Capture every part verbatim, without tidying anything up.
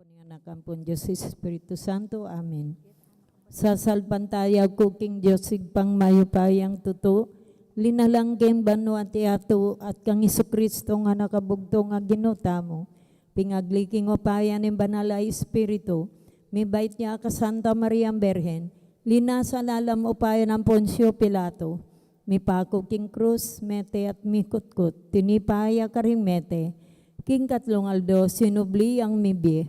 Anak ampon Dios Espiritu Santo. Amen. Sasalpantaya ku king Dios Ibpang mayupayang tutu, linalang king banua at yatu, at kang Jesucristo nga anak a bugtung a Ginu tamu, pingagli king upaya ning Banal a Espiritu, mibait ya ka Santa Maria Birhen, linasa lalam upaya nang Poncio Pilato, mipaku king krus, mete at mikutkut, tinipa ya karing mete, king katlung aldo sinubli yang mibie.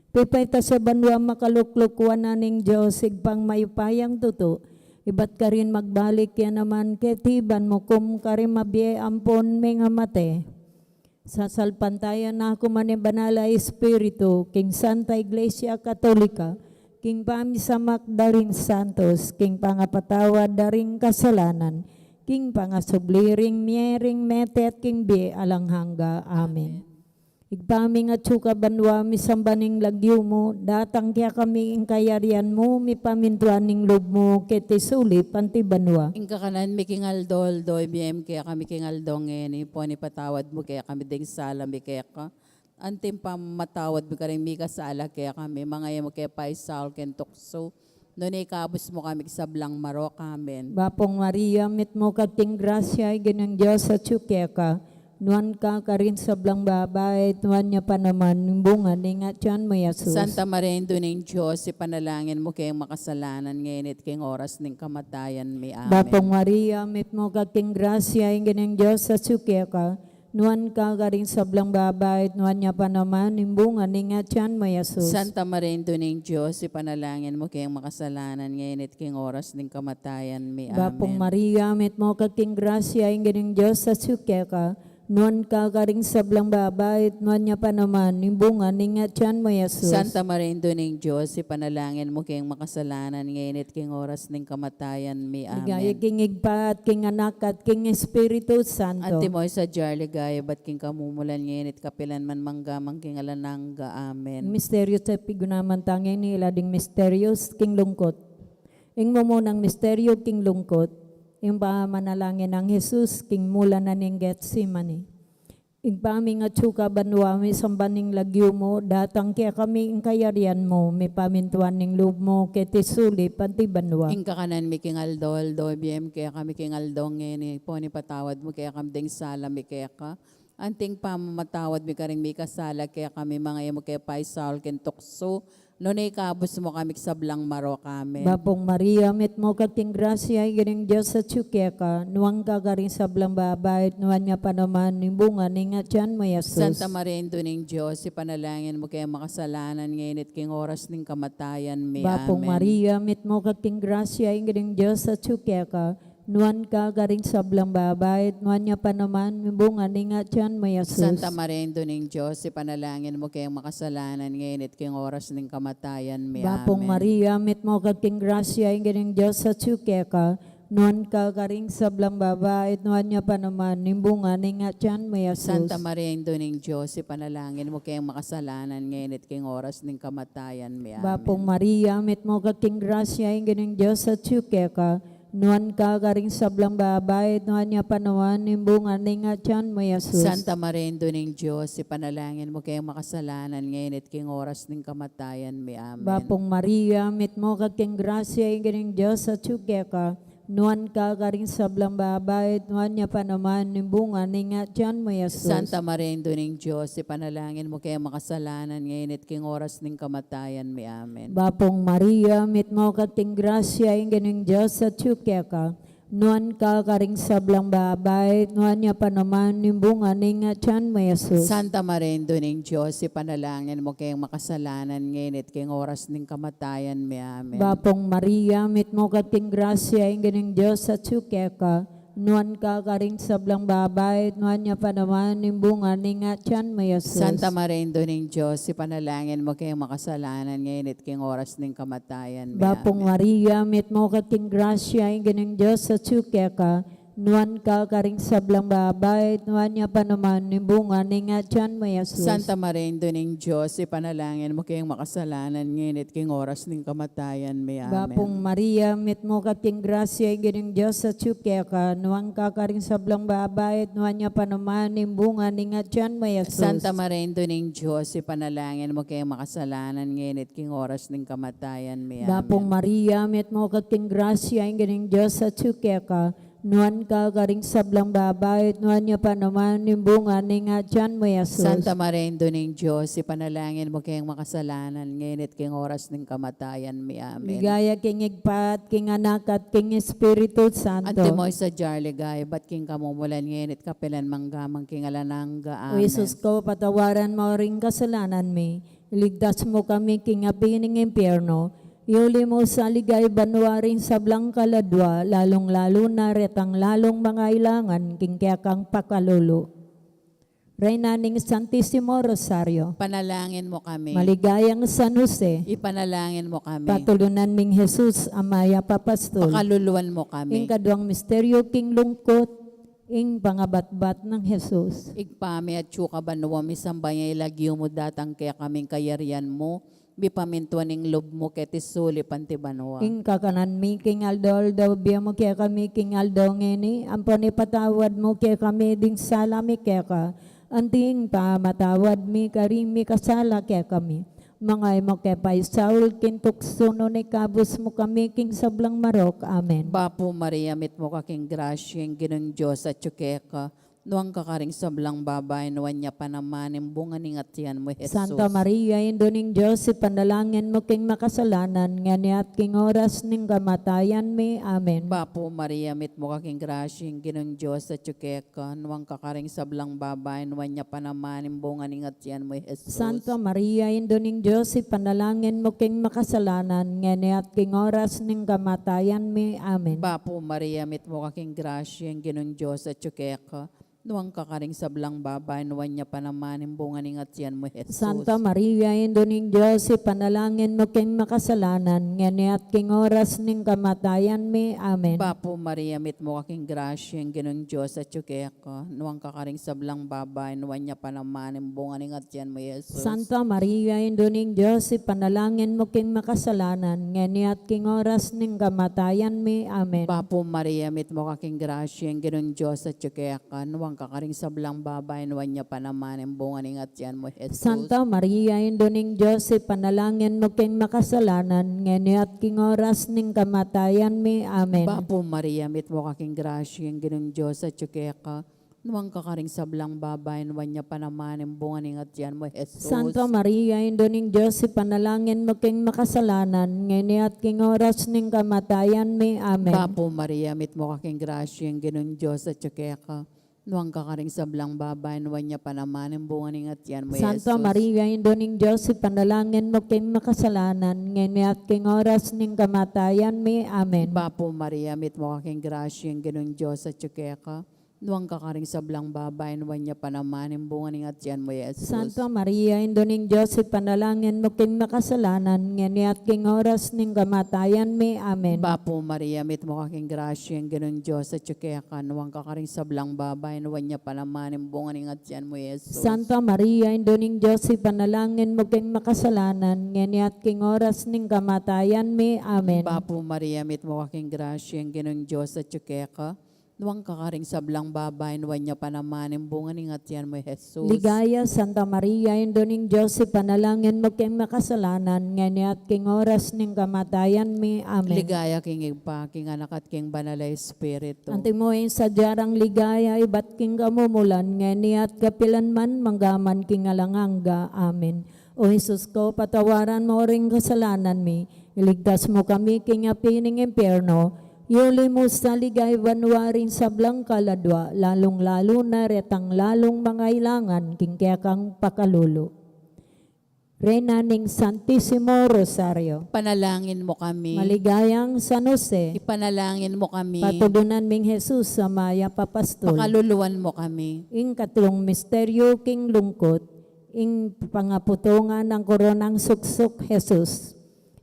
Pepaitas ya banua, makalukluk wanan ning Dios Ibpang mayupayang tutu, ibat karin magbalik ya naman keti ban mukum karing mabie ampon mengamate. Sasalpantayan ku man ing Banal a Espiritu, king Santa Iglesia Katolika, king pamisamak da ring santos, king pangapatawad da ring kasalanan, king pangasubli ring mie, ring mete at king bie alang angga. Amen. Ibpa mi, ing atsu ka banua, misamban ing lagyu mu, datang kekami ing kayarian mu, mipamintuan ing lub mu keti sulip anti banua. Ing kakanan mi king aldo-aldo ibie mu kekami king aldo ngeni, ampon ipatawad mu kekami ding sala mi keka, anti ing pamamatawad mi karing mikasala kekami, manga e mu ke paisaul king tuksu, nune ikabus mu kami king sablang marok. Amen. Bapung Maria, mitmu ka king grasya, ing Ginung Dios atsu keka, nuan ka karing sablang babai, at nuan ya pa naman ing bunga ning atian mu, Jesus. Santa Maria, Indu ning Dios, ipanalangin mu keng makasalanan, ngeni at king oras ning kamatayan mi. Amen. Bapung Maria, mitmu ka king grasya, ing Ginung Dios atsu keka, nuan ka karing sablang babai, at nuan ya pa naman ing bunga ning atian mu, Jesus. Santa Maria, Indu ning Dios, ipanalangin mu keng makasalanan, ngeni at king oras ning kamatayan mi. Amen. Bapung Maria, mitmu ka king grasya, ing Ginung Dios atsu keka, nuan ka karing sablang babai, at nuan ya pa naman ing bunga ning atian mu, Jesus. Santa Maria, Indu ning Dios, ipanalangin mu keng makasalanan, ngeni at king oras ning kamatayan mi. Amen. Ligaya king Ibpa, at king Anak, at king Espiritu Santo. Antimo ing sadya, ligaya ibat king kamumulan, ngeni at kapilan man, mangga man king alang angga. Amen. Misteryo a pigunaman ta ngeni, ila ding misteryo king lungkut. Ing mumunang misteryo king lungkut, ing pamanalangin nang Jesus king mula na ning Getsemani. Ibpa mi, ing atsu ka banua, misamban ing lagyu mu, datang kekami ing kayarian mu, mipamintuan ing lub mu keti sulip anti banua. Ing kakanan mi king aldo-aldo ibie mu kekami king aldo ngeni, ampon ipatawad mu kekami ding sala mi keka, anti ing pamamatawad mi karing mikasala kekami, manga e mu ke paisaul king tuksu, nune ikabus mu kami king sablang marok. Amen. Bapung Maria, mitmu ka king grasya, ing Ginung Dios atsu keka, nuan ka karing sablang babai, at nuan ya pa naman ing bunga ning atian mu, Jesus. Santa Maria, Indu ning Dios, ipanalangin mu keng makasalanan, ngeni at king oras ning kamatayan mi. Bapung Amen. Maria, mitmu ka king grasya, ing Ginung Dios atsu keka, nuan ka karing sablang babai, at nuan ya pa naman ing bunga ning atian mu, Jesus. Santa Maria, Indu ning Dios, ipanalangin mu keng makasalanan, ngeni at king oras ning kamatayan mi. Bapung Amen. Maria, mitmu ka king grasya, ing Ginung Dios atsu keka, nuan ka karing sablang babai, at nuan ya pa naman ing bunga ning atian mu, Jesus. Santa Maria, Indu ning Dios, ipanalangin mu keng makasalanan, ngeni at king oras ning kamatayan mi. Amen. Bapung Maria, mitmu ka king grasya, ing Ginung Dios atsu keka, nuan ka karing sablang babai, at nuan ya pa naman ing bunga ning atian mu, Jesus. Santa Maria, Indu ning Dios, ipanalangin mu keng makasalanan, ngeni at king oras ning kamatayan mi. Amen. Bapung Maria, mitmu ka king grasya, ing Ginung Dios atsu keka, nuan ka karing sablang babai, at nuan ya pa naman ing bunga ning atian mu, Jesus. Santa Maria, Indu ning Dios, ipanalangin mu keng makasalanan, ngeni at king oras ning kamatayan mi. Amen. Bapung Maria, mitmu ka king grasya, ing Ginung Dios atsu keka, nuan ka karing sablang babai, at nuan ya pa naman ing bunga ning atian mu, Jesus. Santa Maria, Indu ning Dios, ipanalangin mu keng makasalanan, ngeni at king oras ning kamatayan mi. Amen. Bapung Maria, mitmu ka king grasya, ing Ginung Dios atsu keka, nuan ka karing sablang babai, at nuan ya pa naman ing bunga ning atian mu, Jesus. Santa Maria, Indu ning Dios, ipanalangin mu keng makasalanan, ngeni at king oras ning kamatayan mi. Bapung Amen. Maria, mitmu ka king grasya, ing Ginung Dios atsu keka, Nuan ka karing sablang babai, at nuan ya pa naman ing bunga ning atian mu, Jesus. Santa Maria, Indu ning Dios, ipanalangin mu keng makasalanan, ngeni at king oras ning kamatayan mi. Amen. Bapung Maria, mitmu ka king grasya, ing Ginung Dios atyu keka, nuan ka karing sablang babai, at nuan ya pa naman ing bunga ning atian mu, Jesus. Santa Maria, Indu ning Dios, ipanalangin mu keng makasalanan, ngeni at king oras ning kamatayan mi. Amen. Bapung Maria, mitmu ka king grasya, ing Ginung Dios atyu keka, nuan ka karing sablang babai, at nuan ya pa naman ing bunga ning atian mu, Jesus. Santa Maria, Indu ning Dios, ipanalangin mu keng makasalanan, ngeni at king oras ning kamatayan mi. Amen. Ligaya king Ibpa, at king Anak, at king Espiritu Santo. Antimo ing sadya king ligaya ibat king kamumulan, ngeni at kapilan man, angga man king alang angga. Amen. O Jesus ko, patawaran mu ring kasalanan mi, iligtas mu kami king api ning impyerno, iuli mu sa ligaya banua ring sablang kaladua, lalung-lalu na retang lalung mangailangan king kekang pakalulu. Reyna ning Santisimo Rosario. Ipanalangin mu kami. Maligayang San Jose. Ipanalangin mu kami. Patulunan ming Jesus a mayap a pastul. Pakaluluan mu kami. Ing kaduang misteryu king lungkut, ing pangabatbat nang Jesus. Ibpa mi atsu ka banua, misamban ya ing lagyu mu, datang kekami ing kayarian mu, mipamintuan ing lub mu keti sulip anti banua. Ing kakanan mi king aldo-aldo ibie mu kekami king aldo ngeni, ampon ipatawad mu kekami ding sala mi keka, anti ing pamamatawad mi karing mikasala kekami. Manga e mu ke paisaul king tuksu, nune ikabus mu kami king sablang marok. Amen. Bapu Maria, mitmu ka king grasya, ing Ginung Dios atyu keka, nuan ka karing sablang babai, nuan ya pa naman ing bunga ning atian mu, Jesus. Santa Maria, Indu ning Dios, ipanalangin mu king makasalanan, ngeni at king oras ning kamatayan mi. Amen. Bapu Maria, mitmu ka king grasya, ing Ginung Dios atyu keka, nuan ka karing sablang babai, nuan ya pa naman ing bunga ning atian mu, Jesus. Santa Maria, Indu ning Dios, ipanalangin mu king makasalanan, ngeni at king oras ning kamatayan mi. Amen. Bapu Maria, mitmu ka king grasya, ing Ginung Dios atyu keka, nuan ka karing sablang babai, nuan ya pa naman ing bunga ning atian mu, Jesus. Santa Maria, Indu ning Dios, ipanalangin mu king makasalanan, ngeni at king oras ning kamatayan mi. Amen. Bapu Maria, mitmu ka king grasya, ing Ginung Dios atyu keka, nuan ka karing sablang babai, nuan ya pa naman ing bunga ning atian mu, Jesus. Santa Maria, Indu ning Dios, ipanalangin mu king makasalanan, ngeni at king oras ning kamatayan mi. Amen. Bapu Maria, mitmu ka king grasya, ing Ginung Dios atyu keka, nuan ka karing sablang babai, nuan ya pa naman ing bunga ning atian mu, Jesus. Santa Maria, Indu ning Dios, ipanalangin mu king makasalanan, ngeni at king oras ning kamatayan mi. Amen. Bapu Maria, mitmu ka king grasya, ing Ginung Dios atyu keka, nuan ka karing sablang babai, nuan ya pa naman ing bunga ning atian mu, Jesus. Santa Maria, Indu ning Dios, ipanalangin mu king makasalanan, ngeni at king oras ning kamatayan mi. Amen. Bapu Maria, mitmu ka king grasya, ing Ginung Dios atyu keka, nuan ka karing sablang babai, nuan ya pa naman ing bunga ning atian mu, Santa Jesus. Maria, Indu ning Dios, ipanalangin mu king makasalanan, ngeni at king oras ning kamatayan mi. Amen. Bapu Maria, mitmu ka king grasya, ing Ginung Dios atyu keka, nuan ka karing sablang babai, nuan ya pa naman ing bunga ning atian mu, Jesus. Santa Maria, Indu ning Dios, ipanalangin mu king makasalanan, ngeni at king oras ning kamatayan mi. Amen. Bapu Maria, mitmu ka king grasya, ing Ginung Dios atyu keka, nuan ka karing sablang babai, nuan ya pa naman ing bunga ning atian mu, Jesus. Santa Maria, Indu ning Dios, ipanalangin mu king makasalanan, ngeni at king oras ning kamatayan mi. Amen. Bapu Maria, mitmu ka king grasya, ing Ginung Dios atyu keka, nuan ka karing sablang babai, nuan ya pa naman ing bunga ning atian mu, Jesus. Ligaya, Santa Maria, Indu ning Dios, ipanalangin mu king makasalanan, ngeni at king oras ning kamatayan mi. Amen. Ligaya king Ibpa, king Anak, at king Banal a Espiritu. Antimo ing sadya rang ligaya ibat king kamumulan, ngeni at kapilan man, mangga man king alang angga. Amen. O Jesus ko, patawaran mu ring kasalanan mi, iligtas mu kami king api ning impyerno, iuli mu sa ligaya banua ring sablang kaladua, lalung-lalu na retang lalung mangailangan king kekang pakalulu. Reyna ning Santisimo Rosario. Panalangin mu kami. Maligayang San Jose. Ipanalangin mu kami. Patulunan ming Jesus a mayap a pastul. Pakaluluan mu kami. Ing katlung misteryu king lungkut, ing pangaputungan nang koronang suksuk Jesus.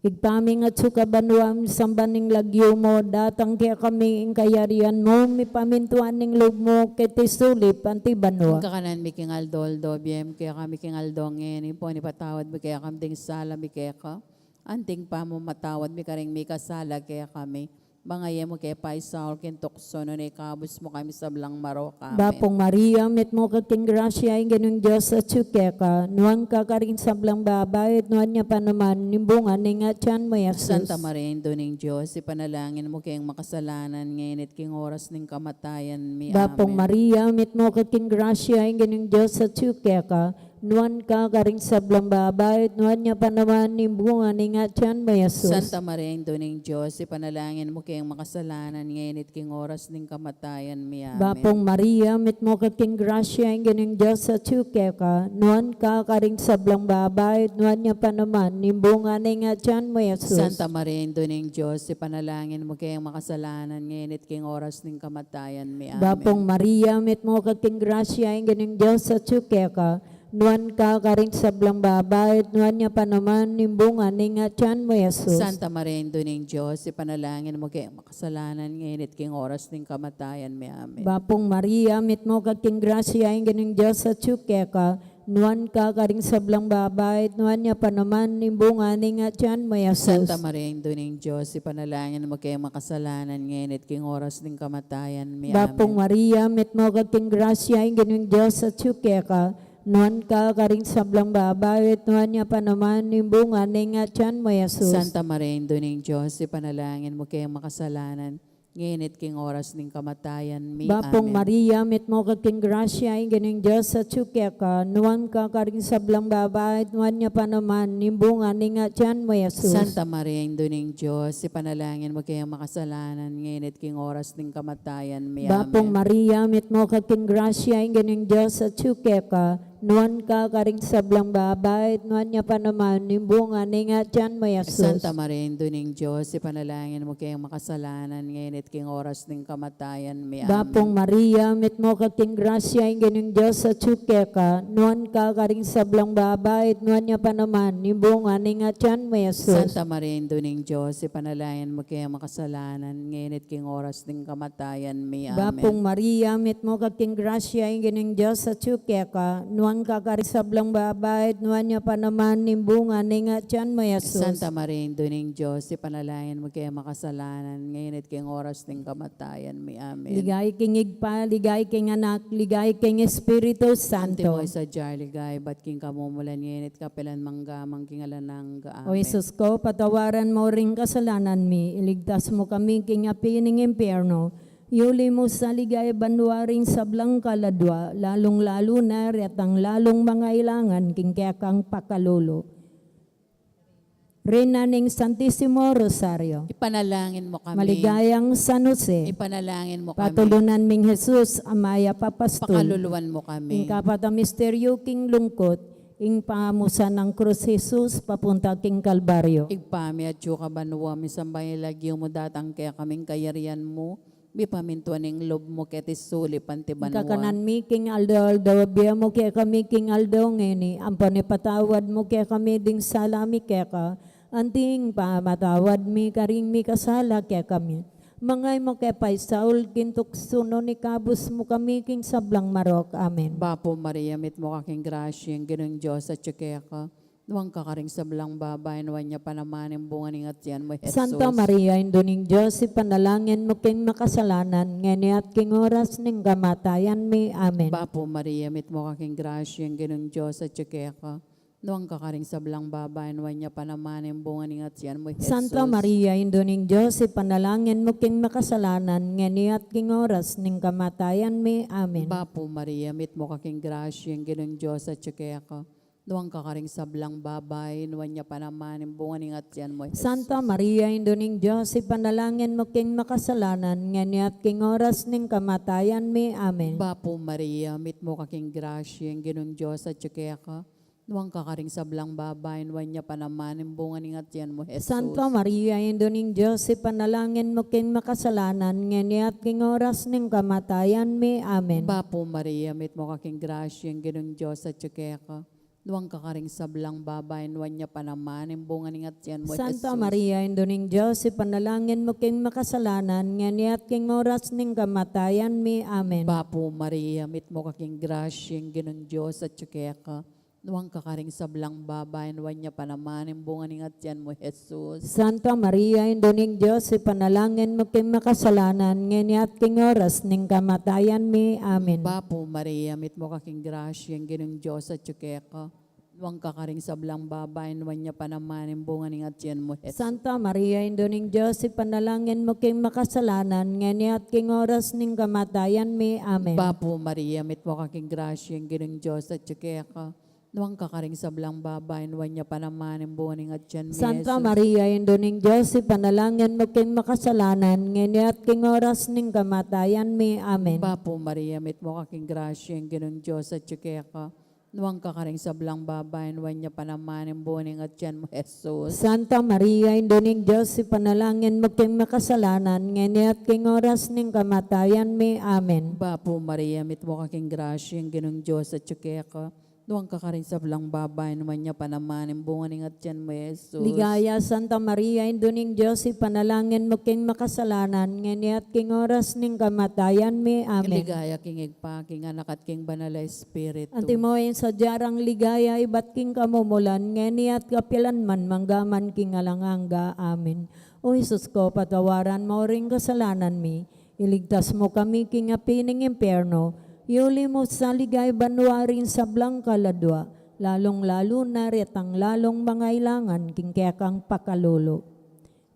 Ibpa mi, atsu ka banua, misamban ing lagyu mu, datang kekami ing kayarian mu, mipamintuan ing lub mu keti sulip anti banua. Ing kakanan mi king aldo-aldo ibie mu kekami king aldo ngeni, ampon ipatawad mu kekami ding sala mi keka, anti ing pamamatawad mi karing mikasala kekami. Manga e mu ke paisaul king tuksu, nune ikabus mu kami sablang marok. Amen. Bapung Maria, mitmu ka king grasya, ing Ginung Dios atyu keka, nuan ka karing sablang babai, at nuan ya pa naman ing bunga ning atian mu, Jesus. Santa Maria, Indu ning Dios, ipanalangin mu keng makasalanan, ngeni at king oras ning kamatayan mi. Bapung Amen. Maria, mitmu ka king grasya, ing Ginung Dios atyu keka, nuan ka karing sablang babai, at nuan ya pa naman ing bunga ning atian mu, Jesus. Santa Maria, Indu ning Dios, ipanalangin mu keng makasalanan, ngeni at king oras ning kamatayan mi. Amen. Bapung Maria, mitmu ka king grasya, ing Ginung Dios atyu keka, nuan ka karing sablang babai, at nuan ya pa naman ing bunga ning atian mu, Jesus. Santa Maria, Indu ning Dios, ipanalangin mu keng makasalanan, ngeni at king oras ning kamatayan mi. Amen. Bapung Maria, mitmu ka king grasya, ing Ginung Dios atyu keka, nuan ka karing sablang babai, at nuan ya pa naman ing bunga ning atian mu, Jesus. Santa Maria, Indu ning Dios, ipanalangin mu keng makasalanan, ngeni at king oras ning kamatayan mi. Amen. Bapung Maria, mitmu ka king grasya, ing Ginung Dios atyu keka, nuan ka karing sablang babai, at nuan ya pa naman ing bunga ning atian mu, Jesus. Santa Maria, Indu ning Dios, ipanalangin mu keng makasalanan, ngeni at king oras ning kamatayan mi. Bapung Amen. Maria, mitmu ka king grasya, ing Ginung Dios atyu keka, nuan ka karing sablang babai, at nuan ya pa naman ing bunga ning atian mu, Jesus. Santa Maria, Indu ning Dios, ipanalangin mu keng makasalanan, ngeni at king oras ning kamatayan mi. Bapung Amen. Maria, mitmu ka king grasya, ing Ginung Dios atyu keka, nuan ka karing sablang babai, at nuan ya pa naman ing bunga ning atian mu, Jesus. Santa Maria, Indu ning Dios, ipanalangin mu keng makasalanan, ngeni at king oras ning kamatayan mi. Bapung Amen. Maria, mitmu ka king grasya, ing Ginung Dios atyu keka, nuan ka karing sablang babai, at nuan ya pa naman ing bunga ning atian mu, Jesus. Santa Maria, Indu ning Dios, ipanalangin mu keng makasalanan, ngeni at king oras ning kamatayan mi. Bapung Amen. Maria, mitmu ka king grasya, ing Ginung Dios atyu keka, nuan ka karing sablang babai, at nuan ya pa naman ing bunga ning atian mu, Jesus. Santa Maria, Indu ning Dios, ipanalangin mu keng makasalanan, ngeni at king oras ning kamatayan mi. Amen. Bapung Maria, mitmu ka king grasya, ing Ginung Dios atyu keka, nuan ka karing sablang babai, at nuan ya pa naman ing bunga ning atian mu, Jesus. Santa Maria, Indu ning Dios, ipanalangin mu keng makasalanan, ngeni at king oras ning kamatayan mi. Amen. Ligaya king Ibpa, ligaya king Anak, ligaya king Espiritu Santo. Antimo ing sadya king ligaya ibat king kamumulan, ngeni at kapilan man, angga man king alang angga. O Amen. Jesus ku, patawaran mu ring kasalanan mi, iligtas mu kami king api ning impyerno, yuli mu sa ligaya banua ring sablang kaladua, lalung-lalu na retang lalung mangailangan king kekang pakalulu. Reyna ning Santisimo Rosario. Ipanalangin mu kami. Maligayang San Jose. Ipanalangin mu kami. Patulunan ming Jesus, a mayap a pastul. Pakaluluan mu kami. Ing kapat a misteryu king lungkut, ing pamusan nang krus Jesus papunta king Kalbaryo. Ibpa mi, atsu ka banua, misamban ya ing lagyu mu, datang kekami ing kayarian mu, mipamintuan ing lub mu keti sulip anti banua. Ing kakanan mi king aldo-aldo ibie mu kekami king aldo ngeni, ampon ipatawad mu kekami ding sala mi keka, anti ing pamamatawad mi karing mikasala kekami. Manga e mu ke paisaul king tuksu, nune ikabus mu kami king sablang marok. Amen. Bapu Maria, mitmu ka king grasya, ing Ginung Dios atyu keka. Nuan ka karing sablang babai, nuan ya pa naman ing bunga ning atian mu, Jesus. Santa Maria, Indu ning Dios, ipanalangin mu keng makasalanan, ngeni at king oras ning kamatayan mi. Amen. Bapu Maria, mitmu ka king grasya, ing Ginung Dios atyu keka. Nuan ka karing sablang babai, nuan ya pa naman ing bunga ning atian mu, Jesus. Santa Maria, Indu ning Dios, ipanalangin mu keng makasalanan, ngeni at king oras ning kamatayan mi. Amen. Bapu Maria, mitmu ka king grasya, ing Ginung Dios atyu keka. Nuan ka karing sablang babai, nuan ya pa naman ing bunga ning atian mu, Jesus. Santa Maria, Indu ning Dios, ipanalangin mu keng makasalanan, ngeni at king oras ning kamatayan mi. Amen. Bapu Maria, mitmu ka king grasya, ing Ginung Dios atyu keka. Nuan ka karing sablang babai, nuan ya pa naman ing bunga ning atian mu, Jesus. Santa Maria, Indu ning Dios, ipanalangin mu keng makasalanan, ngeni at king oras ning kamatayan mi. Amen. Bapu Maria, mitmu ka king grasya, ing Ginung Dios atyu keka. Nuan ka karing sablang babai, nuan ya pa naman ing bunga ning atian mu, Santa Jesus. Maria, Indu ning Dios, ipanalangin mu king makasalanan, ngeni at king oras ning kamatayan mi. Amen. Bapu Maria, mitmu ka king grasya, ing Ginung Dios atyu keka. Nuan ka karing sablang babai, nuan ya pa naman ing bunga ning atian mu, Jesus. Santa Maria, Indu ning Dios, ipanalangin mu king makasalanan, ngeni at king oras ning kamatayan mi. Amen. Bapu Maria, mitmu ka king grasya, ing Ginung Dios atyu keka. Nuan ka karing sablang babai, nuan ya pa naman ing bunga ning atian mu, Jesus. Santa Maria, Indu ning Dios, ipanalangin mu king makasalanan, ngeni at king oras ning kamatayan mi. Amen. Bapu Maria, mitmu ka king grasya, ing Ginung Dios atyu keka. Nuan ka karing sablang babai, nuan ya pa naman ing bunga ning atian mu, Santa Jesus. Maria, Indu ning Dios, ipanalangin mu king makasalanan, ngeni at king oras ning kamatayan mi. Amen. Bapu Maria, mitmu ka king grasya, ing Ginung Dios atyu keka. Nuan ka karing sablang babai, nuan ya pa naman ing bunga ning atian mu, Jesus. Santa Maria, Indu ning Dios, ipanalangin mu king makasalanan, ngeni at king oras ning kamatayan mi. Amen. Bapu Maria, mitmu ka king grasya, ing Ginung Dios atyu keka. Nuan ka karing sablang babai, nuan ya pa naman ing bunga ning atian mu, Jesus. Ligaya, Santa Maria, Indu ning Dios, ipanalangin mu king makasalanan, ngeni at king oras ning kamatayan mi. Amen. Ligaya king Ibpa, king Anak, at king Banal a Espiritu. Antimo ing sadya rang ligaya ibat king kamumulan, ngeni at kapilan man, mangga man king alang angga. Amen. O Jesus ko, patawaran mu ring kasalanan mi, iligtas mu kami king api ning impyerno, iuli mu sa ligaya banua ring sablang kaladua, lalung-lalu na retang lalung mangailangan king kekang pakalulu.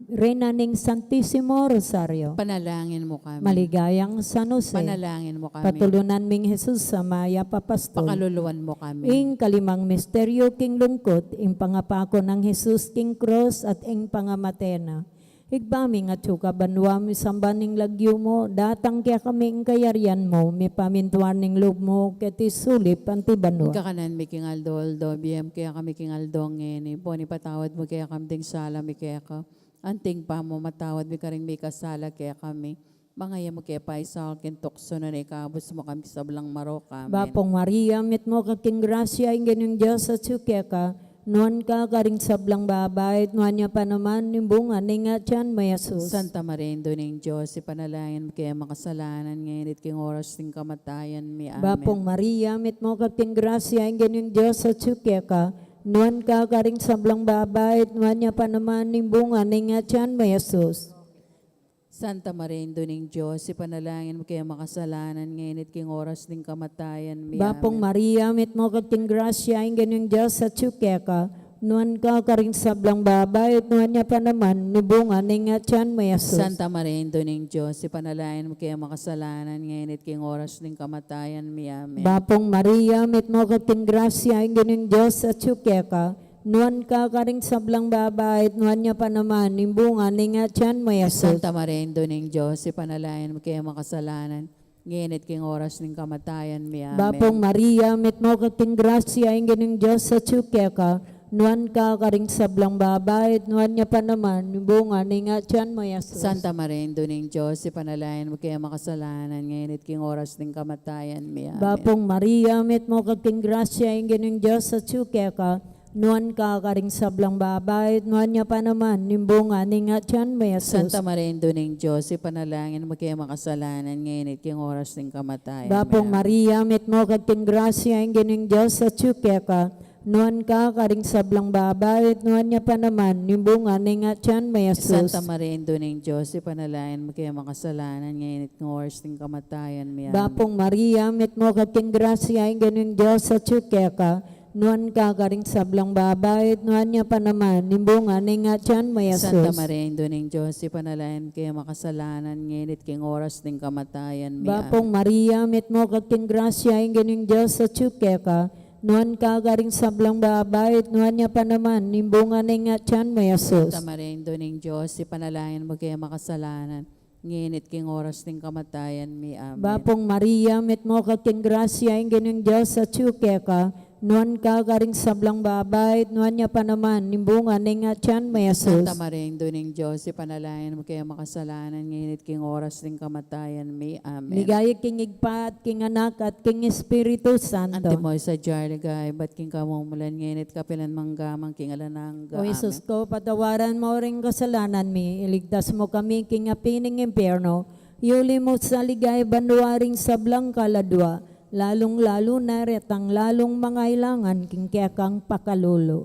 Reyna ning Santisimo Rosario. Panalangin mu kami. Maligayang San Jose. Panalangin mu kami. Patulunan ming Jesus a mayap a pastul. Pakaluluan mu kami. Ing kalimang misteryu king lungkut, ing pangapaku nang Jesus king krus at ing pangamate na. Ibpa ming atsu ka banua, misamban ing lagyu mu, datang kekami ing kayarian mu, mipamintuan ing lub mu keti sulip anti banua. Ing kakanan mi king aldo-aldo ibie mu kekami king aldo ngeni, ampon ipatawad mu kekami ding sala mi keka, anti ing pamamatawad mi karing mikasala kekami. Manga e mu ke paisaul king tuksu, nune ikabus mu kami king sablang marok. Amen. Bapung Maria, mitmu ka king grasya, ing Ginung Dios atsu keka, nuan ka karing sablang babai, at nuan ya pa naman ing bunga ning atian mu, Jesus. Santa Maria, Indu ning Dios, ipanalangin mu keng makasalanan, ngeni at king oras ning kamatayan mi. Amen. Bapung Maria, mitmu ka king grasya, ing Ginung Dios atsu keka, nuan ka karing sablang babai, at nuan ya pa naman ing bunga ning atian mu, Jesus. Santa Maria, Indu ning Dios, ipanalangin mu keng makasalanan, ngeni at king oras ning kamatayan mi. Bapung Amen. Maria, mitmu ka king grasya, ing Ginung Dios atsu keka, nuan ka karing sablang babai, at nuan ya pa naman ing bunga ning atian mu, Jesus. Santa Maria, Indu ning Dios, ipanalangin mu keng makasalanan, ngeni at king oras ning kamatayan mi. Amen. Bapung Maria, mitmu ka king grasya, ing Ginung Dios atsu keka, nuan ka karing sablang babai, at nuan ya pa naman ing bunga ning atian mu, Jesus. Santa Maria, Indu ning Dios, ipanalangin mu keng makasalanan, ngeni at king oras ning kamatayan mi. Amen. Bapung Maria, mitmu ka king grasya, ing Ginung Dios atsu keka, nuan ka karing sablang babai, at nuan ya pa naman ing bunga ning atian mu, Jesus. Santa Maria, Indu ning Dios, ipanalangin mu keng makasalanan, ngeni at king oras ning kamatayan mi. Amen. Bapung Maria, mitmu ka king grasya, ing Ginung Dios atsu keka, nuan ka karing sablang babai, at nuan ya pa naman ing bunga ning atian mu, Jesus. Santa Maria, Indu ning Dios, ipanalangin mu keng makasalanan, ngeni at king oras ning kamatayan mi. Bapung Maria, mitmu ka king grasya, ing Ginung Dios atsu keka, nuan ka karing sablang babai, at nuan ya pa naman ing bunga ning atian mu, Jesus. Santa Maria, Indu ning Dios, ipanalangin mu keng makasalanan, ngeni at king oras ning kamatayan mi. Amen. Bapung Maria, mitmu ka king grasya, ing Ginung Dios atsu keka, nuan ka karing sablang babai, at nuan ya pa naman ing bunga ning atian mu, Jesus. Santa Maria, Indu ning Dios, ipanalangin mu keng makasalanan, ngeni at king oras ning kamatayan mi. Bapung Amen. Maria, mitmu ka king grasya, ing Ginung Dios atsu keka, nuan ka karing sablang babai, at nuan ya pa naman ing bunga ning atian mu, Jesus. Santa Maria, Indu ning Dios, ipanalangin mu keng makasalanan, ngeni at king oras ning kamatayan mi. Amen. Bapung Maria, mitmu ka king grasya, ing Ginung Dios atsu keka, Nuan ka karing sablang babai, at nuan ya pa naman ing bunga ning atian mu, Jesus. Santa Maria, Indu ning Dios, ipanalangin mu keng makasalanan, ngeni at king oras ning kamatayan mi. Amen. Ligaya king Ibpa, at king Anak, at king Espiritu Santo. Antimo ing sadya a ligaya ibat king kamumulan, ngeni at kapilan man, angga man king alang angga. O Jesus ko, patawaran mu ring kasalanan mi, iligtas mu kami king api ning impyerno, iuli mu sa ligaya banua ring sablang kaladua, lalung-lalu na retang lalung mangailangan king kekang pakalulu.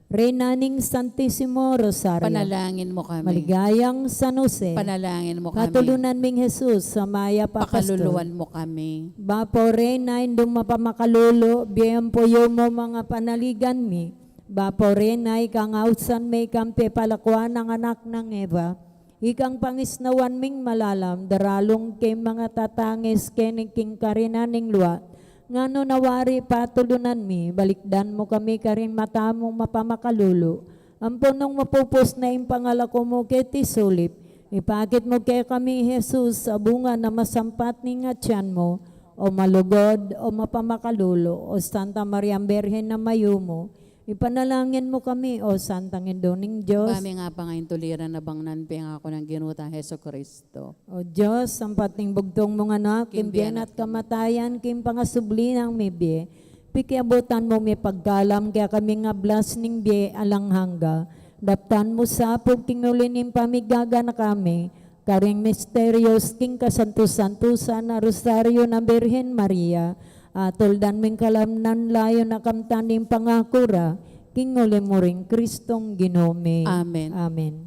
Reyna ning Santisimo Rosario. Panalangin mu kami. Maligayang San Jose. Panalangin mu kami. Katulunan ming Jesus a mayap a pastul. Pakaluluan mu kami. Bapu Reyna, Indung mapamakalulu, bie ampo yumu ing panaligan mi. Bapu Reyna, ikang ausan mi, ikang pepalakuan ning anak nang Eva. Ikang pangisnawan ming malalam, daralung king matatangis keni king karinan ning lua. Nganu na wari patulunan mi, balikdan mu kami karing mata mung mapamakalulu. Ampo nung mapupus na ing pangalaku mu keti sulip, ipakit mu kekami i Jesus, a bunga na masampat ning atian mu, o malugud, o mapamakalulu, o Santa Maria Birhen a mayumu, ipanalangin mu kami, o Santang Indu ning Dios. Ba mi nga pangaintuliran a bang nang pengaku nang Ginu tang Jesucristo. O Dios, sampat ning bugtung mung anak, king bie na at kamatayan, king pangasubli nang mebie, pikiabutan mu mi pagkalam kekami king ablas ning bie alang angga. Daptan mu sa pu king uli ning pamigaganaka mi, karing misterios king kasantu-santusan a Rosario nang Birhen Maria, a tuldan ming kalamnan layun a kamtan ning pangaku ra, king uli mu ring Kristong Ginu mi. Amen. Amen.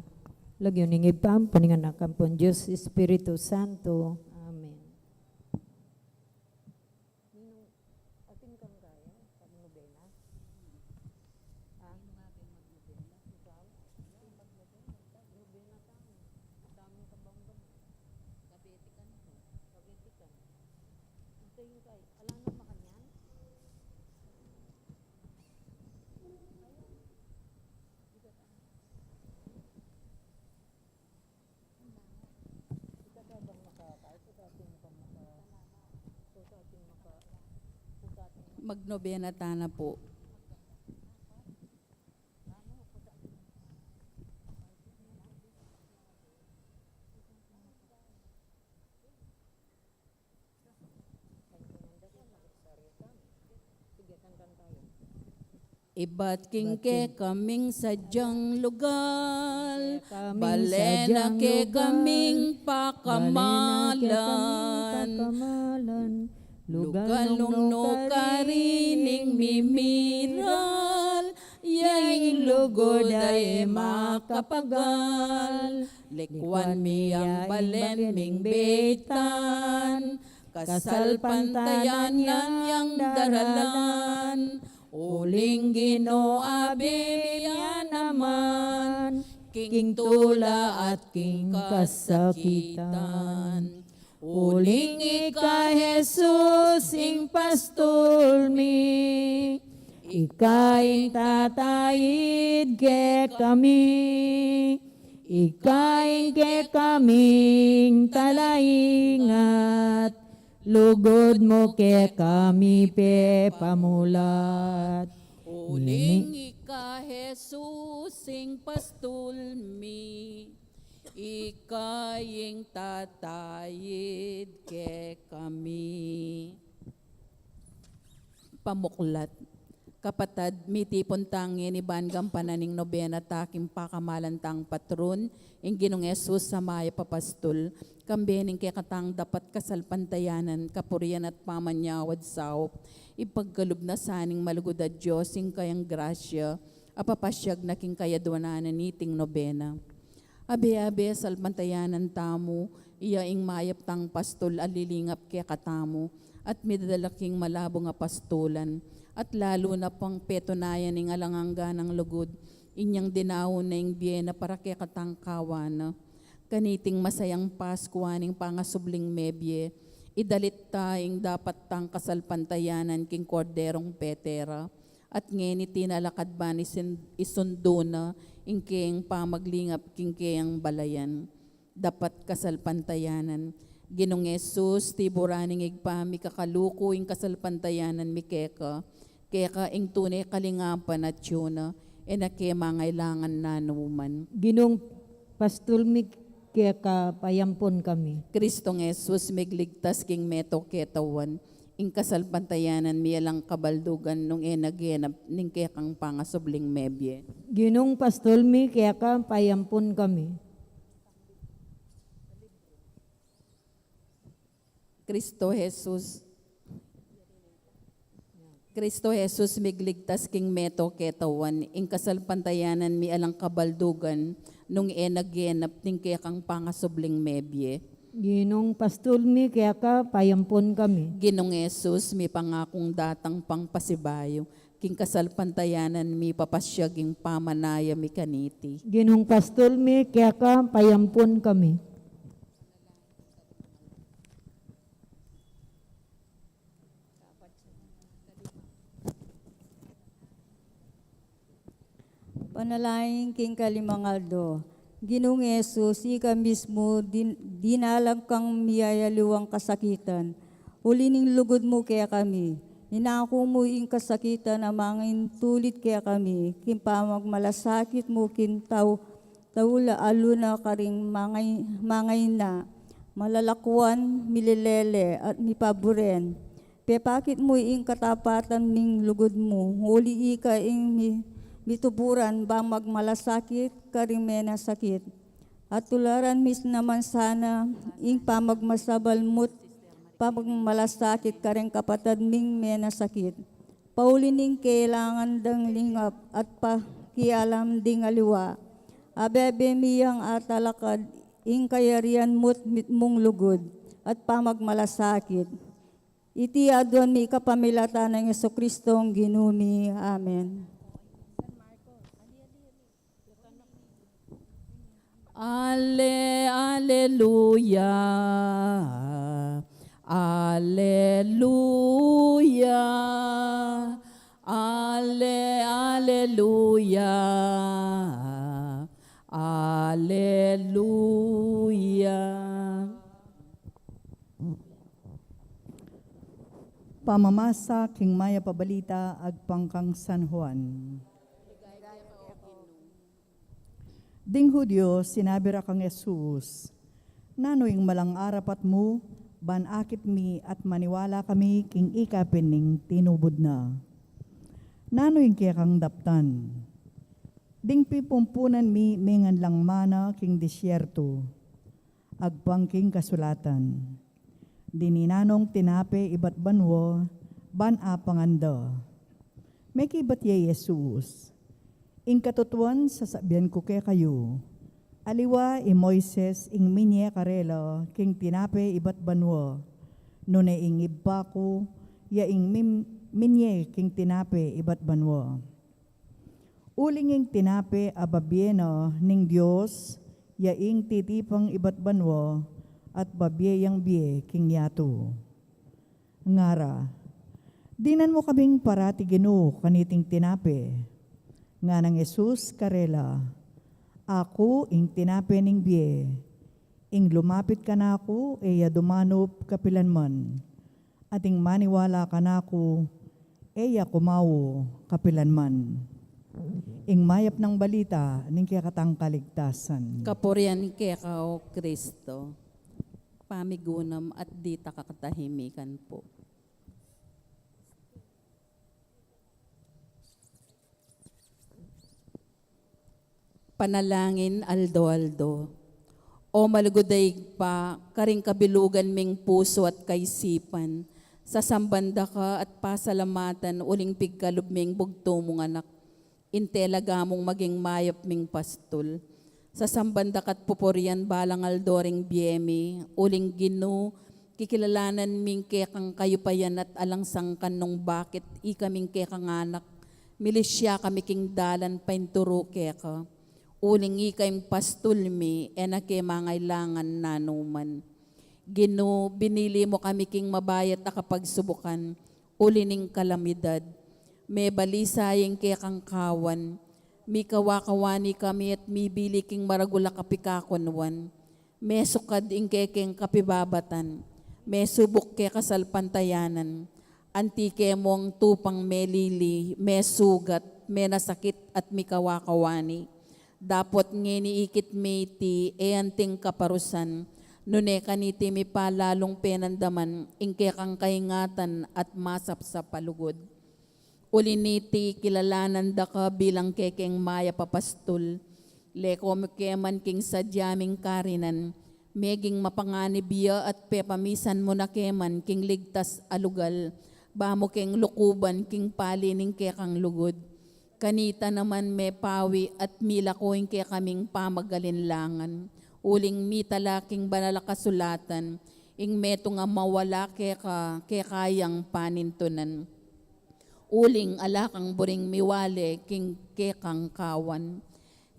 Lagyu ning Ibpa, ampo ning Anak, ampo ning Dios Espiritu Santo. Amen. Ninung, atin kang gaya, pag nobena? Ha? Ikaw? Nobena tamu. Tamu ka bang bang? Kabetikan ko. Kabetikan. Ito yung kay, ala nang makanyan? Magnobena tana pu. Ibat king kekaming sadyang lugal, bale na kekaming pakamalan. Lugal nung nukarining mimiral, ya ing lugud a e makapagal. Likuan mi yang balen ming beitan, kasalpantayanan yang daralan. Uling Ginu, abe mi ya naman, king tula at king kasakitan. Uling ika Jesus ing pastul mi, ika ing tataid kekami. Ika ing kekaming talaingat, lugud mu kekami pepamulat. Uling ika Jesus ing pastul mi, ika ing tataid kekami. Pamuklat. Kapatad, mitipun tang ngeni ban gampanan ing nobena ta king pakamalan tang patron, ing Ginung Jesus a mayap a pastul, kambe ning kekatang dapat kasalpantayanan, kapurian at pamanyawad saup, ipagkalub na sa ning malugud a Dios ing kayang grasya, a papasyag na king kayadwanan na niting nobena. Abe-abe, salpantayanan tamu, iya ing mayap tang pastul a lilingap kekatamu, at midadala king malabung a pastulan, at lalu na pang petunayan ing alang angga nang lugud, inyang dinaun na ing bie na para kekatang kawan na. Kaniting masayang Paskua ning pangasubling mebie, idalit ta ing dapat tang kasalpantayanan king Korderong Petera, at ngeni tinalakad ban isin-, isundu na ing keng pamaglingap king keyang balayan. Dapat kasalpantayanan. Ginung Jesus, tiburan ning Ibpa mi kakaluku ing kasalpantayanan mi keka, Keka ing tune kalingapan at yuna, e na ke mangailangan nanu man. Ginung pastul mi, keka payampun kami. Kristong Jesus, migligtas king meto ketawan, ing kasalpantayanan mi alang kabaldugan nung e na genap ning kekang pangasubling mebie. Ginung pastul mi, keka payampun kami. Kristo Jesus. Kristo Jesus, migligtas king meto ketawan, ing kasalpantayanan mi alang kabaldugan nung e na genap ning kekang pangasubling mebie. Ginung pastul mi, keka payampun kami. Ginung Jesus, mipangakung datang pang pasibayu, king kasalpantayanan mi papasyag ing pamanaya mi kaniti. Ginung pastul mi, keka payampun kami. Panalangin king kalimang aldo. Ginung Jesus, ika mismu din-, dinalan kang miyayaliwang kasakitan, uli ning lugud mu kekami. Inaku mu ing kasakitan a mangintulid kekami, king pamagmalasakit mu king tau, taula aluna karing mangay-, mangayna, malalakuan, mililele, at mipaburen. Pepakit mu ing katapatan ming lugud mu, uli ika ing mi-, mituburan bang magmalasakit karing menasakit. At tularan mi naman sana ing pamagmasabal mu't pamagmalasakit karing kapatad ming menasakit. Pauli ning kailangan dang lingap at pakialam ding aliwa. Abebe mi yang atalakad ing kayarian mu't mitmung lugud at pamagmalasakit. Iti aduan mi kapamilatan nang Jesucristong Ginu mi. Amen. Ale, aleluya. Aleluya. Ale, aleluya. Aleluya. Pamamasa king Mayap a Balita agpang kang San Juan. Ding Judio sinabi ra kang Jesus, "Nanu ing malang arapat mu, ban akit mi at maniwala kami king ika pin ning tinubud na? Nanu ing kekang daptan?" Ding pipumpunan mi, mingan lang mana king disyertu. Agpang king kasulatan, dinan nong tinape ibat banua, ban apangan da. Mekibat ya i Jesus, "Ing katutuan sasabian ku kekayu, aliwa i Moises ing minye karela king tinape ibat banua, nune ing Ibpa ku ya ing mim-, minye king tinape ibat banua. Uling ing tinape a babie na ning Dios, ya ing titipang ibat banua, at babie yang bie king yatu." Ngara, "Dinan mu kaming parati, Ginu, kaniting tinape." Nganang Jesus karela, "Aku ing tinape ning bie. Ing lumapit kanaku, e ya dumanup kapilanman. At ing maniwala kanaku, e ya kumau kapilanman." Ing mayap nang balita ning kekatang kaligtasan. Kapurian keka, O Kristo. Pamigunam at ditak a katahimikan pu. Panalangin aldo-aldo. O malugud a Ibpa, karing kabilugan ming pusu at kaisipan, sasamban da ka at pasalamatan uling pigkalub ming bugtung mung Anak, ing talaga mung maging mayap ming pastul. Sasamban da ka't pupurian balang aldo ring bie mi, uling Ginu, kikilalanan ming kekang kayupayan at alang sangkan nung bakit ikaming kekang anak, milisya kami king dalan painturu keka. Uling ika ing pastul mi, e na ke mangailangan nanu man. Ginu, binili mu kami king mabayat a kapagsubukan, uli ning kalamidad. Mebalisa ya ing kekang kawan, mikawa-kawani kami at mibili king maragul a kapikakunwan. Mesukad ing kekeng kapibabatan, mesubuk ke kasalpantayanan, Anti kemung tupang melili, mesugat, menasakit at mikawakawani. Dapot ngeni ikit mi iti e anting kaparusan, nune kaniti mi pa lalung penandaman ing kekang kaingatan at masapsap a lugud. Uli niti kilalanan da ka bilang kekeng mayap a pastul. Leko mu ke man king sadya ming karinan, meging mapanganib ya at pepamisan mu na ke man king ligtas a lugal, ba mu keng lukuban king pali ning kekang lugud. Kanita naman mepawi at milako ing kekaming pamagalinlangan, uling mitala king banal a kasulatan, ing metung a mawala keka, keka yang panintunan. Uling ala kang buring miwale king kekang kawan.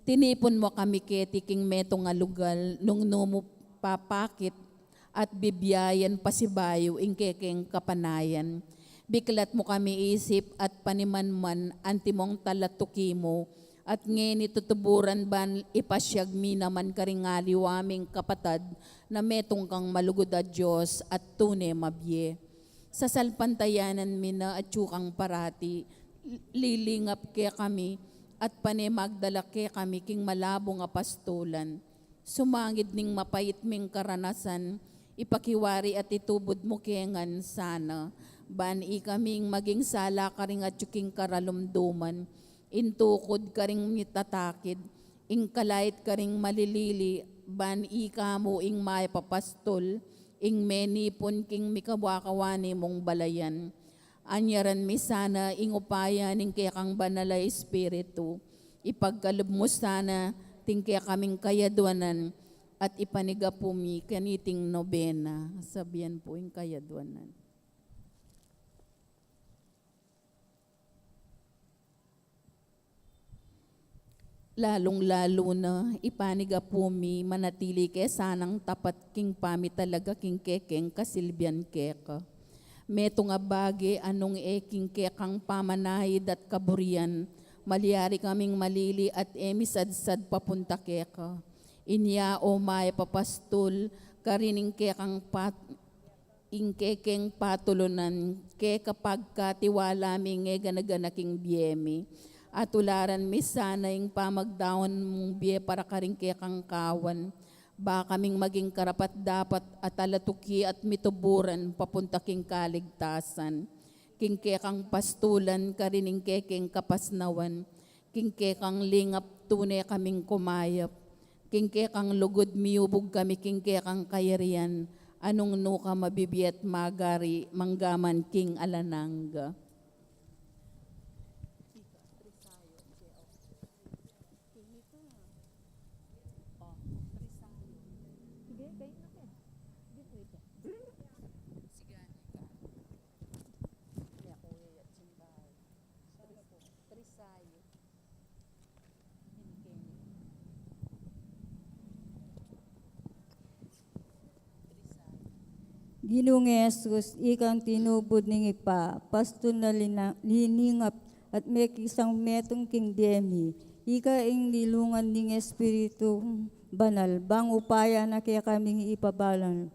Tinipun mu kami keti king metung a lugal nung nu mu papakit at bibyayan pasibayu ing kekeng kapanayan. Biklat mu kami isip at panimanman antimong talatuki mu, at ngeni tutuburan ban ipasyag mi naman karing aliwa ming kapatad na metung kang malugud a Dios at tune mabie. Sasalpantayanan mi na atyu kang parati, lilingap kekami, at pane magdala kekami king malabung a pastulan. Sumangid ning mapait ming karanasan, ipakiwari at itubud mu ke ngan sana, ban ikaming maging sala karing atyu king karalumduman, intukud karing mitatakid, ing kalait karing malilili, ban ika mu ing mayap a pastul, ing menipun king mikawakawani mung balayan. Anyaran mi sana ing upaya ning kekang banal a Espiritu, ipagkalub mu sana ting kekaming kayadwanan, at ipanigapu mi kaniting nobena. Sabian pu ing kayadwanan. Lalung-lalu na, ipanigapu mi, manatili ke sanang tapat king pamitalaga king kekeng kasilbian keka. Metung a bage a nung e king kekang pamanaid at kaburian, malyari kaming malili at e misadsad papunta keka. Inya, o mayap a pastul, karining kekang pat-, ing kekeng patulunan, keka pagkatiwala mi nge gana-gana king bie mi. At ularan mi sana ing pamagdaun mung bie para karing kekang kawan. Ba kaming maging karapat-dapat at alatuki at mituburan papunta king kaligtasan. King kekang pastulan, karining kekeng kapasnawan, king kekang lingap tune kaming kumayap, king kekang lugud miubug kami king kekang kayarian, a nung nu ka mabibie at magari manggaman king alang angga. Ginung Jesus, ikang tinubud ning Ibpa, pastul na lina-, liningap at mekisang metung king bie mi. Ika ing nilungan ning Espiritu Banal, bang upaya na kekaming ipabanal.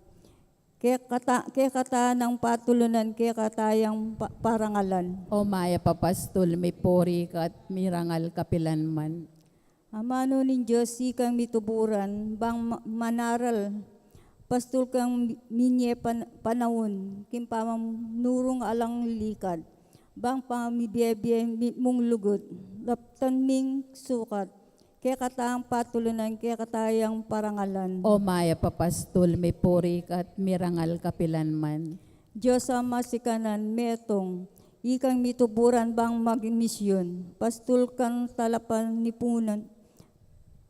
Kekata-, kekatang patulunan, kekatang pa-, parangalan. O mayap a pastul, mipuri ka at mirangal kapilanman. Amanu ning Dios, ikang mituburan, bang ma-, manaral, pastul kang mi-, minye pan-, panaun, king pamanurung alang likad, bang pamibie-bie mi-, mung lugud, daptan ming sukat, kekatang patulunan, kekatang parangalan. O mayap a pastul, mipuri ka at mirangal kapilanman. Dios a masikanan, metung, ikang mituburan bang magmisyun, pastul kang talapan nipunan,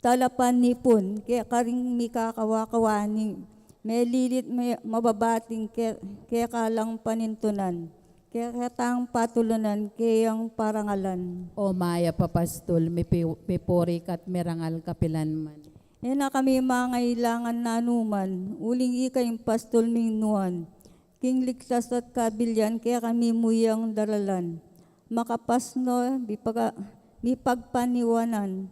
talapan nipun, kekaring mikakawakawani, melilit me-, mababating ke-, kekalang panintunan, kekatang patulunan, keyang parangalan. O mayap a pastul, mipi-, mipuri ka at mirangal kapilanman. E na kami mangailangan nanuman, uling ika ing pastul ming nuan, king ligtas at kabilian kekami mu yang daralan. Makapasno, mipaga-, mipagpaniwanan,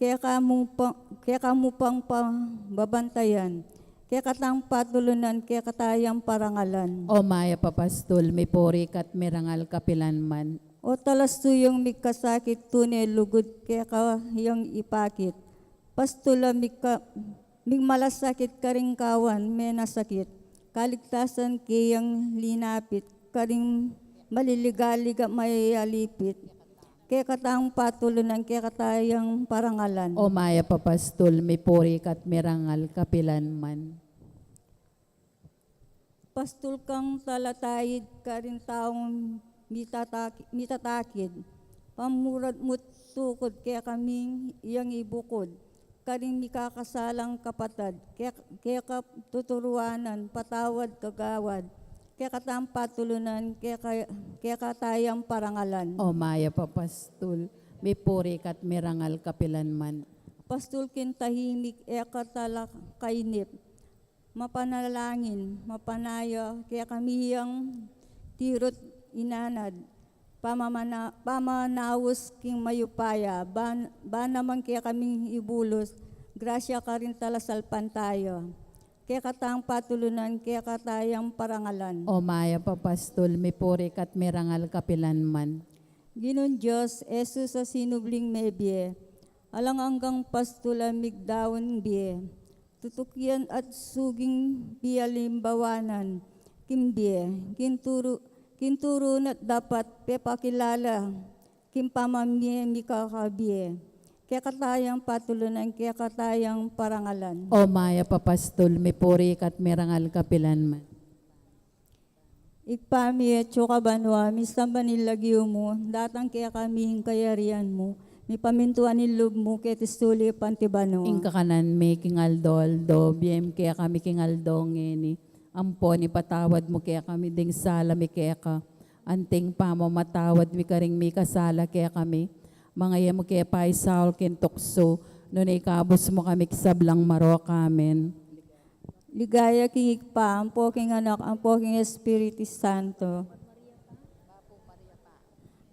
keka mu pa-, keka mu pang pa-, babantayan, Kekatang patulunan, kekatayang parangalan. O mayap a pastul, mipuri ka't mirangal kapilanman. O talasuyung migkasakit, tune lugud keka yang ipakit. Pastul a migka-, migmalasakit karing kawan menasakit. Kaligtasan keyang linapit, karing maliligalig a mayayalipit. Kekatang patulunan, kekatayang parangalan. O mayap a pastul, mipuri ka't mirangal kapilanman. Pastul kang talataid karing taung mitataki-, mitatakid. Pamurad mu't tukud kekami yang ibukud. Karing mikakasalang kapatad, kek-, keka tuturuanan, patawad kagawad. Kekatang patulunan, keka-, kekatayang parangalan. O mayap a pastul, mipuri ka't mirangal kapilanman. Pastul king tahimik, e ka talakainip. Mapanalangin, mapanaya, kekami yang tiru't inanad, pamamana-, pamanaus king mayupaya, ban-, ban naman kekaming ibulus, grasya karing talasalpantaya. Kekatang patulunan, kekatayang parangalan. O mayap a pastul, mipuri ka't mirangal kapilanman. Ginung Dios, Jesus a sinubling mebie, alang anggang pastul a migdaun bie. Tutukian at suging bie alimbawanan, king bie, king turu, king turu na't dapat pepakilala, king pamamie mikakabie. Kekatayang patulunan, kekatayang parangalan. O mayap a pastul, mipuri ka't mirangal kapilanman. Ibpa mi, atsu ka banua, misamban ing lagyu mu, datang kekami ing kayarian mu, mipamintuan ing lub mu keti sulip anti banua. Ing kakanan mi king aldo-aldo, ibie mu kekami king aldo ngeni. Ampon ipatawad mu kekami ding sala mi keka, anti ing pamamatawad mi karing mikasala kekami. Manga e mu ke paisaul king tuksu, nune ikabus mu kami king sablang marok. Amen. Ligaya king Ibpa, ampo king Anak, ampo king Espiritu Santo.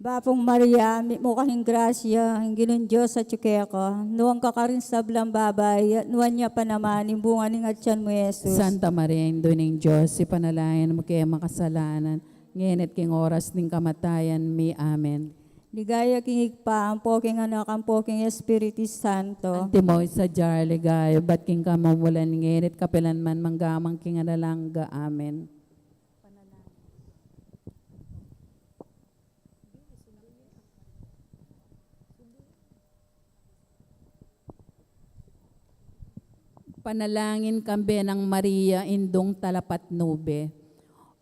Bapung Maria, mitmu ka king grasya, ing Ginung Dios atyu keka, nuan ka karing sablang babai, at nuan ya pa naman ing bunga ning atyan mu, Jesus. Santa Maria, Indu ning Dios, ipanalangin mu keng makasalanan, ngeni at king oras ning kamatayan mi. Amen. Ligaya king Ibpa, ampo king Anak, ampo king Espiritu Santo. Antimo ing sadya king ligaya, ibat king kamumulan, ngeni at kapilanman, mangga man king alang angga. Amen. Panalangin kambe nang Maria, Indung Talapatnube.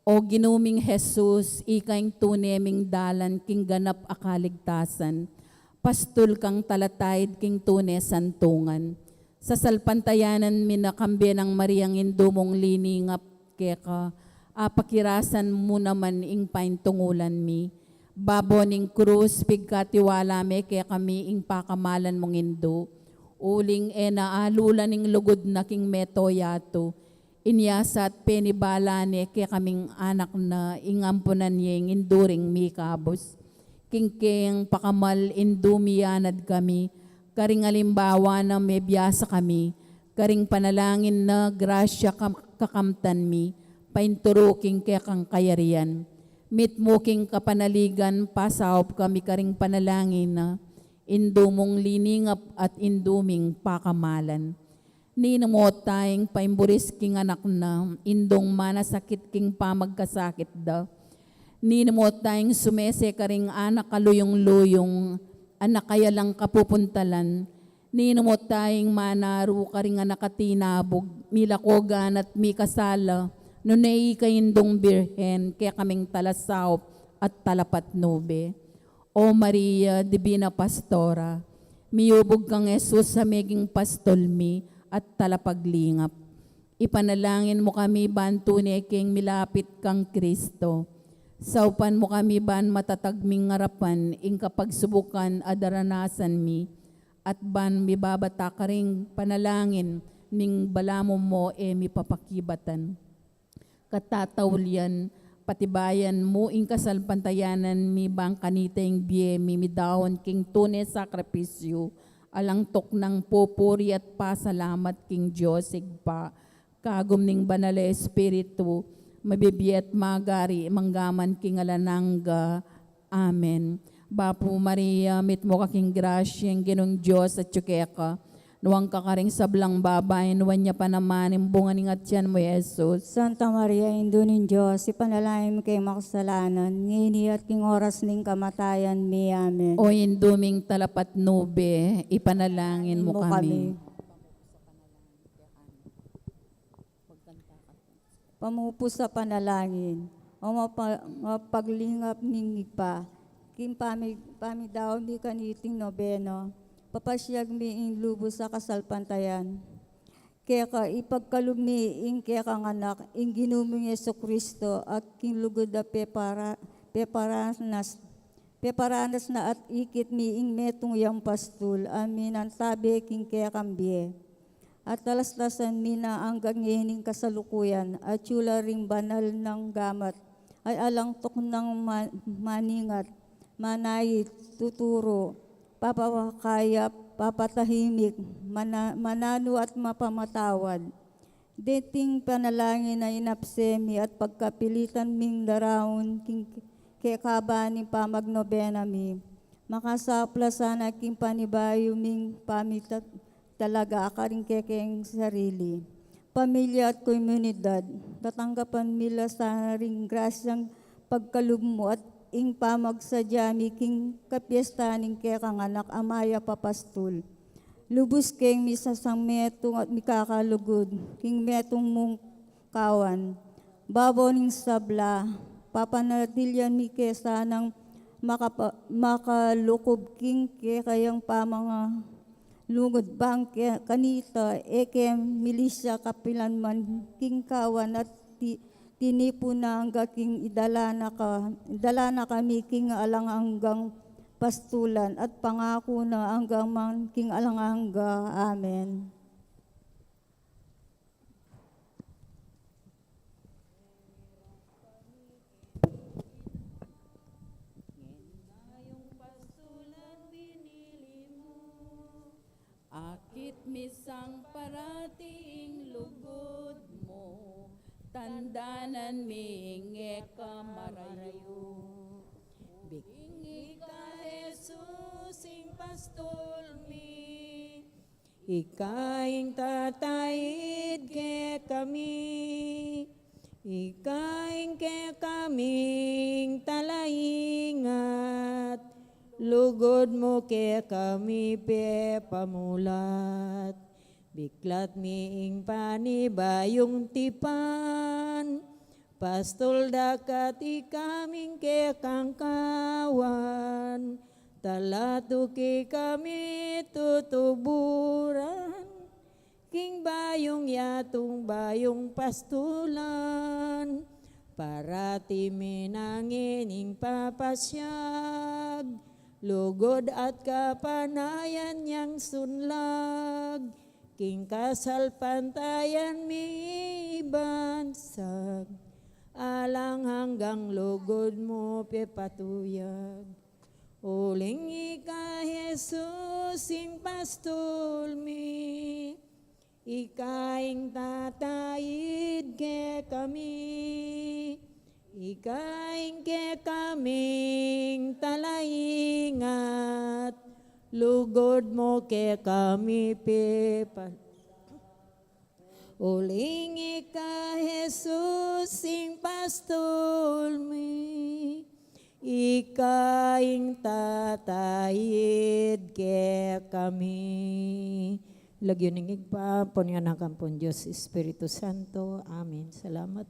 O Ginu ming Jesus, ika ing tune ming dalan king ganap a kaligtasan, pastul kang talataid king tune santungan. Sasalpantayanan mi na kambe nang Mariang Indu mung liningap keka, apakirasan mu naman ing paintungulan mi. Babo ning krus, pigkatiwala me kekami ing pakamalan mung Indu, uling e na alulan ing lugud na king meto yatu. Inya sa at penibala ne kekaming anak na ing ampunan ye ing Indu ring mikabus. King keng pakamal Indu, miyanad kami, karing alimbawa na mebiasa kami, karing panalangin na grasya kam-, kakamtan mi, painturu king kekang kayarian. Mitmu king kapanaligan, pasaup kami karing panalangin na, Indu mung liningap at Indu ming pakamalan. Ninumot tayang paimburis king anak na, Indung manasakit king pamagkasakit da. Ninumot tayang sumese karing anak a luyung-luyung, anak a alang kapupuntalan. Ninumot tayang manaru karing anak a tinabug, milakogan at mikasala, nune ika Indung Birhen, kekaming talasaup at talapatnube. O Maria, Divina Pastora, miyubug kang Jesus a meging pastul mi at talapaglingap. Ipanalangin mu kami ban tune keng milapit kang Kristo. Saupan mu kami ban matatag ming arapan ing kapagsubukan a daranasan mi, at ban mibabata karing panalangin ning balamu mo e mipapakibatan. Katataulian, patibayan mu ing kasalpantayanan mi ban kanita ing bie mi midaun king tune sakripisyu, alang tuknang pupuri at pasalamat king Dios Ibpa, kagum ning Banal a Espiritu, mabibie at magari mangga man king alang angga. Amen. Bapu Maria, mitmu ka king grasya, ing Ginung Dios atyu keka. Nuan ka karing sablang babai, nuan ya pa naman ing bunga ning atian mu, Jesus. Santa Maria, Indu ning Dios, ipanalangin mu kaming makasalanan, ngeni at king oras ning kamatayan mi. Amen. O Indu ming talapatnube, ipanalangin mu kami. Pamupus a panalangin. O mapa-, mapaglingap ning Ibpa, king pami-, pamidaun mi kaniting nobena, papasyag mi ing lubus a kasalpantayan. Keka ipagkalub mi ing kekang Anak, ing Ginu ming Jesucristo, at king lugud a pepara-, peparanas, peparanas na at ikit mi ing metung yang pastul, a minantabe king kekang bie. At talastasan mi na anggang ngening kasalukuyan, atyu la ring banal nang gamat, at alang tuknang ma-, maningat, manait, tuturu, papapakayap, papatahimik, mana-, mananu at mapamatawad. Deting panalangin a inapse mi at pagkapilitan ming daraun king kekaban ning pamagnobena mi, makasapla sana king panibayu ming pamita-, talaga karing kekeng sarili, pamilya at komunidad. Tatanggapan mi la sana ring grasyang pagkalub mu at ing pamagsadya mi king kapiesta ning kekang Anak a mayap a pastul. Lubus keng misasang metung at mikakalugud king metung mung kawan. Babo ning sabla, papanatilian mi ke sanang makapa-, makalukub king kekayang pamanga lugud bang ke-, kanita, e ke milisya kapilan man king kawan at ti-, tinipun na angga king idala na ka-, idala na kami king alang anggang pastulan at pangaku na anggang man king alang angga. Amen. Akit mi sang parati ing lugud mu, tandanan mi ing e ka marayu. Biking ika, Jesus, ing pastul mi, ika ing tataid kekami, ika ing kekaming talaingat, lugud mu kekami pepamulat. Biklat mi ing panibayung tipan, pastul dakat ikaming kekang kawan, talatu kekami tutuburan, king bayung yatung bayung pastulan, parati mi ngening papasyag, lugud at kapanayan yang sunlag, king kasalpantayan mi ibansag, alang anggang lugud mu pepatuyag. Uling ika, Jesus, ing pastul mi, ika ing tataid kekami, ika ing kekaming talaingat, lugud mu kekami pepa-, uling ika, Jesus, ing pastul mi, ika ing tataid kekami. Lagyu ning Ibpa, ampon ning Anak, ampon Dios Espiritu Santo. Amen. Salamat.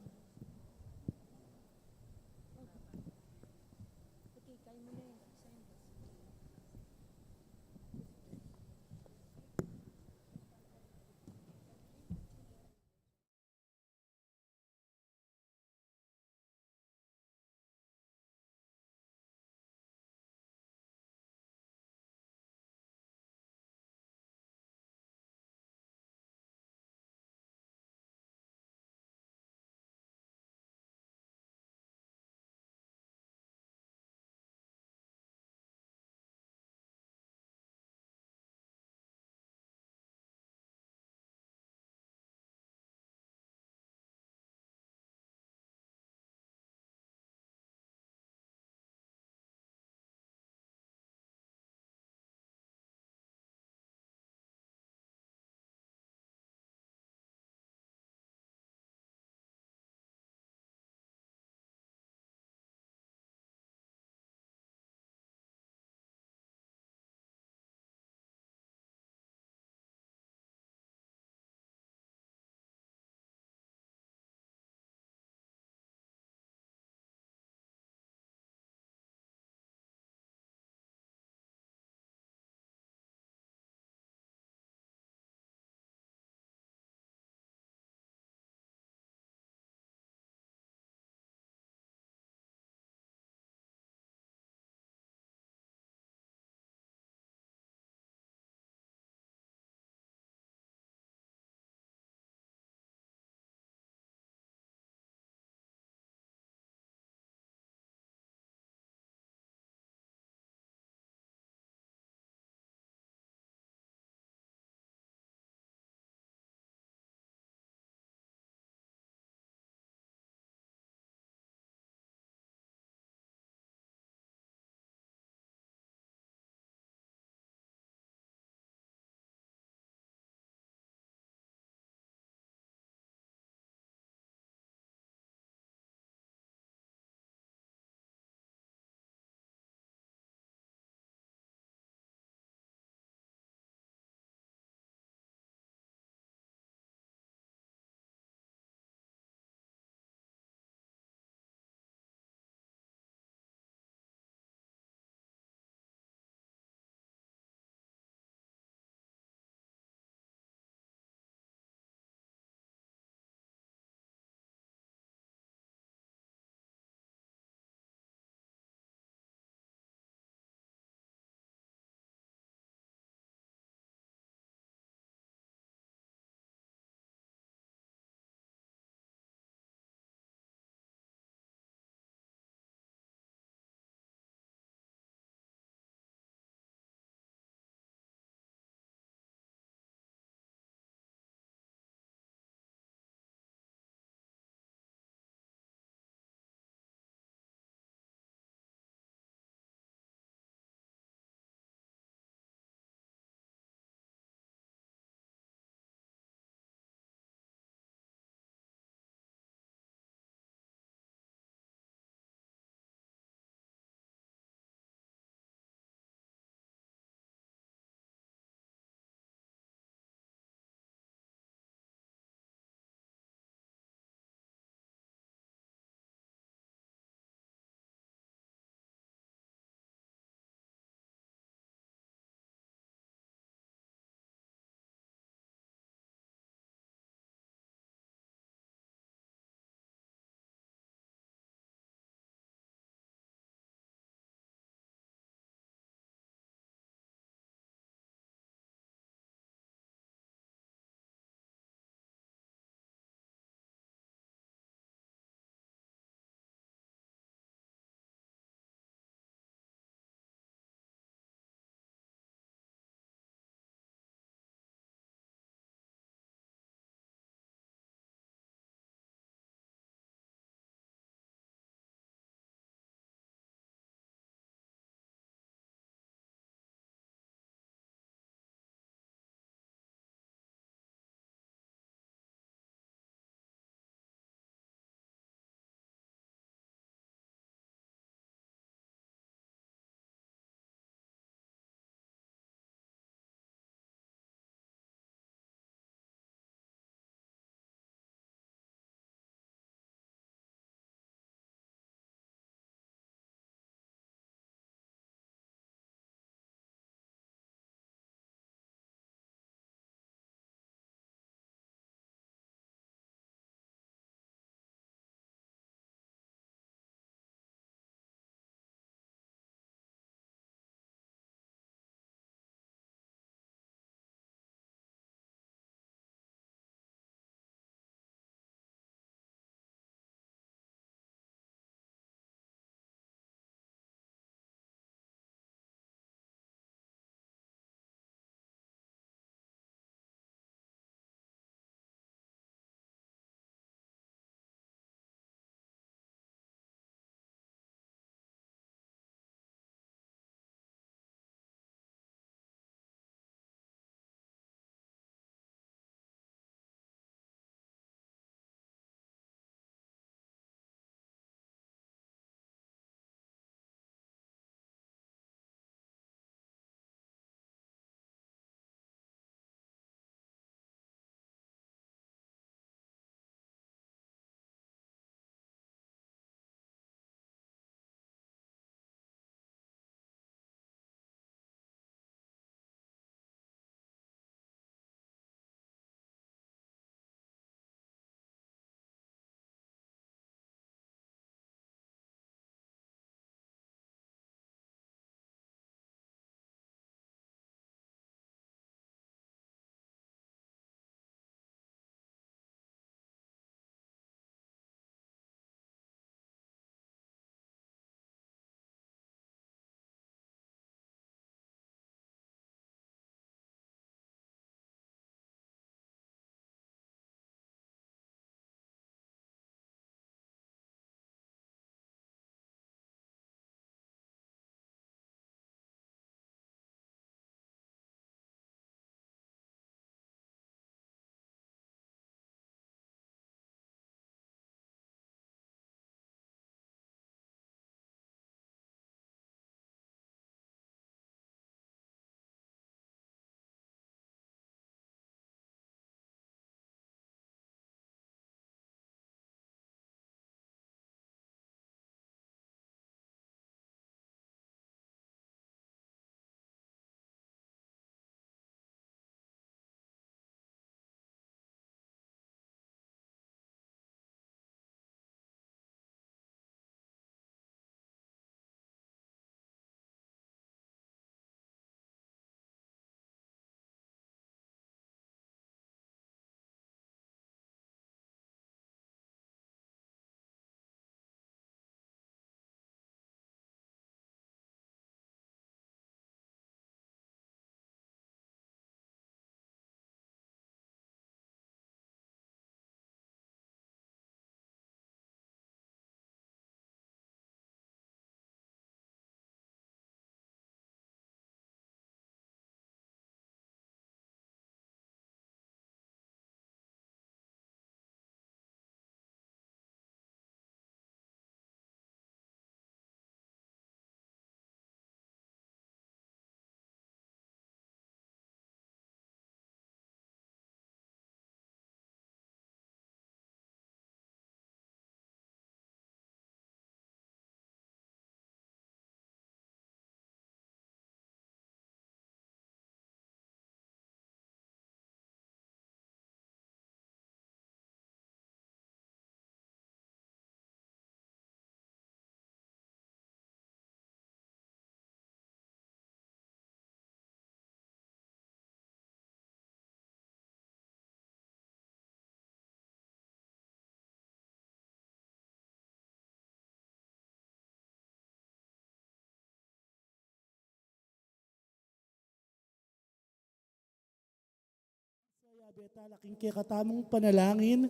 Betala king kekatamung panalangin,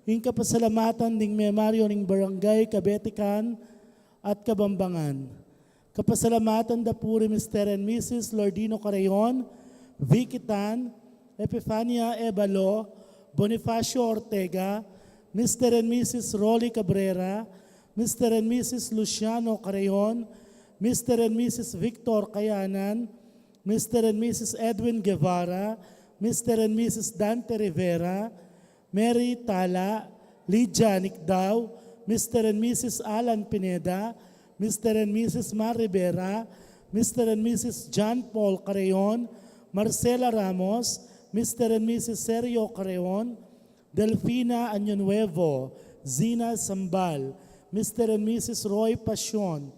ing kapasalamatan ding memaryo ning Barangay Kabetikan at Kabambangan. Kapasalamatan da pu ri Mister and Missus Lordino Carayon, Vicky Tan, Epifania Ebalo, Bonifacio Ortega, Mister and Missus Rolly Cabrera, Mister and Missus Luciano Carayon, Mister and Missus Victor Kayanan, Mister and Missus Edwin Guevara, Mister and Missus Dante Rivera, Mary Tala, Lydia Nicdao, Mister and Missus Alan Pineda, Mister and Missus Mar Rivera, Mister and Missus John Paul Carayon, Marcela Ramos, Mister and Missus Sergio Carayon, Delfina Año Nuevo, Zina Sambal, Mister and Missus Roy Pasion,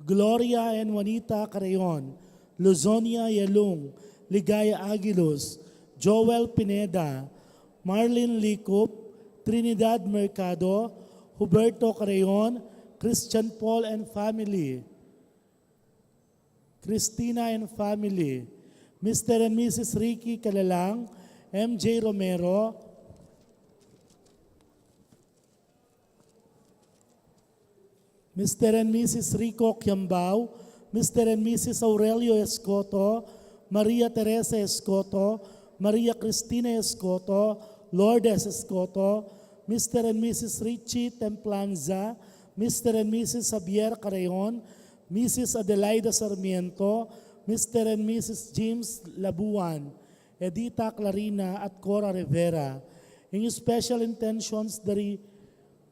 Gloria and Juanita Carayon, Luzonia Yelung, Ligaya Aguiluz, Joel Pineda, Marlene Licup, Trinidad Mercado, Huberto Carayon, Christian Paul and family, Christina and family, Mister and Missus Ricky Calalang, M J Romero, Mister and Missus Rico Kiambao, Mister and Missus Aurelio Escoto, Maria Teresa Escoto, Maria Cristina Escoto, Lourdes Escoto, Mister and Missus Richie Templanza, Mister and Missus Javier Carayon, Missus Adelaida Sarmiento, Mister and Missus James Labuan, Edita Clarina at Cora Rivera. Ing special intentions da ri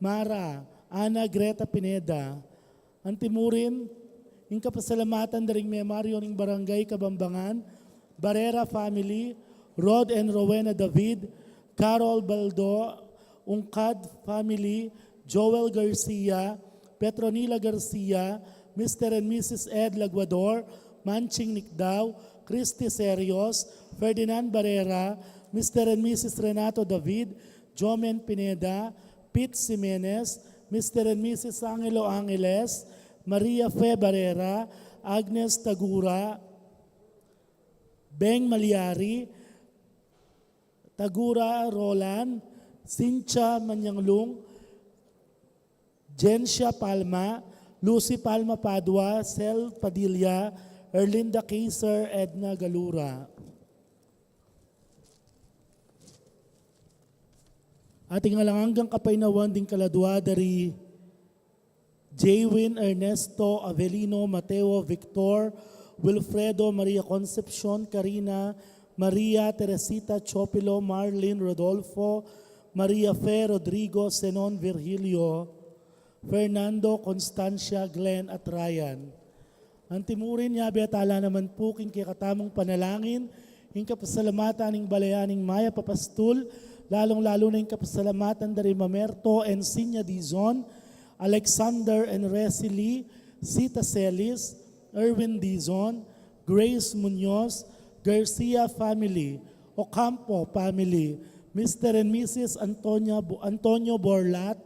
Mara Ana Greta Pineda. Antimurin, ing kapasalamatan da ring memaryo ning Barangay Kabambangan, Barrera family, Rod and Rowena David, Carol Baldo, Ungkad family, Joel Garcia, Petronila Garcia, Mister and Missus Ed Laguador, Manching Nicdao, Christy Serios, Ferdinand Barrera, Mister and Missus Renato David, Jomen Pineda, Pete Ximenes, Mister and Missus Angelo Angeles, Maria Fe Barrera, Agnes Tagura, Beng Maliari, Tagura Roland, Cynthia Manyanglung, Gencia Palma, Lucy Palma Padua, Sel Padilla, Erlinda Kaiser, Edna Galura. Ating alang anggang kapaynawan ding kaladua da ri Jaywin Ernesto Avelino Mateo Victor Wilfredo Maria Concepcion Carina Maria Teresita Chopilo Marlin Rodolfo Maria Fe Rodrigo Zenon Virgilio Fernando Constancia Glenn at Ryan. Antimurin, yabe tala naman pu king kekatamung panalangin ing kapasalamatan ning balayan ning Mayap a Pastul, lalung-lalu na ing kapasalamatan da ri Mamerto Encinia Dizon, Alexander and Resily, Sita Celis, Erwin Dizon, Grace Muñoz, Garcia family, Ocampo family, Mister and Missus Antonia Bo-, Antonio Borlat,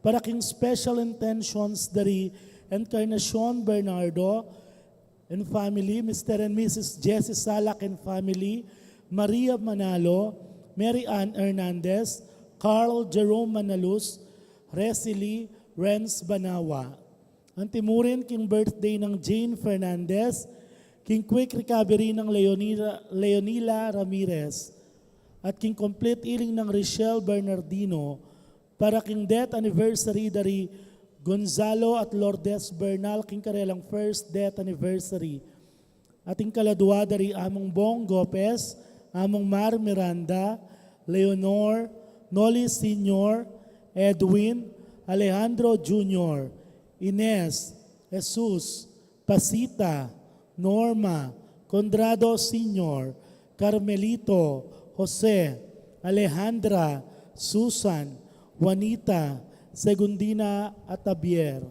para king special intentions da ri Encarnacion Bernardo and family, Mister and Missus Jesse Salak and family, Maria Manalo, Mary Ann Hernandez, Carl Jerome Manalus, Resily Renz Banawa. Antimurin king birthday nang Jane Fernandez, king quick recovery nang Leonila, Leonila Ramirez, at king complete healing nang Richelle Bernardino, para king death anniversary da ri Gonzalo at Lourdes Bernal king karelang first death anniversary. At ing kaladua da ri Among Bong Gopez, Among Mar Miranda, Leonor, Noli Senior, Edwin, Alejandro Junior, Ines, Jesus, Pasita, Norma, Conrado Senior, Carmelito, Jose, Alejandra, Susan, Juanita, Segundina at Javier.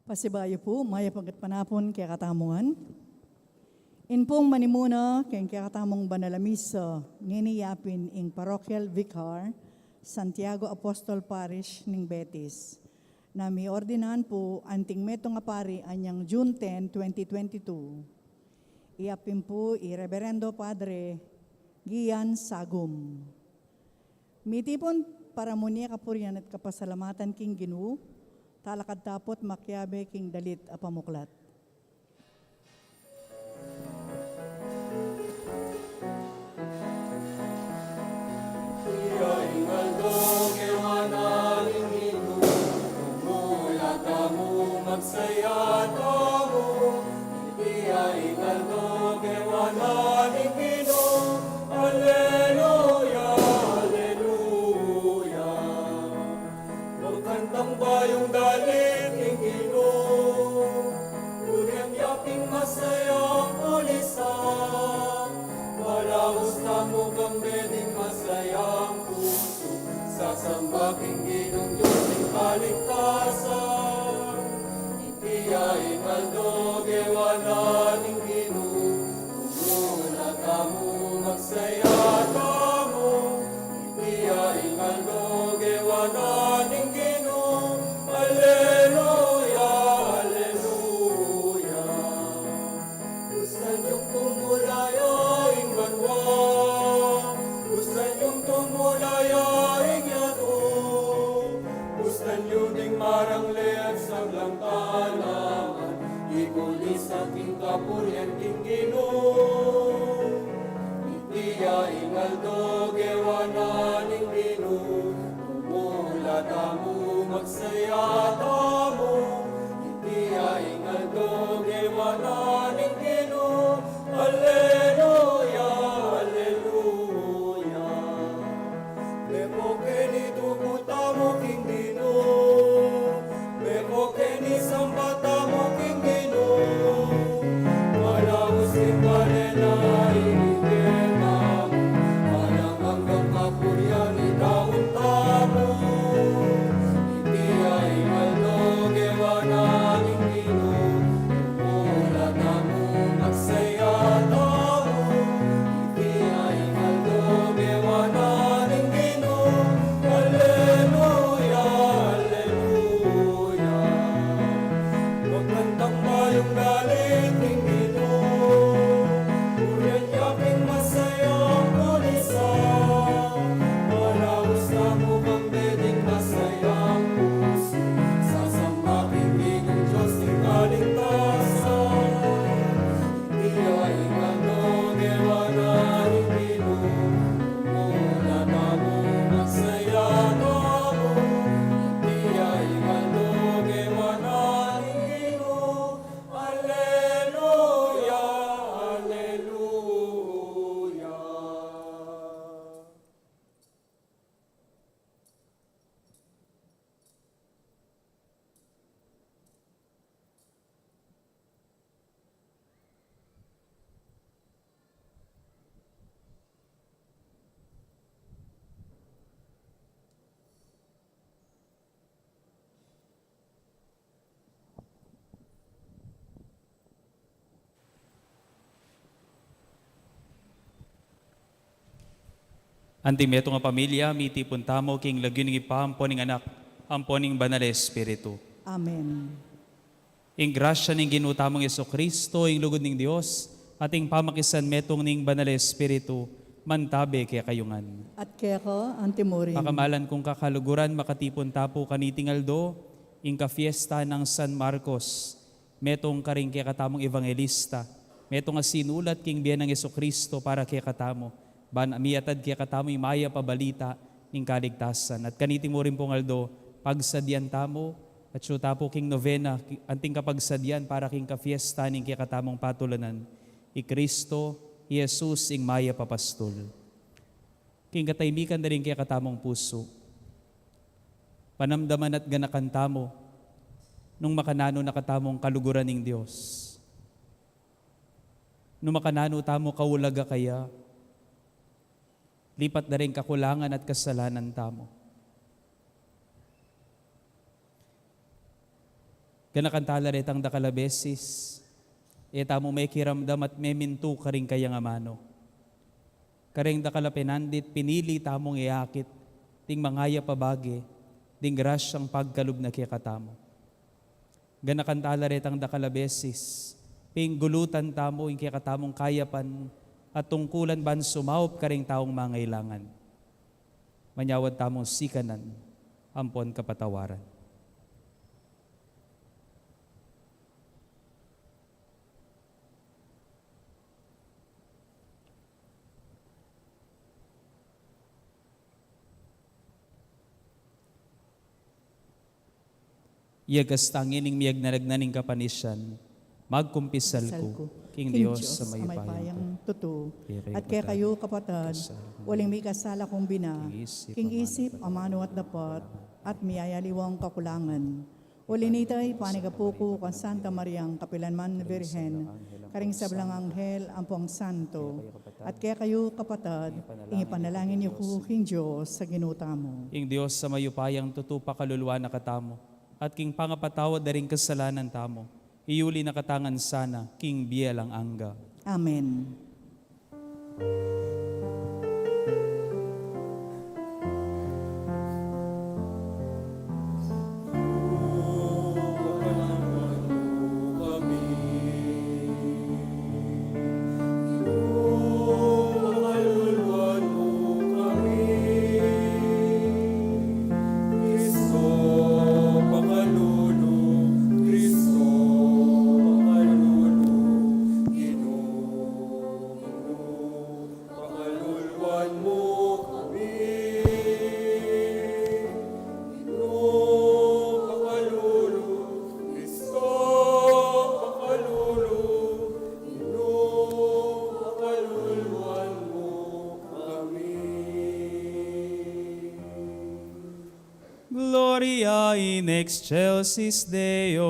Pasibayu pu, mayap a gatpanapun kekatamu ngan. In pung manimuna keng kekatamung banal a misa, ngeni yapin ing Parochial Vicar, Santiago Apostol Parish ning Betis, na miordinan pu anting metung a pari anyang June ten, twenty twenty-two. Iya pin pu i Reverendo Padre Gian Sagum. Mitipun para mu ning kapurian at kapasalamatan king Ginu, talakad ta pu't makiabe king dalit a pamuklat. Iya ing aldo, kewa na ning Ginu, mumula tamu, magsaya tamu. Iya ing aldo, kewa na ning Ginu, aleluya, aleluya. Magkantang bayung dalit king Ginu. Purian ya king masayang pulisan. Malaus tamu kambe ding masayang pusu, sasamba king Ginung Dios ning kaligtasan. Iti ya ing aldo, kewa na ning Ginu, mumula tamu, magsaya tamu. Iti ya ing aldo, kewa na ning Ginu, aleluya, aleluya. Bustan yung tumulaya ing banua, bustan yung tumulaya ing yatu, bustan yu ding marang lean sablang talaman, ikulisan king kapurian king Ginu. Iti ya ing aldo, kewa na ning Ginu, mumula tamu, magsaya tamu. Iti ya ing aldo, kewa na ning Ginu, aleluya, aleluya. Meko keni tuku tamu king Ginu, meko keni samba tamu king Ginu. Malaus ing panenai king kekamu, alang anggang kapurian ing daun tamu. Iti ya ing aldo, kewa na ning Ginu, mumula tamu, magsaya tamu. Iti ya ing aldo, kewa na ning Ginu, aleluya, aleluya. Magkantang bayung dalit king Ginu. Purian ya king masayang pulisan. Malaus tamu kambe ding masayang pusu, sasamba king Ginung Dios ning kaligtasan. Iti ya ing aldo, kewa na ning Ginu, mumula tamu, magsaya tamu. Iti ya ing aldo, kewa na ning Ginu, aleluya, aleluya. Anting metung a pamilya, mitipun tamu king lagyu ning Ibpa, ampo ning Anak, ampo ning Banal a Espiritu. Amen. Ing grasya ning Ginu tamung Jesucristo, ing lugud ning Dios, at ing pamakisanmetung ning Banal a Espiritu, mantabe kekayu ngan. At keka antimurin. Pakamalan kung kakaluguran, makatipun ta pu kaniting aldo, ing kafiesta nang San Marcos, metung karing kekatamung evangelista, metung a sinulat king bie nang Jesucristo para kekatamu, ban miatad kekatamu ing mayap a balita ning kaligtasan. At kaniti mu rin pung aldo, pagsadian tamu, at atsu ta pu king novena, ki-, anting kapagsadian para king kafiesta ning kekatamung patulanan, i Cristo Jesus, ing mayap a pastul. King katahimikan da ring kekatamung pusu, panamdaman at ganakan tamu nung makananu na katamung kaluguran ning Dios. Nung makananu tamu kaulaga kaya, lipat da ring kakulangan at kasalanan tamu. Ganakan tala retang dakal a beses, e tamu mekiramdam at memintu karing kayang amanu. Kareng dakal a penandit, pinili tamung iakit ding mangayap a bage, ding grasyang pagkalub na kekatamu. Ganakan tala retang dakal a beses, pinggulutan tamu ing kekatamung kayapan at tungkulan ban sumaup karing taung mangailangan. Manyawad tamung sikanan ampon kapatawaran. Iyagas tang ining miyagnanagnan ning kapanisian, magkumpisal ku king Dios a mayupayang tutu. At kekayu, kapatad, uling mikasala kung bina, king isip, amanu at dapat, at miyayaliwang kakulangan. Uli nita, ipanigapu ku kang Santa Mariang kapilanman Virgen, karing sablang anghel ampong santo, at kekayu, kapatad, ing ipanalangin yu ku king Dios a Ginu tamu. Ing Dios a mayupayang tutu pakaluluan na katamu, at king pangapatawad da ring kasalanan tamu, iyuli na katamu ngan sana king bie alang angga. Amen. Pakaluluan mu kami. Ginu, pakalulu, Kristo, pakalulu, Ginu, pakaluluan mu kami. Gloria in excelsis Deo.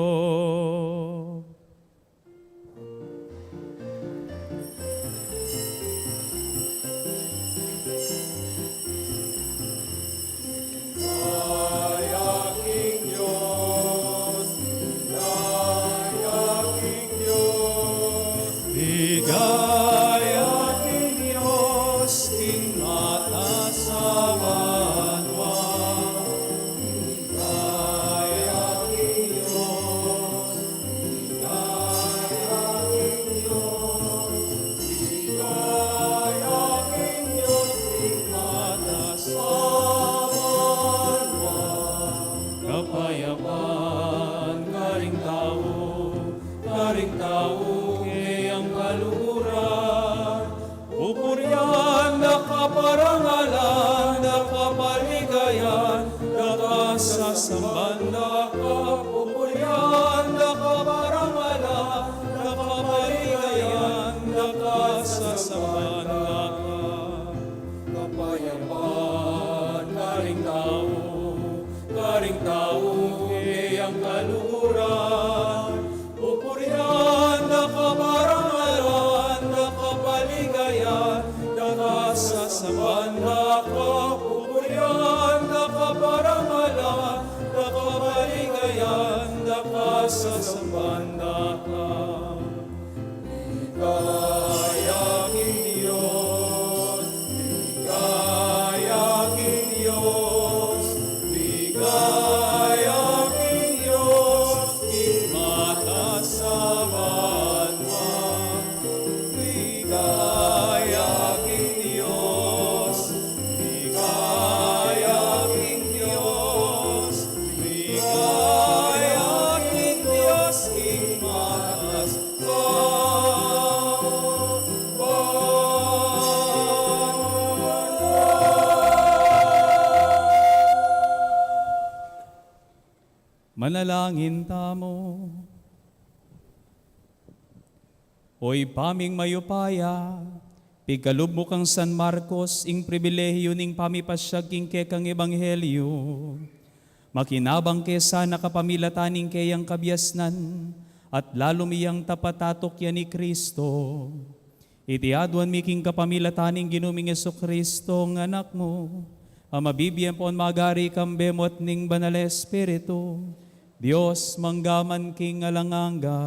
Ligaya king Dios, king mataas a banua. Ligaya king Dios, ligaya king Dios, ligaya king Dios, king mataas a banua. Kapayapan karing tau, karing tau keyang kaluguran. Pupurian da ka, parangalan da ka, paligayan da ka, sasamban da ka. Pupurian da ka, parangalan da ka, paligayan da ka, sasamban da ka. Kapayapan karing tau, karing tau keyang kaluguran. Pupurian da ka, parangalan da ka, paligayan da ka, sasamban da ka. Pupurian da ka, parangalan da ka, paligayan da ka, sasamban da ka. Ligaya king Dios, ligaya king Dios, ligaya king Dios, king mataas a banua. Ligaya king Dios, ligaya king Dios, ligaya king Dios, king mataas a banua. Manalangin tamu. O Ibpa ming mayupaya, pigkalub mu kang San Marcos ing pribilehiyu ning pamipasyag king kekang ebanghelyu. Makinabang ke sana kapamilatan ning keyang kabiasnan at lalu mi yang tapat a tukyan i Kristo. Iti aduan mi king kapamilatan ning Ginu ming Jesucristo, ing Anak mu, a mabibie ampon magari kambe mu at ning Banal a Espiritu, Dios mangga man king alang angga.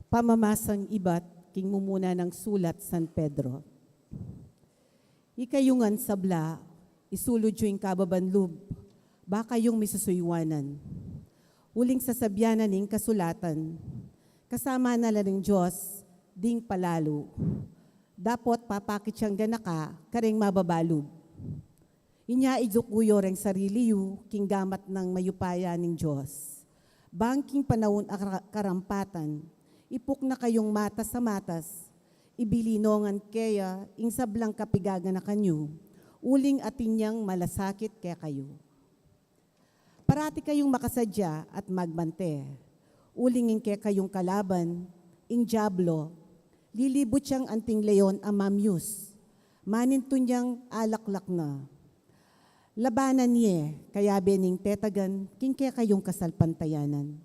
Pamamasang ibat king mumuna nang sulat San Pedro. Ikayu ngan sabla, isulud yu ing kababan lub, ba kayung misusuywanan. Uling sasabian na ning kasulatan, kasama na la ning Dios ding palalu. Dapot papakit yang ganaka kareng mababa lub. Inya iduku yu reng sarili yu king gamat nang mayupaya ning Dios. Bang king panaun a kara-, karampatan, ipuk na kayung matas a matas, ibili no ngan keya ing sablang kapigaganakan yu, uling atin yang malasakit kekayu. Parati kayung makasadya at magmante, uling ing kekayung kalaban, ing Diablo, lilibut yang anting leon a mamyus, manintun yang alaklak na. Labanan ye, kayabe ning tetagan king kekayung kasalpantayanan.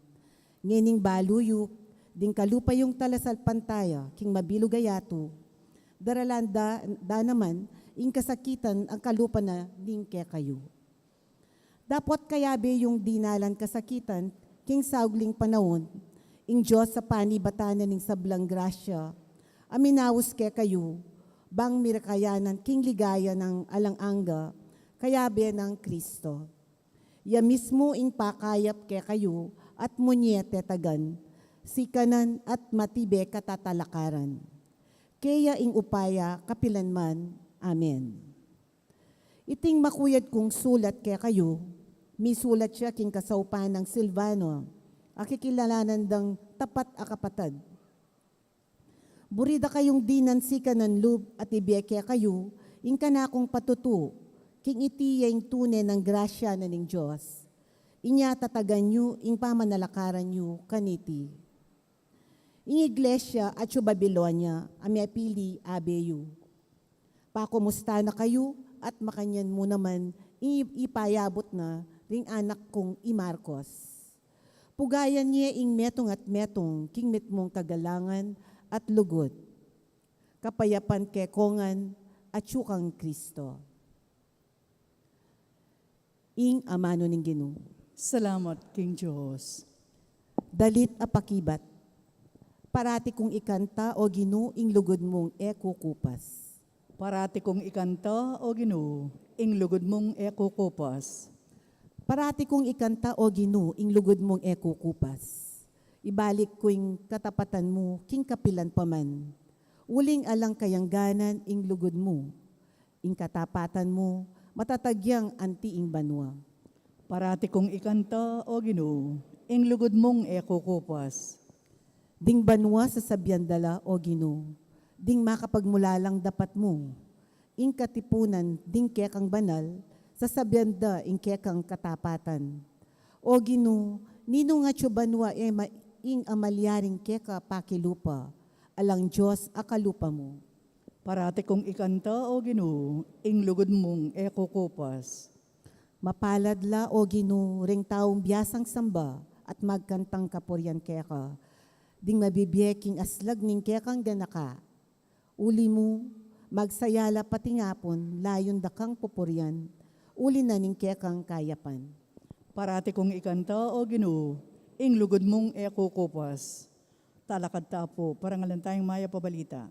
Ngening balu yu ding kalupa yung talasalpantaya king mabilug a yatu, daralan da, da naman ing kasakitan a kalupa na ning kekayu. Dapot kayabe yung dinalan kasakitan king saugling panaun, ing Dios a panibatan na ning sablang grasya a minaus kekayu, bang mirakayanan king ligaya nang alang angga, kayabe nang Kristo. Ya mismu ing pakayap kekayu at munye tetagan, sikanan at matibe katatalakaran. Keya ing upaya kapilan man. Amen. Iting makuyad kung sulat kekayu, misulat ya king kasaupan nang Silvano, a kikilalanan dang tapat a kapatad. Buri da kayung dinan sikanan lub at ibie kekayu ing kanakung patutu, king iti ya ing tune nang grasya na ning Dios. Inya tatagan yu ing pamanalakaran yu kaniti. Ing iglesia atyu Babilonia a mepili abe yu. Pakumusta na kayu at makanyan mu naman ing ipayabut na ring anak kung i Marcos. Pugayan ye ing metung at metung king mitmung kagalangan at lugud. Kapayapan keko ngan atyu kang Kristo. Ing amanu ning Ginu. Salamat king Dios. Dalit a pakibat. Parati kung ikanta, O Ginu, ing lugud mung e kukupas. Parati kung ikanta, O Ginu, ing lugud mung e kukupas. Parati kung ikanta, O Ginu, ing lugud mung e kukupas. Ibalik ku ing katapatan mu king kapilan pa man. Uling alang kayangganan ing lugud mu. Ing katapatan mu, matatag yang anti ing banua. Parati kung ikanta, O Ginu, ing lugud mung e kukupas. Ding banua sasabian da la, O Ginu, ding makapagmulalang dapat mu. Ing katipunan ding kekang banal, sasabian da ing kekang katapatan. O Ginu, ninu ngan atyu banua e ma-, ing amalyaring keka pakilupa, alang Dios a kalupa mu. Parati kung ikanta, O Ginu, ing lugud mung e kukupas. Mapalad la, O Ginu, ring taung biasang samba at magkantang kapurian keka, ding mabibie king aslag ning kekang ganaka. Uli mu, magsaya la pati ngapun, layun da kang pupurian, uli na ning kekang kayapan. Parati kung ikanta, O Ginu, ing lugud mung e kukupas. Talakad ta pu, parangalan tayang mayap a balita.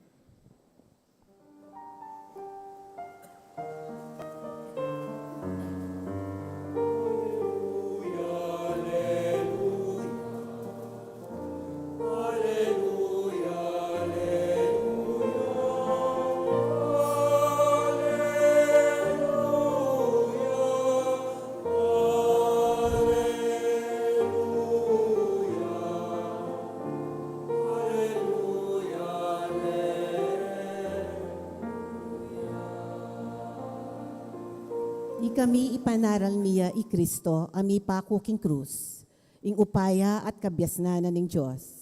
Ikami ipanaral mi ya i Kristo a mipaku king krus, ing upaya at kabiasnan na ning Dios.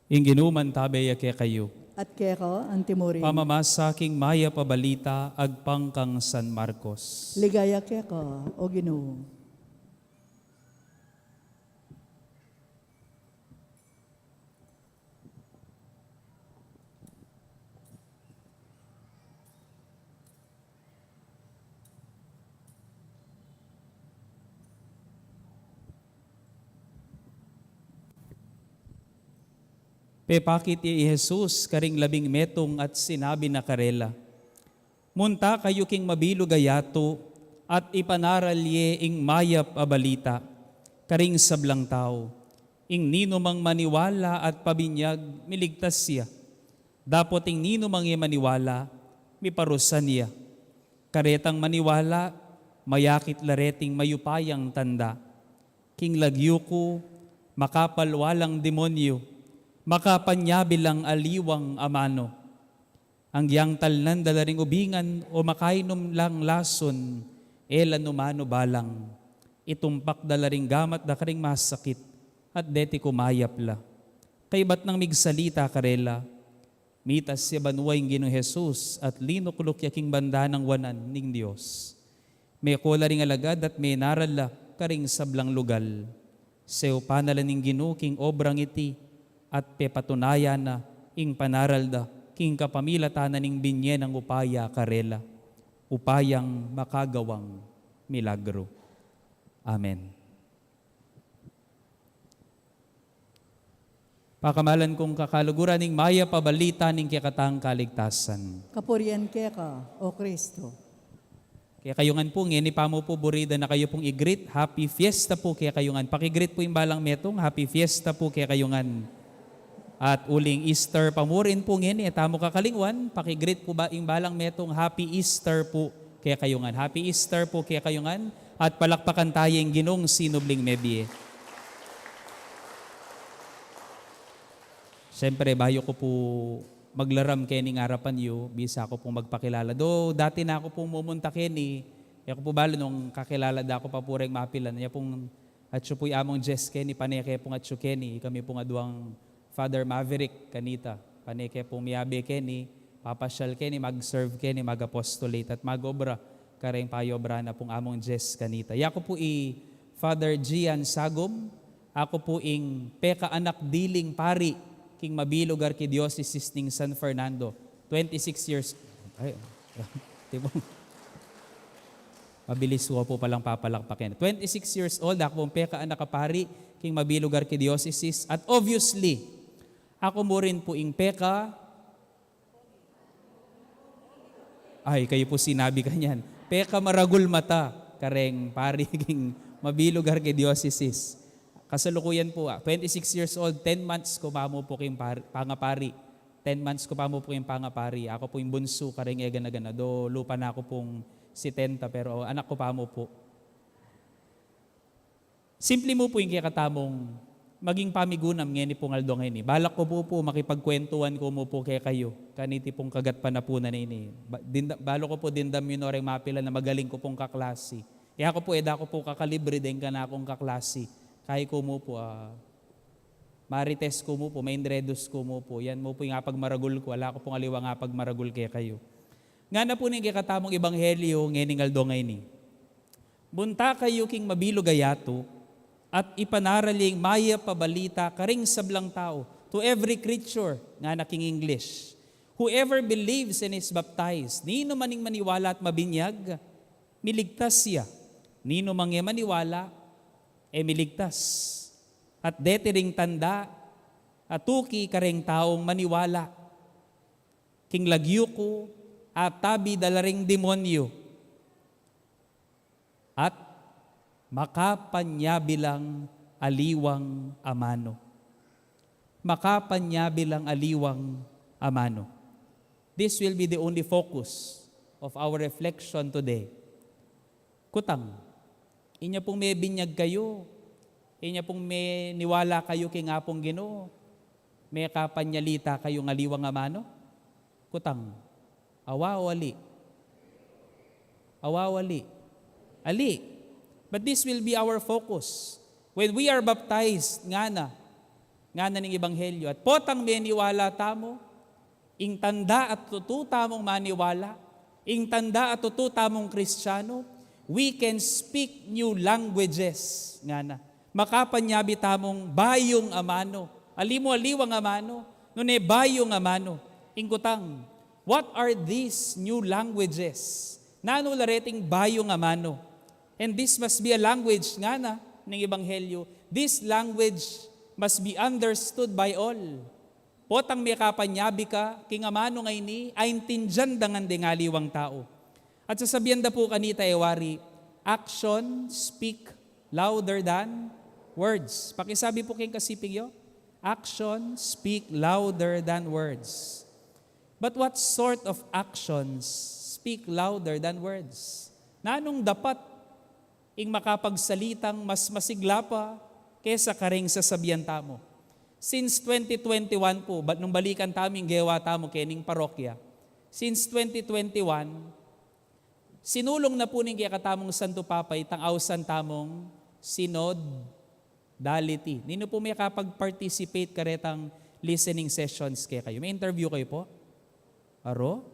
Ing Ginu mantabe ya kekayu. At keka antimurin. Pamamasa king Mayap a Balita agpang kang San Marcos. Ligaya keka, O Ginu. Pepakit ya i Jesus karing labing metung at sinabi na karela, "Munta kayu king mabilug a yatu at ipanaral ye ing Mayap a Balita karing sablang tau. Ing ninumang maniwala at pabinyag, miligtas ya. Dapot ing ninumang e maniwala, miparusan ya. Karetang maniwala, mayakit la reting mayupayang tanda. King lagyu ku, makapalwalang demonyu, makapanyabi lang aliwang amanu. Anggiyang talnan da la ring ubingan o makainum lang lasun, e la numanu balang. Itumpak da la ring gamat da karing masakit, at deti kumayap la." Kaybat nang migsalita karela, mitas ya banua ing Ginung Jesus at linukluk ya king banda nang wanan ning Dios. Meko la ring alagad at menaral la karing sablang lugal. Seupan na la ning Ginu king obrang iti at pepatunayan na ing panaral da king kapamilatan na ning binye nang upaya karela. Upayang makagawang milagru. Amen. Pakamalan kung kakaluguran, ing Mayap a Balita ning kekatang kaligtasan. Kapurian keka, O Kristo. Kekayu ngan pu, ngeni pa mu pu buri da na kayu pung i-greet, happy fiesta pu kekayu ngan. Paki-greet pu ing balang metung, happy fiesta pu kekayu ngan. At uling Easter pa murin pu ngeni, e tamu kakalingwan, paki-greet pu ba ing balang metung, happy Easter pu kekayu ngan. Happy Easter pu kekayu ngan, at palakpakan taya ing Ginung sinubling mebie. Siyempre, bayu ku pu maglaram keni king arapan yu, bisa ku pung magpakilala. Do, dati na ku pung mumunta keni, e ku pu balu nung kakilala da ku pa pu reng mapilan. Ya pung atsu pu i Among Jess keni, pane ke pung atsu keni, kami pung aduang Father Maverick kanita, pane ke pung miyabe keni, papasyal keni, mag-serve keni, mag-apostolate, at mag-obra kareng payobra na pung Among Jess kanita. Ya ku pu i Father Gian Sagum, aku pu ing pekaanak diling pari king mabilug arkidiosesis ning San Fernando. Twenty-six years, ay, tipong, mabilis ku pu palang papalakpakin. Twenty-six years old, aku pung pekaanak a pari king mabilug arkidiosesis. At obviously, aku mu rin pu ing peka Ay, kayu pu sinabi kanyan. Pekamaragul mata kareng pari king mabilug arkidiosesis. Kasalukuyan pu, ah, twenty-six years old, ten months ku pa mu pu king par-, pangapari. Ten months ku pa mu pu king pangapari. Aku pu ing bunsu kareng e gana-gana. Do lupa na ku pung setenta, pero anak ku pa mu pu. Simple mu pu ing kekatamung maging pamigunam ngeni pung aldo ngeni. Balak ku pu, pu makipagkwentuhan ku mu pu kekayu kaniti pung kagat panapunan a ini. Ba-, dinda-, balu ku pu dimdam yu no reng mapilan a magaling ku pung kaklasi. E aku pu, e da ku pu kakalibre deng kanakung kaklasi. Kaya ku mu pu, ah, marites ku mu pu, maindredus ku mu pu. Yan mu pu ing apagmaragul ku, ala ku pung aliwang apagmaragul kekayu. Ngana pu ning kekatamung ebanghelyo ngening aldo ngeni. Munta kayu king mabilug a yatu, at ipanaral ye ing mayap a balita karing sablang tau, to every creature, ngana king English. Whoever believes and is baptized, ninu man ing maniwala at mabinyag, miligtas ya. Ninu mang e maniwala, e miligtas. At deti ring tanda a tuki kareng taung maniwala. King lagyu ku, atabi da la ring demonyu. At makapanyabi lang aliwang amanu. Makapanyabi lang aliwang amanu. This will be the only focus of our reflection today. Kutang, inya pung mebinyag kayu, inya pung meniwala kayu king Apung Ginu, mekapanyalita kayung aliwang amanu? Kutang, awa o ali? Awa o ali? Ali. But this will be our focus. When we are baptized, ngana, ngana ning Ebanghelyo. At potang meniwala tamu, ing tanda a tutu tamung maniwala, ing tanda a tutu tamung Kristiyanu, we can speak new languages, ngana. Makapanyabi tamung bayung amanu, alimu-aliwang amanu, nune bayung amanu. Ing kutang, what are these new languages? Nanu la reting bayung amanu? And this must be a language, ngana ning Ebanghelyo, this language must be understood by all. Potang mekapanyabi ka king amanu ngeni, aintindian da ngan deng aliwang tau. At sasabian da pu kanita, e wari, action speak louder than words. Pakisabi pu king kasiping yu, action speak louder than words. But what sort of actions speak louder than words? Nanung dapat ing makapagsalitang mas masigla pa kesa kareng sasabian tamu? Since twenty twenty-one pu, bat nung balikan tamu ing gewa tamu kening parokya, since twenty twenty-one, sinulung na pu ning kekatamung Santo Papa itang ausan tamung synodality. Ninu pu mekapag-participate karetang listening sessions kekayu? May interview kayu pu? Aro?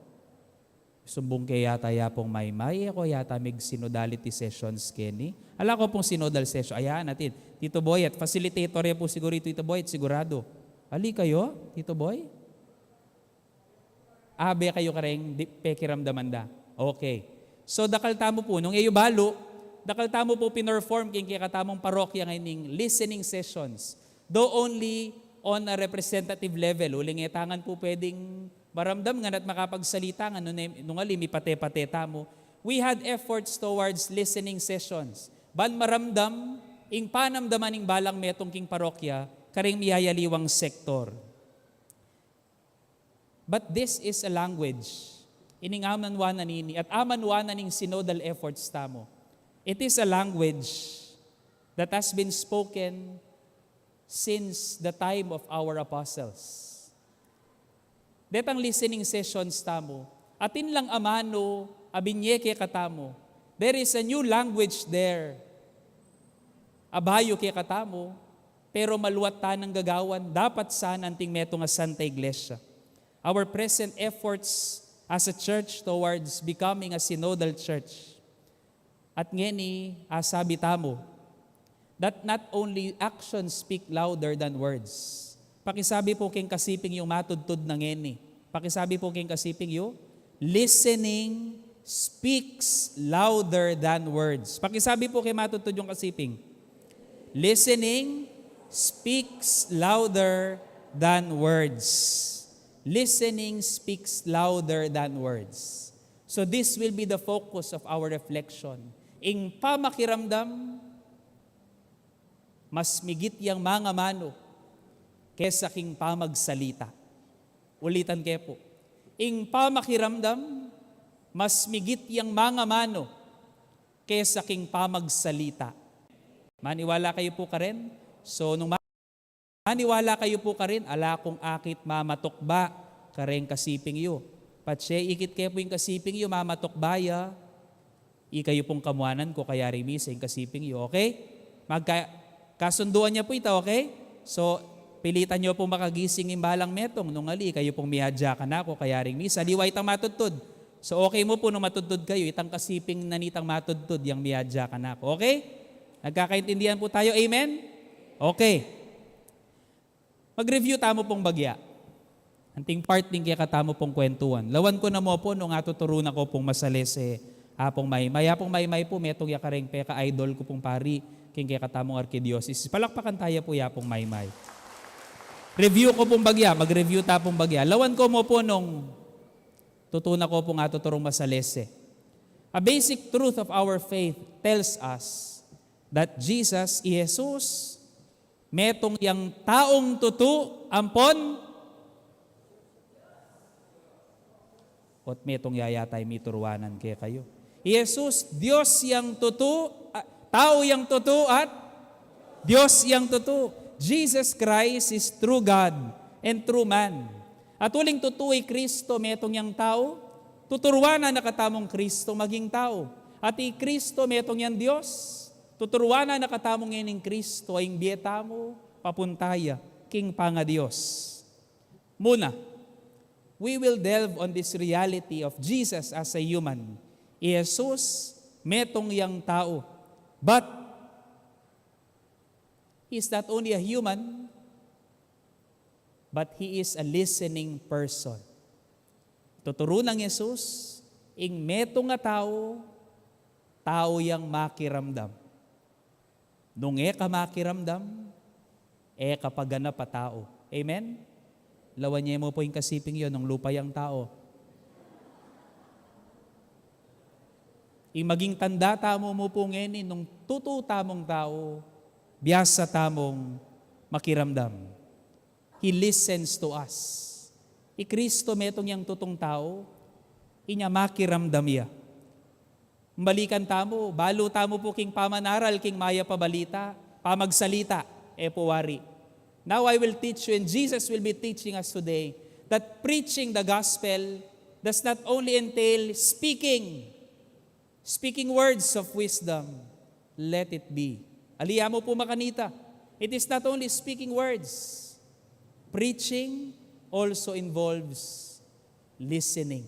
Sumbung ke yata ya pung Maymay, e ko yata mig synodality sessions keni. Ala ko pung synodal session. Ayan, atin. Tito Boyet, facilitator ya pu siguru itu, Tito Boyet, sigurado. Ali kayu, Tito Boy? Abe kayu kareng, di, pekiramdaman da. Okay. So, dakal tamu pu, nung e yu balu, dakal tamu pu pinorform king kekatamung parokya ngening listening sessions. Though only on a representative level, uling e ta ngan pu pwedeng maramdam ngan at makapagsalita ngan nung, nung ali mipate-pate tamu. We had efforts towards listening sessions. Ban maramdam ing panamdaman ning balang metung king parokya kareng miyayaliwang sektor. But this is a language. Ining amanwanan ini, at amanwanan ning synodal efforts tamu. It is a language that has been spoken since the time of our apostles. Detang listening sessions tamu, atin lang amanu a binye kekatamu. There is a new language there. A bayu kekatamu, pero maluat tanang gagawan, dapat sana anting metung a Santa Iglesia. Our present efforts as a church towards becoming a synodal church. At ngeni, a sabi tamu, that not only actions speak louder than words. Pakisabi pu king kasiping yu matudtud na ngeni. Pakisabi pu king kasiping yu, listening speaks louder than words. Pakisabi pu king matudtud yung kasiping, listening speaks louder than words. Listening speaks louder than words. So this will be the focus of our reflection. Ing pamakiramdam, mas migit yang mangamanu kesa king pamagsalita. Ulitan ke pu. Ing pamakiramdam, mas migit yang mangamanu kesa king pamagsalita. Maniwala kayu pu karen? So, nung maniwala kayu pu karin, ala kung akit mamatukba kareng kasiping yu. Patse ikit ke pu ing kasiping yu, mamatukba ya, ikayu pung kamuanan ko kayaring misa ing kasiping yu, okay? Magka-, kasunduan ya pu ita, okay? So, pilitan yu pung makagising ing balang metung, nung ali, ikayu pung miyadya kanaku kayaring misa. Aliwa itang matudtud. So, okay mu pu nung matudtud kayu, itang kasiping na nitang matudtud, yang miyadya kanaku. Okay? Nagkakaintindihan pu tayo, amen? Okay. Mag-review tamu pung bagya. Anting part ning kekatamu pung kwentuan. Lawan ku na mu pu nung atuturu na ku pung masalese Apung Maymay. Apung Maymay pu, metung ya kareng peka-idol ku pung pari king kekatamung arkidiosis. Palakpakan taya pu ya Apung Maymay. Review ku pung bagya, mag-review ta pung bagya. Lawan ku mu pu nung tutu na ku pung atuturung masalese. A basic truth of our faith tells us that Jesus, i Jesus, metung yang taung tutu ampon, ot metung ya yata i mituruanan kekayu. I Jesus, Dios yang tutu, a, tau yang tutu at Dios yang tutu. Jesus Christ is true God and true man. At uling tutu i Kristo metung yang tau, tuturuanan na katamung Kristo maging tau. At i Kristo metung yang Dios, tuturuanan na katamu ngening Kristo, ing bie tamu, papunta ya king pangaDios. Muna, we will delve on this reality of Jesus as a human. I Jesus, metung yang tau. But, He is not only a human, but He is a listening person. Tuturu nang Jesus, ing metung a tau, tau yang makiramdam. Nung e ka makiramdam, e ka paganap a tau. Amen? Lawan ye mu pu ing kasiping yu, nung lupa yang tau. Ing maging tanda tamu mu pu ngeni, nung tutu tamung tau, biasa tamung makiramdam. He listens to us. I Kristo metung yang tutung tau, inya makiramdam ya. Balikan tamu, balu tamu pu king pamanaral king Mayap a Balita, pamagsalita, e pu wari. Now I will teach you, and Jesus will be teaching us today, that preaching the gospel does not only entail speaking, speaking words of wisdom, let it be. Ali ya mu pu makanita, it is not only speaking words. Preaching also involves listening.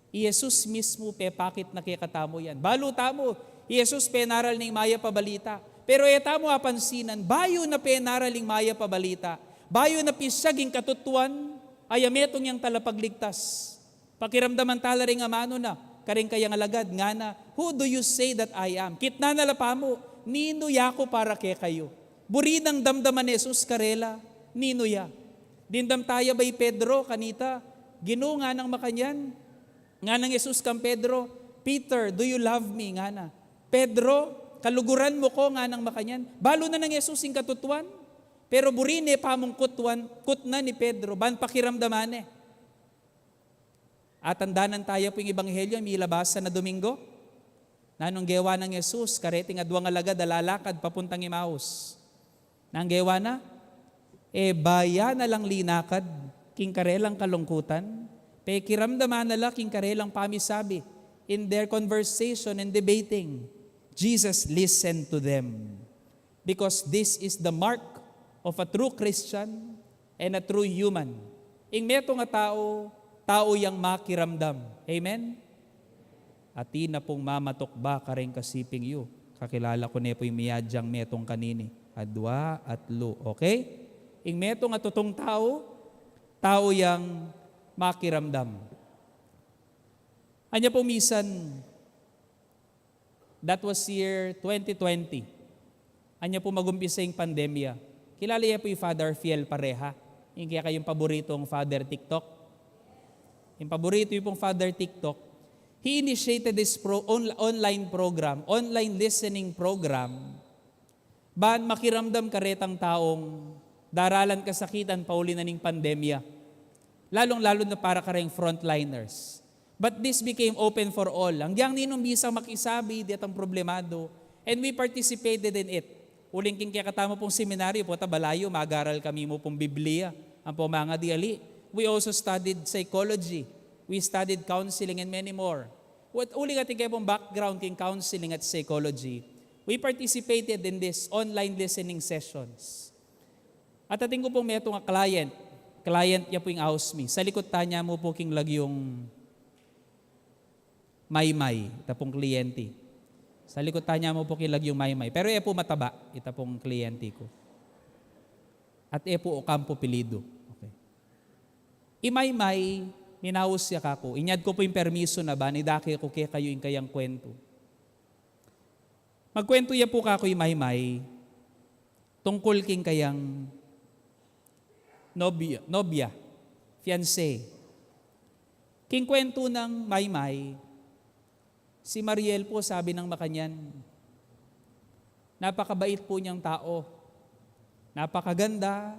I Jesus mismu pepakit na kekatamu yan. Balu tamu, i Jesus penaral ning Mayap a Balita. Pero e tamu apansinan, bayu na penaral ning Mayap a Balita, bayu na pisyag ing katutuan, a ya metung yang talapagligtas. Pakiramdaman tala ring amanu na, karing kayang alagad, ngana, "Who do you say that I am?" Kitnan na la pamu, "Ninu ya ku para kekayu?" Buri nang damdaman Jesus karela, ninu ya. Dimdam taya ba i Pedro kanita, "Ginu," nganang makanyan. Nganang Jesus kang Pedro, "Peter, do you love me?" ngana. "Pedro, kaluguran mu ku?" nganang makanyan. Balu na nang Jesus ing katutuan, pero buri ne pamung kutnan, kutnan i Pedro, ban pakiramdaman ne. Atandanan taya pu ing Ebanghelyo, milabas a Domingo. Nanung gewa nang Jesus kareting aduang alagad a lalakad papuntang Emmaus? Nanung gewa na? E ba ya na lang linakad king karelang kalungkutan, pekiramdaman na la king karelang pamisabi, in their conversation and debating, Jesus listened to them. Because this is the mark of a true Christian and a true human. Ing metung a tau, tau yang makiramdam. Amen? Atin na pung mamatukba kareng kasiping yu. Kakilala ku ne pu ing miyadyang metung kanini. Adua, atlu. Okay? Ing metung a tutung tau, tau yang makiramdam. Anya pu misan, that was year twenty twenty. Anya pu magumpisa ing pandemya. Kilala ye pu i Father Fiel Pareja, ing kekayung paboritong Father TikTok. Ing paborito yu pung Father TikTok, he initiated this pro-, on-, online program, online listening program, ban makiramdam karetang taung daralan kasakitan pauli na ning pandemya, lalung-lalu na para kareng frontliners. But this became open for all. Anggiyang ninung bisang makisabi detang problemadu, and we participated in it. Uling king kekatamu pung seminaryo, pota balayu, mag-aral kami mu pung Biblia, ampo mangadi ali. We also studied psychology. We studied counseling and many more. Uling atin kaya pung background king counseling at psychology, we participated in this online listening sessions. At atin ku pung metung a client, client ya pu ing aus mi. Salikut tanya mu pu king lagyung Maymay, ita pung kliyenti. Salikut tanya mu pu king lagyung Maymay. Pero e pu mataba, ita pung kliyenti ku. At e pu Ocampo apelyidu. Okay. I Maymay, minaus ya kaku. Inyad ku pu ing permisu na ban idake ku kekayu ing kayang kwentu. Magkwentu ya pu kaku i Maymay tungkul king kayang nobya, nobya, fiancé. King kwentu nang Maymay, si Mariel pu, sabi nang makanyan, napakabait pu niyang tau. Napakaganda,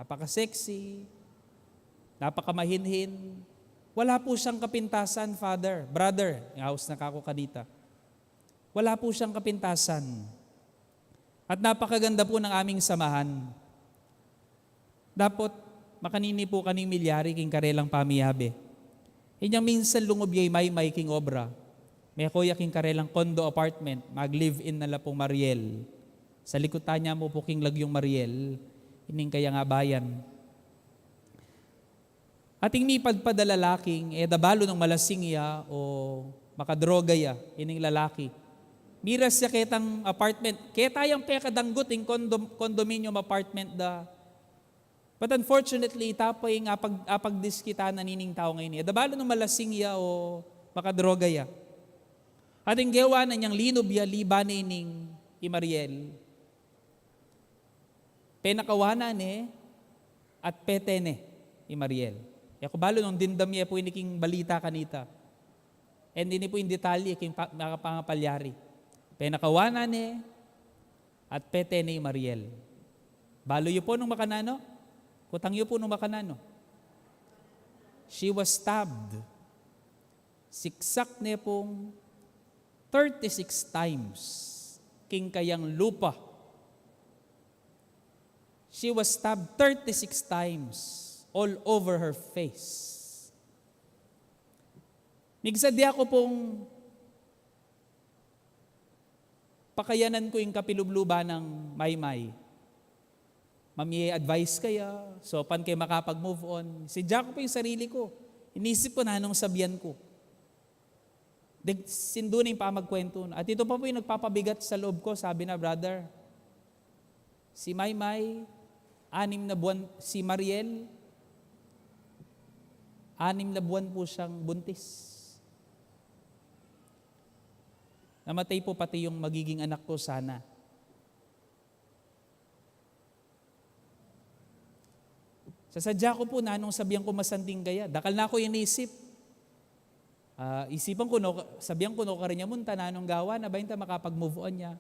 napaka-sexy, napakamahinhin. Wala pu siyang kapintasan, Father, Brother, ing aus na kaku kanita. Wala pu siyang kapintasan. At napakaganda pu nang aming samahan. Dapot, makanini pu kaning milyari king karelang pamiyabe. Inyang minsan lungub ya i Maymay king obra. Meko ya king karelang condo apartment, mag-live-in na la pung Mariel. Salikut tanya mu pu king lagyung Mariel, ining kayang abayan. Atin mipadpad a lalaking, e da balu nung malasing ya o makadroga ya, ining lalaki. Miras ya ketang apartment, keta yang pekadanggut ing condom-, condominium apartment da. But unfortunately, ita pa ing apag-, apagdiskita na nining tau ngeni. E da balu nung malasing ya o makadroga ya. Atin gewa na niang linub ya, liban ne ining i Mariel. Penakawanan ne at pete ne i Mariel. E ku balu nung dimdam ye pu ini king balita kanita. And ini pu ing detalye king pa-, makapangapalyari. Penakawanan ne at pete ne i Mariel. Balu yu pu nung makananu? Kutang yu pu nung makananu? She was stabbed. Siksak ne pung thirty-six times king kayang lupa. She was stabbed thirty-six times all over her face. Migsadya ku pung pakayanan ku ing kapilubluban nang Maymay. Mamie advice kaya, saupan ke makapag-move on. Sadya ku pu ing sarili ku. Inisip ku nanung sabian ku. Deg-, sindu na ing pamagkwentu na. At ito pa pu ing nagpapabigat sa loob ku, sabi na, "Brother, si Maymay, anim na buwan, si Mariel, anim na buwan pu siyang buntis. Namatay pu pati yung magiging anak ko sana." Sasadya ku pu nanung sabian ku masanting kaya. Dakal na ku inisip. Ah, isipan ku no, sabian ku no karin ya munta nanung gawa na ba, inta makapag-move on ya.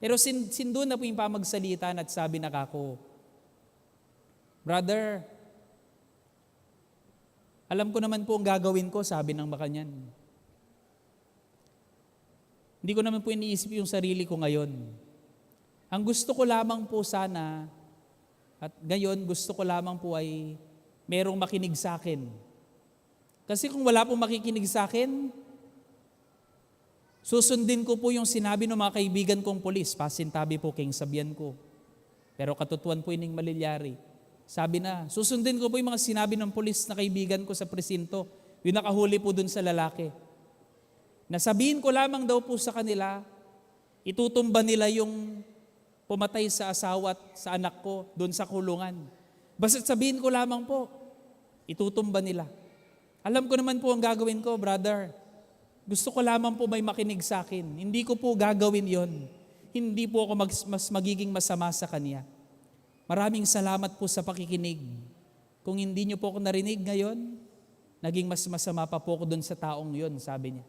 Pero sin-, sindu na pu ing pamagsalita na at sabi na kaku, "Brother, alam ko naman pu ang gagawin ko," sabi nang makanyan. Hindi ko naman pu iniisip yung sarili ko ngayon. Ang gusto ko lamang po sana, at ngayon gusto ko lamang po ay merong makinig sa akin. Kasi kung wala pong makikinig sa akin, susundin ko po yung sinabi ng mga kaibigan kong pulis, pasintabi po keng sabian ko. Pero katutuan po ining malilyari. Sabi na, susundin ko po yung mga sinabi ng pulis na kaibigan ko sa presinto, yung nakahuli po dun sa lalaki. Na sabihin ko lamang daw po sa kanila, itutumba nila yung pumatay sa asawa at sa anak ko doon sa kulungan. Basta't sabihin ko lamang po, itutumba nila. Alam ko naman po ang gagawin ko, brother. Gusto ko lamang po may makinig sa akin. Hindi ko po gagawin yon. Hindi po ako mag-, mas magiging masama sa kanya. Maraming salamat po sa pakikinig. Kung hindi niyo po ako narinig ngayon, naging mas masama pa po ako doon sa taong yon, sabi niya.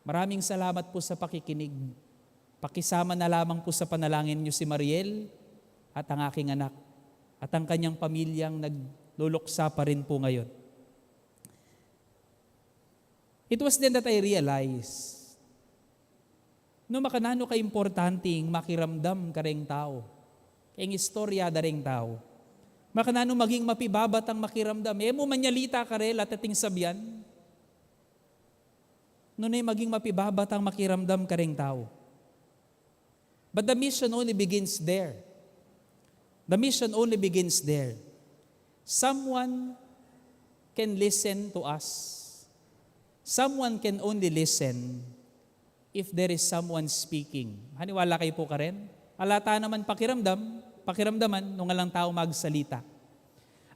Maraming salamat po sa pakikinig. Pakisama na lamang po sa panalangin niyo si Mariel at ang aking anak at ang kanyang pamilyang nagluluksa pa rin po ngayon. It was then that I realized, no, makananu kaimportanting makiramdam kareng tau, keng istorya da reng tau. Makananu maging mapibabatang makiramdam. E mu manyalita karela at ating sabian. Nune maging mapibabatang makiramdam kareng tau. But the mission only begins there. The mission only begins there. Someone can listen to us. Someone can only listen if there is someone speaking. Haniwala kayu pu karen? Ala ta naman pakiramdam, pakiramdaman, nung alang tau magsalita.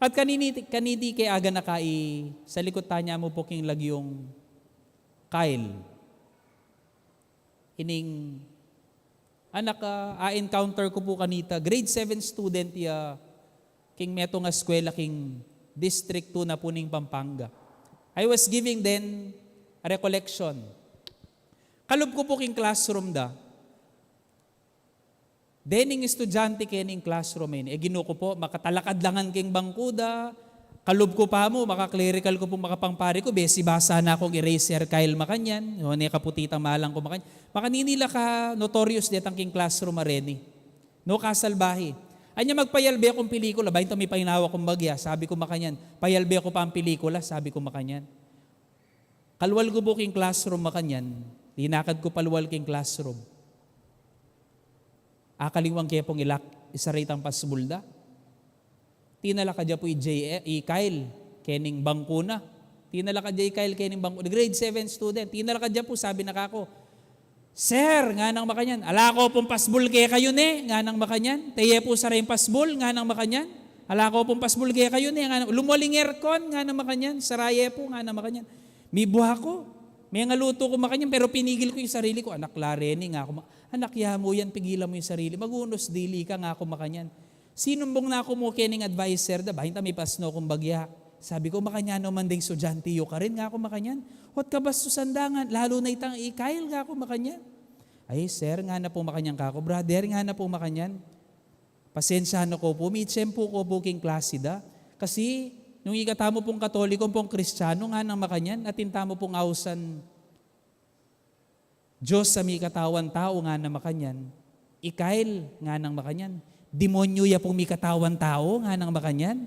At kanini, kaniti ke aganaka i, sa likut tana mu pu king lagyung Kyle. Ining anak, ah, a-encounter ku pu kanita, grade seven student ya, king metung a eskwela king District two na pu ning Pampanga. I was giving then a recollection. Kalub ku pu king classroom da. Dening estudyante keni king classroom ini. E ginu ku pu, makatalakad la ngan king bangku da. Kalub ku pa mu, maka-clerical ku pu, makapangpari ku, besi basa na kung eraser, Kyle, makanyan. O, ne kaputi tang malang ku makanyan. Makanini la ka notorious detang king classroom a reni. No, kasalbahi. Anya magpayalbe kung pelikula, ba, inta mi painawa kung bagya, sabi ku makanyan, "Payalbe ku pa ang pelikula," sabi ku makanyan. Kalwal ku pu king classroom makanyan, linakad ku palwal king classroom. Akaliwang ke pung ilak, isara itang pasbul da. Tinalakad ya pu i J-, i Kyle, kening bangku na. Tinalakad ya i Kyle kening bangku na. Grade seven student. Tinalakad ya pu, sabi na kaku, "Sir," nganang makanyan, "ala ku pung pasbul kekayu ne," nganang makanyan. "Teye pu sara ing pasbul," nganang makanyan. "Ala ku pung pasbul kekayu ne," nganang, "Lumwal ing aircon," nganang makanyan. "Sara ye pu," nganang makanyan. Mibua ku. Mengalutu ku makanyan, pero pinigil ku ing sarili ku. "Anak, la reni," ngaku ma-, "anak, ya mu yan, pigilan mu ing sarili. Mag-unos dili ka," ngaku makanyan. Sinumbung na ku mu kening adviser da, "Bayu nita mipasno kung bagya." Sabi ku, "Makanyan no man deng estudyante yu karin," ngaku makanyan. "Ot kabastusan da ngan, lalu na itang i Kyle," ngaku makanyan. "Ay, sir," ngana pu makanyan kaku, "brother," ngana pu makanyan, "pasensya na ku pu, mitsyempu ku pu king klasi da. Kasi, nung ikatamu pung Katoliko, pung Kristiano," nganang makanyan, "atin tamu pung ausan Dios a mikatawan tau," nganang makanyan. "I Kyle," nganang makanyan, "demonyo ya pung mikatawan tau," nganang makanyan.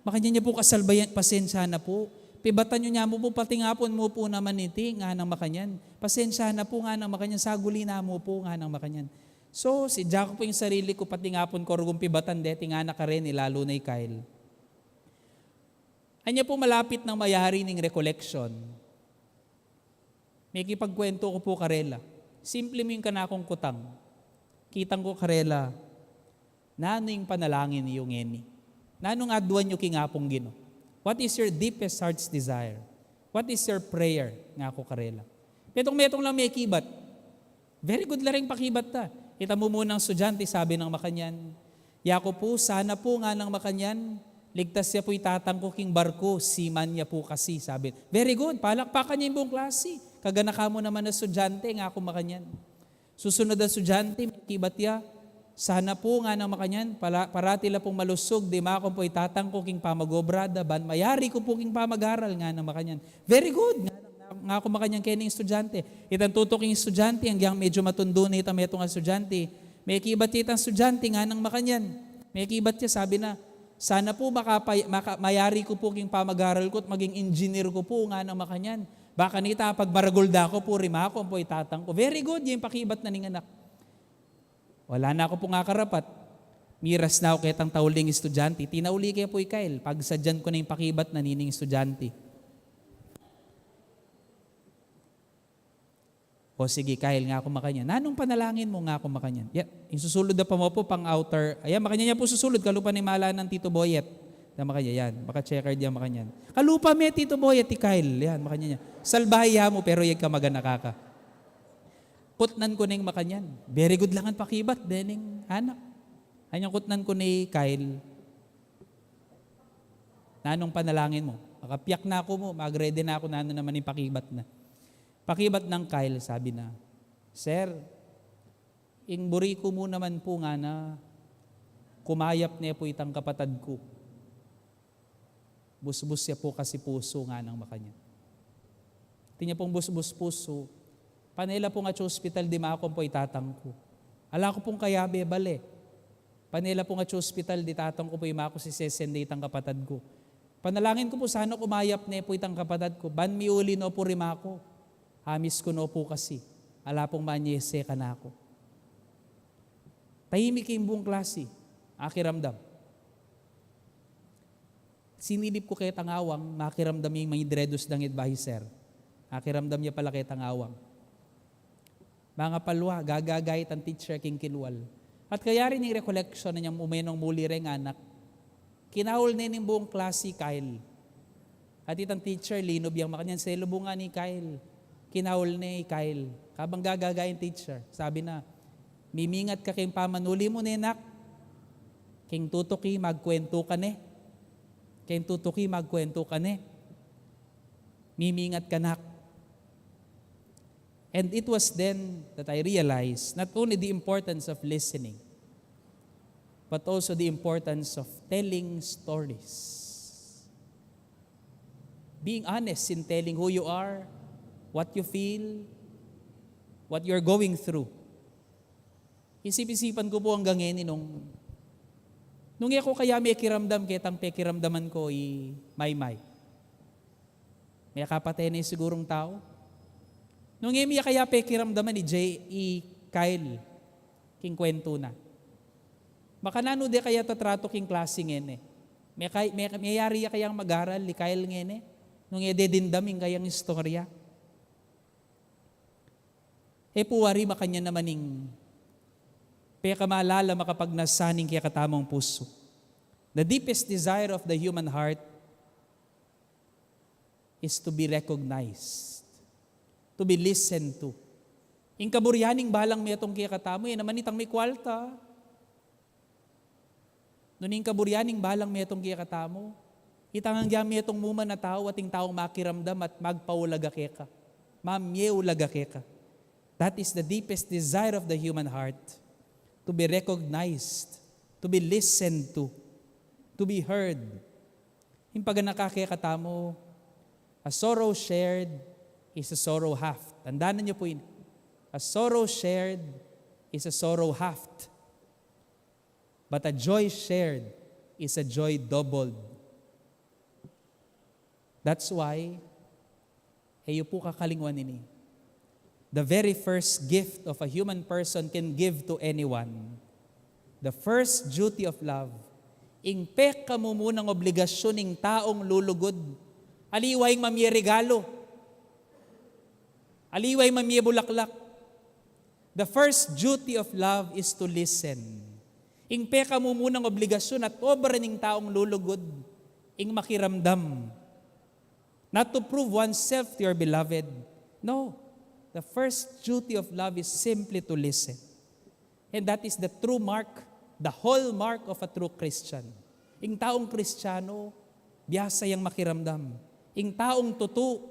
"Makanyan ya pu kasalbayan, pasensya na pu. Pibatan yu ne mu pu, patingapun mu pu naman iti," nganang makanyan. "Pasensya na pu," nganang makanyan, "saguli na mu pu," nganang makanyan. So, sidya ku pu ing sarili ku, patingapun ku rugung pibatan deti ngan a kareni, lalu na i Kyle. Anya pu malapit nang mayari ning recollection, mekipagkwentu ku pu karela. Simple mu ing kanakung kutang. Kitang ku karela, "Nanu ing panalangin yu ngeni? Nanung aduan yu king Apung Ginu? What is your deepest heart's desire? What is your prayer?" ngaku karela. Metung-metung lang mekibat. Very good la ring pakibat da. Itang mumunang estudyante, sabi nang makanyan, "Yaku pu, sana pu," nganang makanyan, "ligtas ya pu i tatang ku king barku, seaman ya pu kasi," sabi. "Very good, palakpakan ye ing buung klasi. Kaganakan mu naman a estudyante," ngaku makanyan. Susunod a estudyante, mekibat ya, "Sana pu," nganang makanyan, "pala-, parati la pung malusug dimaku ampo i tatang ku king pamag-obra da, ban mayari ku pu king pamag-aral," nganang makanyan. "Very good," nganang, ngaku makanyan kening estudyante. Itang tutuking estudyante, agyang medyu matundu ne itang metung a estudyante, mekibat ya itang estudyante, nganang makanyan. Mekibat ya, sabi na, "Sana pu makapay-, maka-, mayari ku pu king pamag-aral ku at maging engineer ku pu," nganang makanyan. "Ba kanita, pagmaragul da ku pu, rimaku ampo i tatang ku." Very good, ya ing pakibat na ning anak. Wala na ku pung akarapat. Miras na ku ketang tauling estudyante. Tinauli ke pu i Kyle. Pagsadyan ku na ing pakibat na nining estudyante. "O sige, Kyle," ngaku makanyan, "nanung panalangin mu?" ngaku makanyan. "Ya, ing susulud a pa mu pu pang outer." Ayan, makanyan ya pu susulud, kalupa na ing mala nang Tito Boyet. Ayan, makanyan, yan. Maka-checkered yan, makanyan. "Kalupa me, Tito Boyet, i Kyle." Yan, makanyan ya. "Salbahe ya mu, pero yeg ka maganaka ka." Kutnan ku neng makanyan. Very good la ngan pakibat dening anak. Anyang kutnan ku ne i Kyle, "Nanung panalangin mu?" Makapiak na ku mu, mag-ready na ku nanu naman ing pakibat na. Pakibat nang Kyle, sabi na, "Sir, ing buri ku mu naman pu," ngana, "kumayap ne pu itang kapatad ku. Busbus ya pu kasi pusu," nganang makanyan. "Atin ya pung busbus pusu, pane la pung atsu ospital dimaku ampo i tatang ku. Ala ku pung kayabe bale. Pane la pung atsu ospital, ditatang ku pu imaku, sisesende itang kapatad ku. Panalangin ku pu sana kumayap ne pu itang kapatad ku, ban miuli no pu rimaku. Amis ku no pu kasi, ala pung manyese kanaku." Tahimik ing buung klasi. Akiramdam. Sinilip ku ketang awang, makiramdam ing mangidredus dang adviser. Akiramdam ya pala ketang awang. Mangapalwa, gagaga itang teacher king kilwal. At kayari ning recollection na inyang umenong muli reng anak, kinaul ne ning buung klasi i Kyle. At itang teacher, linub yang makanyan, selubungan i Kyle. Kinaul ne i Kyle. Kabang gagaga ing teacher, sabi na, "Mimingat ka king pamanuli mu ne, nak. King tutuki, magkwentu ka ne. King tutuki, magkwentu ka ne. Mimingat ka, nak." And it was then that I realized not only the importance of listening, but also the importance of telling stories. Being honest in telling who you are, what you feel, what you're going through. Isip-isipan ku pu anggang ngeni nung, nung e ku kaya mekiramdam ketang pekiramdaman ku i Maymay. Mekapate ne sigurung tau. Nung e mi ya kaya pekiramdaman i J-, i Kyle, king kwentu na. Makananu de kaya tatratu king klasi ngeni? Mekay-, me-, meyari ya kayang mag-aral, ikail ngeni? Nung e de dimdam ing kayang istorya. E pu wari makanyan naman ing pekamalala makapagnasa ning kekatamung pusu. The deepest desire of the human heart is to be recognized, to be listened to. Ing kaburian ning balang metung kekatamu, e naman itang mikwalta. Nune ing kaburian ning balang metung kekatamu, itang anggang metung mu man a tau, ating taung makiramdam at magpaulaga keka, mamie ulaga keka. That is the deepest desire of the human heart, to be recognized, to be listened to, to be heard. Ing paganaka kekatamu, a sorrow shared is a sorrow halved. Tandanan niyo po ini. A sorrow shared is a sorrow halved. But a joy shared is a joy doubled. That's why, e yu pu kakalingwan ini. The very first gift of a human person can give to anyone, the first duty of love, ing pekamumunang obligasyun ning taung lulugud, aliwa ing mamie regalu, aliwa ing mamie bulaklak. The first duty of love is to listen. Ing pekamumunang obligasyun at obra ning taung lulugud, ing makiramdam. Not to prove oneself to your beloved. No. The first duty of love is simply to listen. And that is the true mark, the hallmark of a true Christian. Ing taung Kristiyanu, biasa yang makiramdam. Ing taung tutu,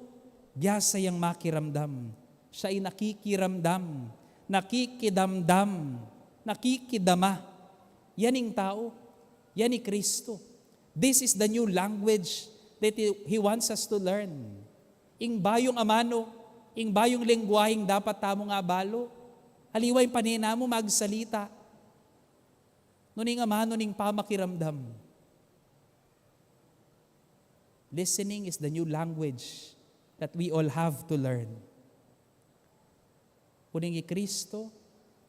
biasa yang makiramdam. Siya ay nakikiramdam, nakikidamdam, nakikidama. Yan ing tau. Yan i Kristo. This is the new language that He, He wants us to learn. Ing bayung amanu, ing bayung lengguaheng dapat tamung abalu, aliwa ing pane namu magsalita. Nune ing amanu ning pamakiramdam. Listening is the new language that we all have to learn. Uling i Kristo,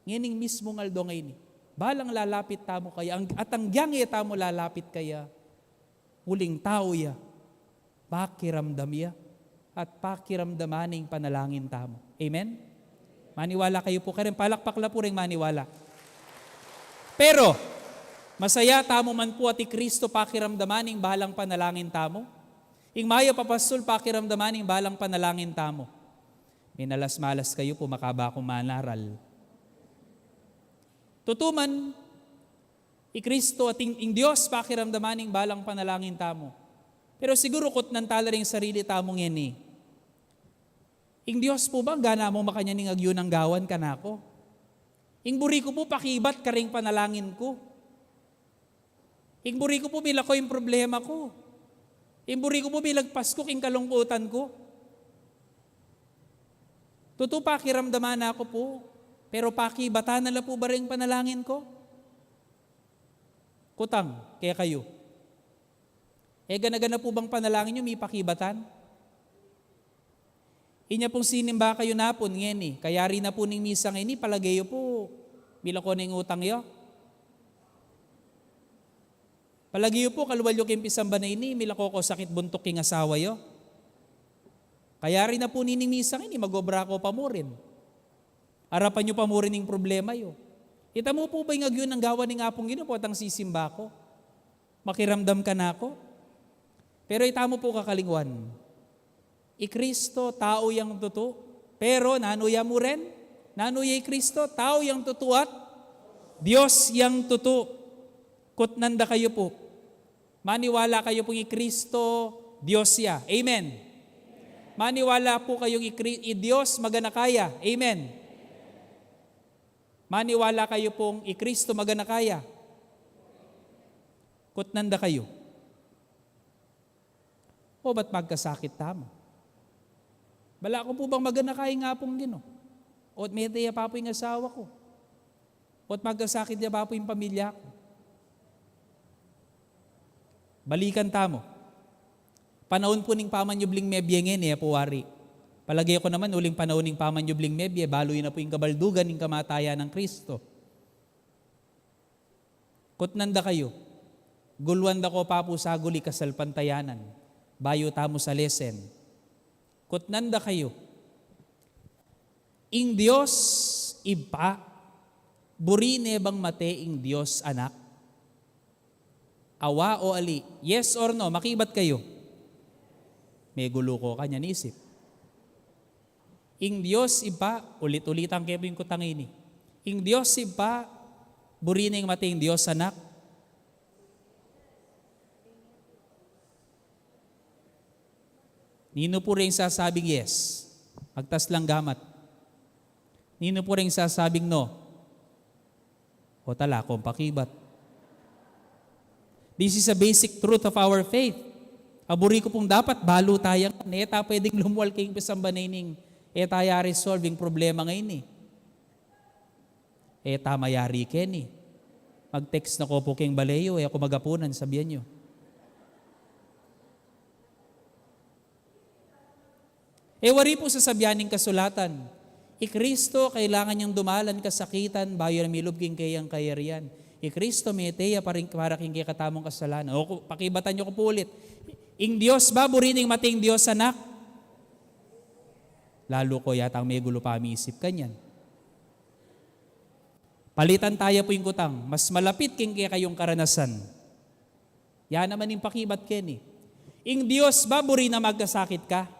ngening mismung aldo ngeni, balang lalapit tamu kaya, ang-, at anggyang e tamu lalapit kaya, uling tau ya, pakiramdam ya, at pakiramdaman ing panalangin tamu. Amen? Maniwala kayu pu karen, palakpak la pu ring maniwala. Pero, masaya tamu man pu at i Kristo pakiramdaman ing balang panalangin tamu. Ing mayap a pastul pakiramdaman ing balang panalangin tamu. Minalas-malas kayu pu, makaba kung manaral. Tutu man, i Kristo at ing, ing Dios pakiramdaman ing balang panalangin tamu. Pero siguru kutnan tala ring sarili tamu ngeni. Ing Dios pu ba, gana mu makanyan ing agyang gawan kanaku? Ing buri ku pu, pakibat karing panalangin ku. Ing buri ku pu, milako ing problema ku. Ing buri ku pu, milagpas ku king kalungkutan ku. Tutu pakiramdaman na ku pu, pero pakibatan na la pu ba ring panalangin ku? Kutang, kekayu. E gana-gana pu bang panalangin yu mipakibatan? Inya pung sinimba kayu napun ngeni, kayari na pu ning misa ngeni, palage yu pu, milako na ing utang yu? Palage yu pu, kalual yu king pisamba na ini, milako ko sakit buntuk king asawa yu? Kayari na pu nining misa ngeni, mag-obra ko pa murin. Arapan yu pa murin ing problema yu. Ita mu pu ba ing agyang gawan ning Apung Ginu potang sisimba ku? Makiramdam kanaku? Pero ita mu pu kakalingwan, i Kristo, tau yang tutu. Pero, nanu ya mu rin? Nanu ya i Kristo? Tau yang tutu at Dios yang tutu. Kutnan da kayu pu. Maniwala kayu pung i Kristo, Dios ya. Amen. Maniwala pu kayung i Kri-, i Dios maganaka ya. Amen. Maniwala kayu pung i Kristo maganaka ya. Kutnan da kayu. O ba't magkasakit tamu? Bala ku pu bang maganaka ing Apung Ginu? O't mete ya pa pu ing asawa ku? O't magkasakit ya pa pu ing pamilya ku? Balikan tamu. Panaun pu ning pamanyubling mebie ngeni, e pu wari? Palage ku naman, uling panaun ning pamanyubling mebie, balu yu na pu ing kabaldugan ning kamatayan nang Kristo. Kutnan da kayu, guluan da ko pa pu saguli kasalpantayanan, bayu tamu sa lesson. Kutnan da kayu, ing Dios Ibpa, buri ne bang mate ing Dios Anak? Awa o ali? Yes or no? Makibat kayu. Megulu ko kanyan isip. Ing Dios Ibpa, ulit-ulitan ke pu ing kutang ini. Ing Dios Ibpa, buri neng mate ing Dios Anak? Ninu pu ring sasabing yes? Magtas lang gamat. Ninu pu ring sasabing no? O tala kong pakibat. This is a basic truth of our faith. A buri ku pung dapat balu taya ngan, e ta pwedeng lumual king pisamban a ini, e taya resolve ing problema ngeni. E ta mayari keni. Mag-text na ko pu king bale yu, e ku magapunan, sabian yu. E wari pu sasabian ning kasulatan, i Kristo kailangan yang dumalan kasakitan bayu na milub king kayang kayarian. I Kristo mete ya para king kekatamung kasalanan. O ku, pakibatan yu ku pu ulit. Ing Dios ba buri neng mate ing Dios Anak? Lalu ko yatang megulu pamisip kanyan. Palitan taya pu ing kutang, mas malapit king kekayung karanasan. Ya naman ing pakibat keni. Ing Dios ba buri nang magkasakit ka?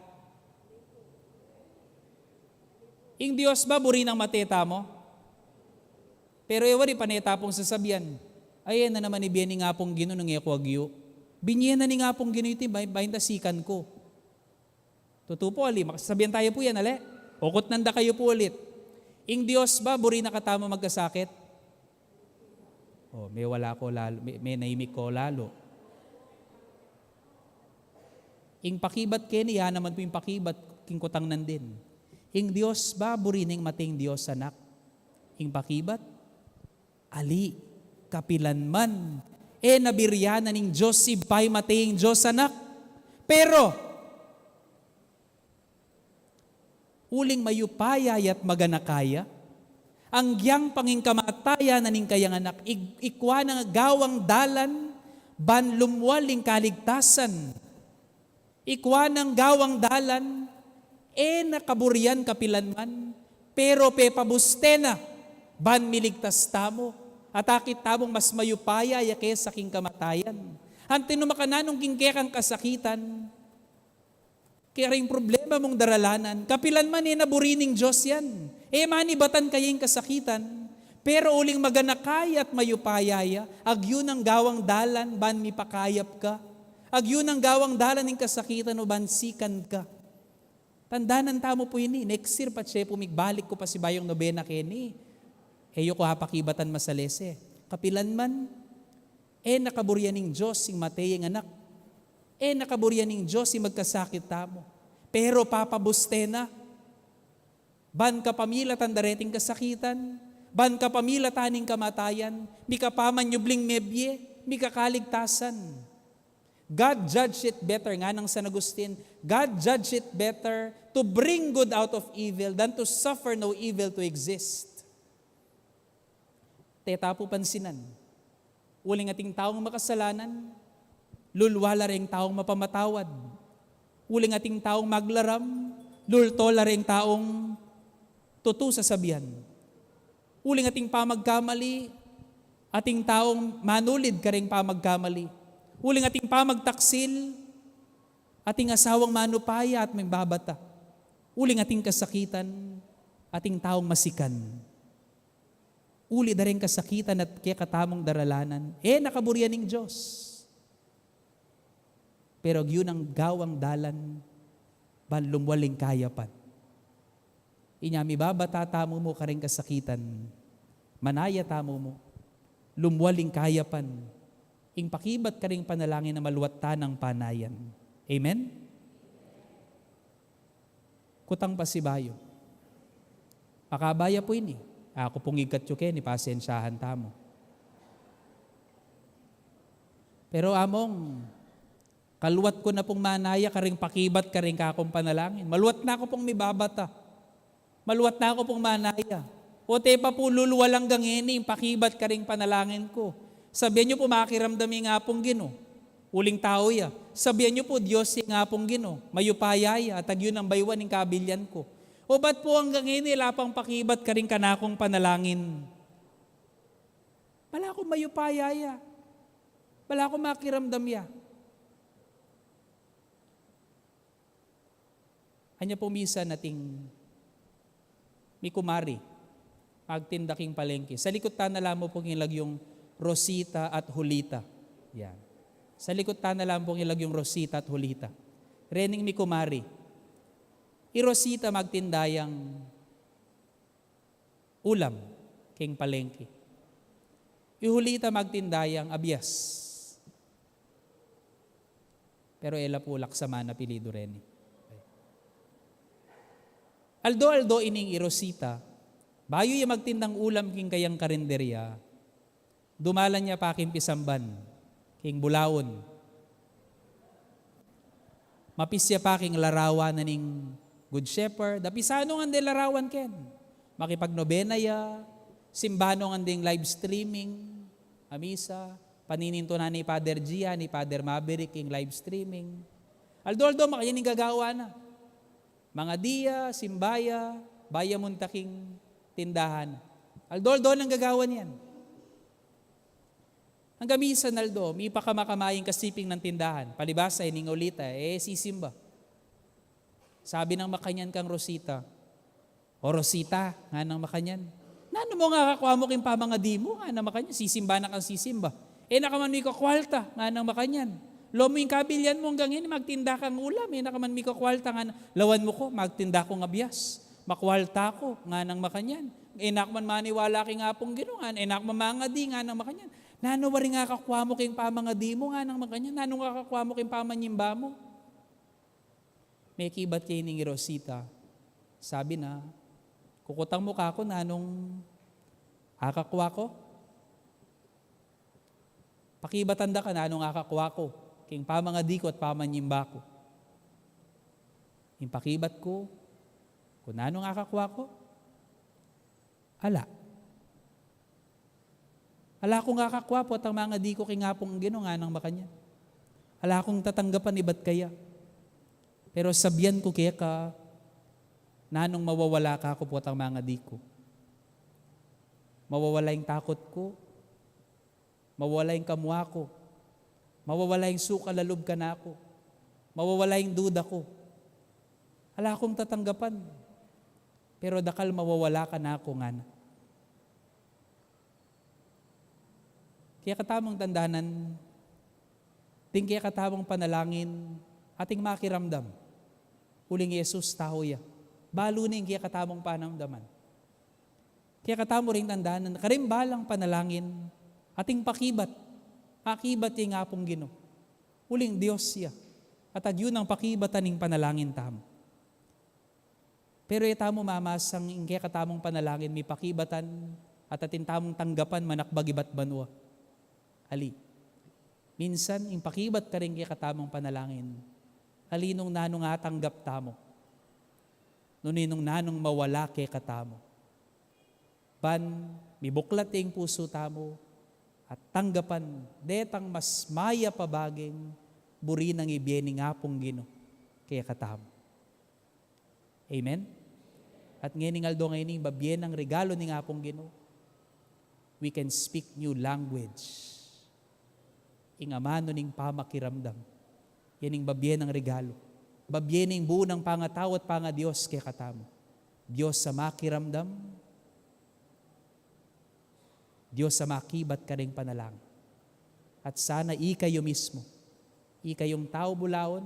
Ing Dios ba buri nang mate tamu? Pero e wari pane ta pung sasabian, ay, e na naman ibie ning Apung Ginu nung e ku agyu. Binie na ning Apung Ginu iti, bay-, bayu na sikan ku. Tutu pu, ali, makasasabian taya pu yan, ali? O kutnan da kayu pu ulit. Ing Dios ba buri na katamu magkasakit? O, mewala ko lalu, me, menaimik ko lalu. Ing pakibat keni, ya naman pu ing pakibat king kutang nandin. Ing Dios ba buri neng mate ing Dios Anak? Ing pakibat, ali, kapilan man, e na burian ning Dios Ibpa ing mate ing Dios Anak. Pero uling mayupaya ya't maganaka ya, anggiyang pangingkamatayan na ning kayang Anak, ik-, ikua nang gawang dalan ban lumual ing kaligtasan. Ikua nang gawang dalan, e na kaburian kapilan man, pero pepabuste na ban miligtas tamu, at akit tamung mas mayupaya ya kesa king kamatayan. Antimo makananu king kekang kasakitan, kaya ring problema mung daralanan, kapilan man e na buri ning Dios yan. E manibatan kaya ing kasakitan, pero uling maganaka ya at mayupaya ya, agyu nang gawang dalan ban mipakayap ka. Agyu nang gawang dalan ing kasakitan o ban sikan ka. Tandanan tamu pu ini, next year patse pu migbalik ku pasibayung nobena keni. E yu ku apakibatan masalese. Kapilan man, e na kaburian ning Dios ing mate ing Anak. E na kaburian ning Dios ing magkasakit tamu. Pero papabuste na. Ban kapamilatan da reting kasakitan, ban kapamilatan ning kamatayan, mika pa man nyubling mebie, mika kaligtasan. God judge it better, nganang San Agustin, God judge it better to bring good out of evil than to suffer no evil to exist. Teta pu pansinan. Uling ating taung makasalanan, lulwa la reng taung mapamatawad. Uling ating taung maglaram, lulto la reng taung tutu sasabian. Uling ating pamagkamali, ating taung manulid kareng pamagkamali. Uling ating pamagtaksil, ating asawang manupaya at mibabata. Uling ating kasakitan, ating taung masikan. Uli da reng kasakitan at kekatamung daralanan, e na kaburian ning Dios. Pero agyu nang gawang dalan ban lumual ing kayapan. Inya mibabata tamu mu kareng kasakitan, manaya tamu mu, lumual ing kayapan, ing pakibat kareng panalangin a maluat ta nang panayan. Amen? Kutang pasibayu. Makabaya pu ini. Aku pung igkat yu keni, pasensyahan tamu. Pero among, kaluat ku na pung manaya kareng pakibat kareng kakung panalangin. Maluat na ku pung mibabata. Maluat na ku pung manaya. O te pa pu lulwal anggang ini ing pakibat kareng panalangin ku. Sabian yu pu makiramdam ya ing Apung Ginu. Uling tau ya. Sabian yu pu Dios ya ing Apung Ginu. Mayupaya ya, at agyu nang baywan ing kabilyan ku. O bat pu anggang ngeni ala pang pakibat karing kanakung panalangin? Bala kung mayupaya ya. Bala kung makiramdam ya. Anya pu misan ating mikumari, magtinda king palengke. Salikut ta na la mu pu king lagyung Rosita at Julita. Yan. Salikut ta na la mu pu king lagyung Rosita at Julita. Rening mikumari. I Rosita magtinda yang ulam king palengke. I Julita magtinda yang abias. Pero e la pu Laksaman apelyidu reni. Aldo-aldo ining i Rosita, bayu ya magtindang ulam king kayang karinderya, dumalan ya pa king pisamban, king bulaun. Mapisya pa king larawan na ning Good Shepherd. Apisanu ngan deng larawan ken. Makipagnobena ya, simbanu ngan deng live streaming a misa, paninintunan ni Father Gia, ni Father Maverick king live streaming. Aldo-aldo makanyan ing gagawan na. Mangadi ya, simba ya, bayu ya munta king tindahan. Aldo-aldo nang gagawan yan. Anggang misan aldo, mipakamakama ing kasiping nang tindahan. Palibasa, ining Julita, e sisimba. Sabi nang makanyan kang Rosita, "O Rosita," nganang makanyan, "nanu mung akakua mu king pamangadi mu?" nganang makanyan. "Sisimba na kang sisimba. E na ka man mikakwalta," nganang makanyan. "Lomu ing kabilyan mu anggang ngeni, magtinda kang ulam, e na ka man mikakwalta," nganang, "Lawan mu ku, magtinda kung abias. Makwalta ku," nganang makanyan. "E na ku man maniwala king Apung Ginu, ngan e na ku man mangadi," nganang makanyan. "Nanu wari ing akakua mu king pamangadi mu?" nganang makanyan. "Nanu ing akakua mu king pamanyimba mu?" Mekibat ya ining i Rosita. Sabi na, "Kukutang mu kaku nanung akakua ku? Pakibatan da ka nanung akakua ku king pamangadi ku at pamanyimba ku. Ing pakibat ku, kung nanung akakua ku, ala. Ala kung akakua potang mangadi ku king Apung Ginu," nganang makanyan. "Ala kung tatanggapan ibat kaya. Pero sabian ku keka, nanung mawawala kaku potang mangadi ku. Mawawala ing takut ku, mawawala ing kamua ku, mawawala ing sukal a lub kanaku, mawawala ing duda ku. Ala kung tatanggapan, pero dakal mawawala kanaku," ngana. Kekatamung tandanan, ding kekatamung panalangin, ating makiramdam. Uling i Jesus tau ya. Balu ne ing kekatamung panamdaman. Kekatamu ring tandanan, karing balang panalangin, ating pakibat. Akibat ya ing Apung Ginu. Uling Dios ya. At agyu nang pakibatan ing panalangin tamu. Pero e tamu mamasang ing kekatamung panalangin mipakibatan at atin tamung tanggapan manakbag ibat banua. Ali. Minsan, ing pakibat karing kekatamung panalangin, ali nung nanung atanggap tamu, nune nung nanung mawala kekatamu. Ban mibuklat ya ing pusu tamu at tanggapan detang mas mayap a baging buri nang ibie ning Apung Ginu kekatamu. Amen? At ngening aldo ngeni, babie nang regalo ning Apung Ginu, we can speak new language. Ing amanu ning pamakiramdam. Yan ing babie nang regalo. Babie ning bunan pangatau at pangadios kekatamu. Dios a makiramdam, Dios a makibat karing panalangin. At sana ikayu mismu, ikayung tau bulaun,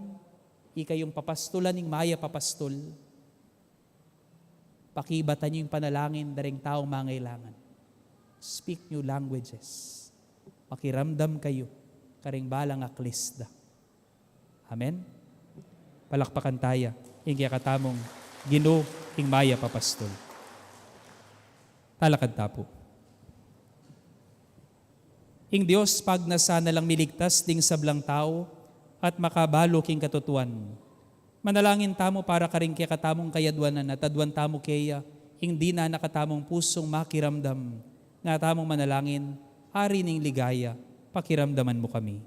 ikayung papastulan ning mayap a pastul, pakibatan yu ing panalangin da ring taung mangailangan. Speak new languages. Makiramdam kayu karing balang aklis da. Amen? Palakpakan taya ing kekatamung Ginu, ing mayap a pastul. Talakad ta pu. Ing Dios pagnasan na lang miligtas ding sablang tau at makabalu king katutuan. Manalangin tamu para karing kekatamung kayadwanan at aduan tamu keya ing dinan na katamung pusung makiramdam. Nga tamung manalangin, Ari ning ligaya, pakiramdaman mu kami.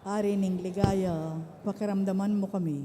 Ari ning ligaya, pakiramdaman mu kami.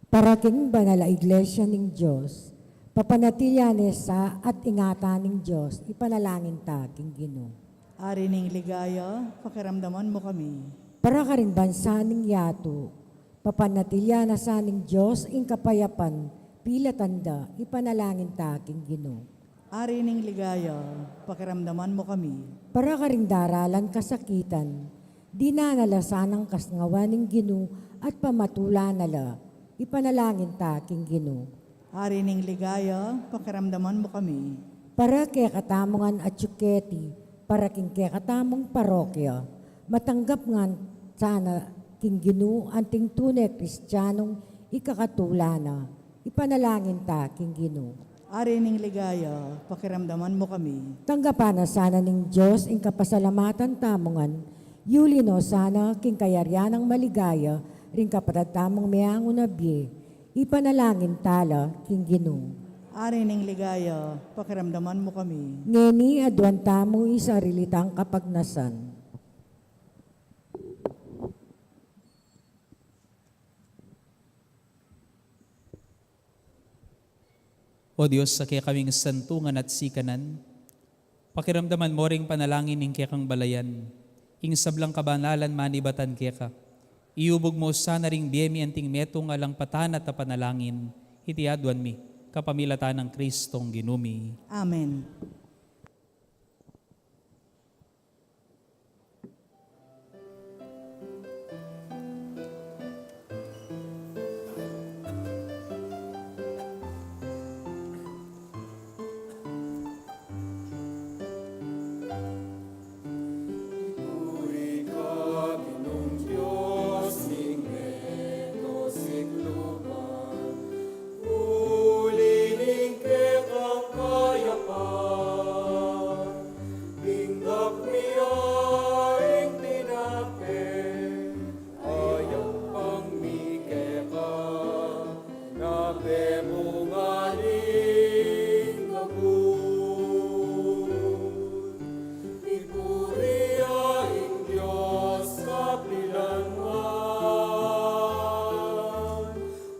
Para king banal a Iglesia ning Dios, papanatilian ne sa at ingatan ning Dios, ipanalangin ta king Ginu. Ari ning ligaya, pakiramdaman mu kami. Para karing bansa ning yatu, papanatilian na sa ning Dios ing kapayapan, pilatan da, ipanalangin ta king Ginu. Ari ning ligaya, pakiramdaman mu kami. Para karing daralan kasakitan, dinan na la sanang kasngawan ning Ginu at pamatulan na la, ipanalangin ta king Ginu. Ari ning ligaya, pakiramdaman mu kami. Para kekatamu ngan atyu keti, para king kekatamung parokya, matanggap ngan sana king Ginu anting tune Kristianung ikakatula na, ipanalangin ta king Ginu. Ari ning ligaya, pakiramdaman mu kami. Tanggapan na sana ning Dios ing kapasalamatan tamu ngan, yuli no sana king kayarian nang maligaya ring kapatad tamung meangu na bie, ipanalangin ta la king Ginu. Ari ning ligaya, pakiramdaman mu kami. Ngeni aduan tamu ing sarili tang kapagnasan. O Dios, a kekaming santungan at sikanan, pakiramdaman mu ring panalangin ning kekang balayan, ing sablang kabanalan manibatan keka. Iubug mu sana ring bie mi anting metung alang patanat a panalangin, iti aduan mi, kapamilatan nang Kristong Ginu mi. Amen. Uli ning kekang kayapan, tinggap mi ya ing tinape, ayampang mi keka, na pebunga ning gabus. Ipuri ya ing Dios kapilanman,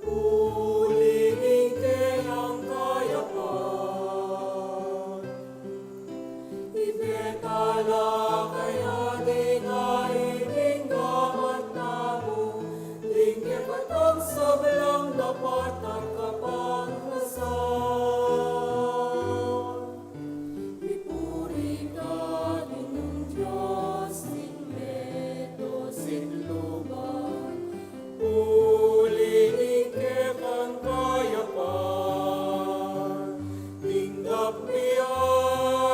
uli ning keyang kayapan. Ibie tala kaya ding ain ning gamat tamu, ding kekatang sablang dapat at kapagnasan. Ipuri ka, Ginung Dios ning meto king lupang, uli ning kekang kayapan, tinggap mi ya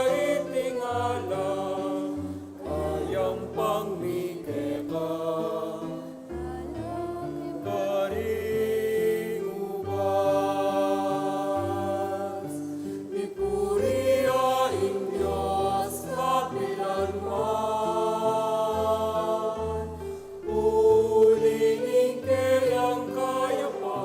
iti ngalang, ayampang mi keka, karing ubas. Ipuri ya ing Dios kapilanman, uli ning keyang kayapan.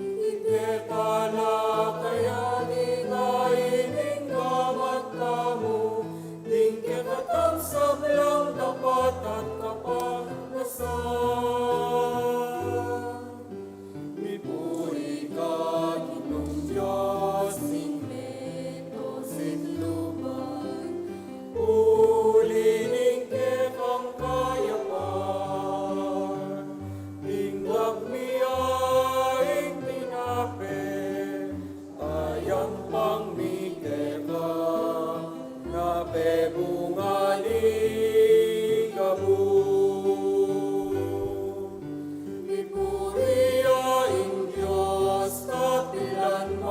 Ibie tala kaya ding ain ning gamat tamu, ding kekatang sablang dapat at kapagnasan. Ipuri ka, Ginung Dios ning meto king lupang, uli ning kekang kayapan. Tinggap mi ya ing tinape, ayampang mi keka, na pebunga ning gabus. Ipuri ya ing Dios kapilanman,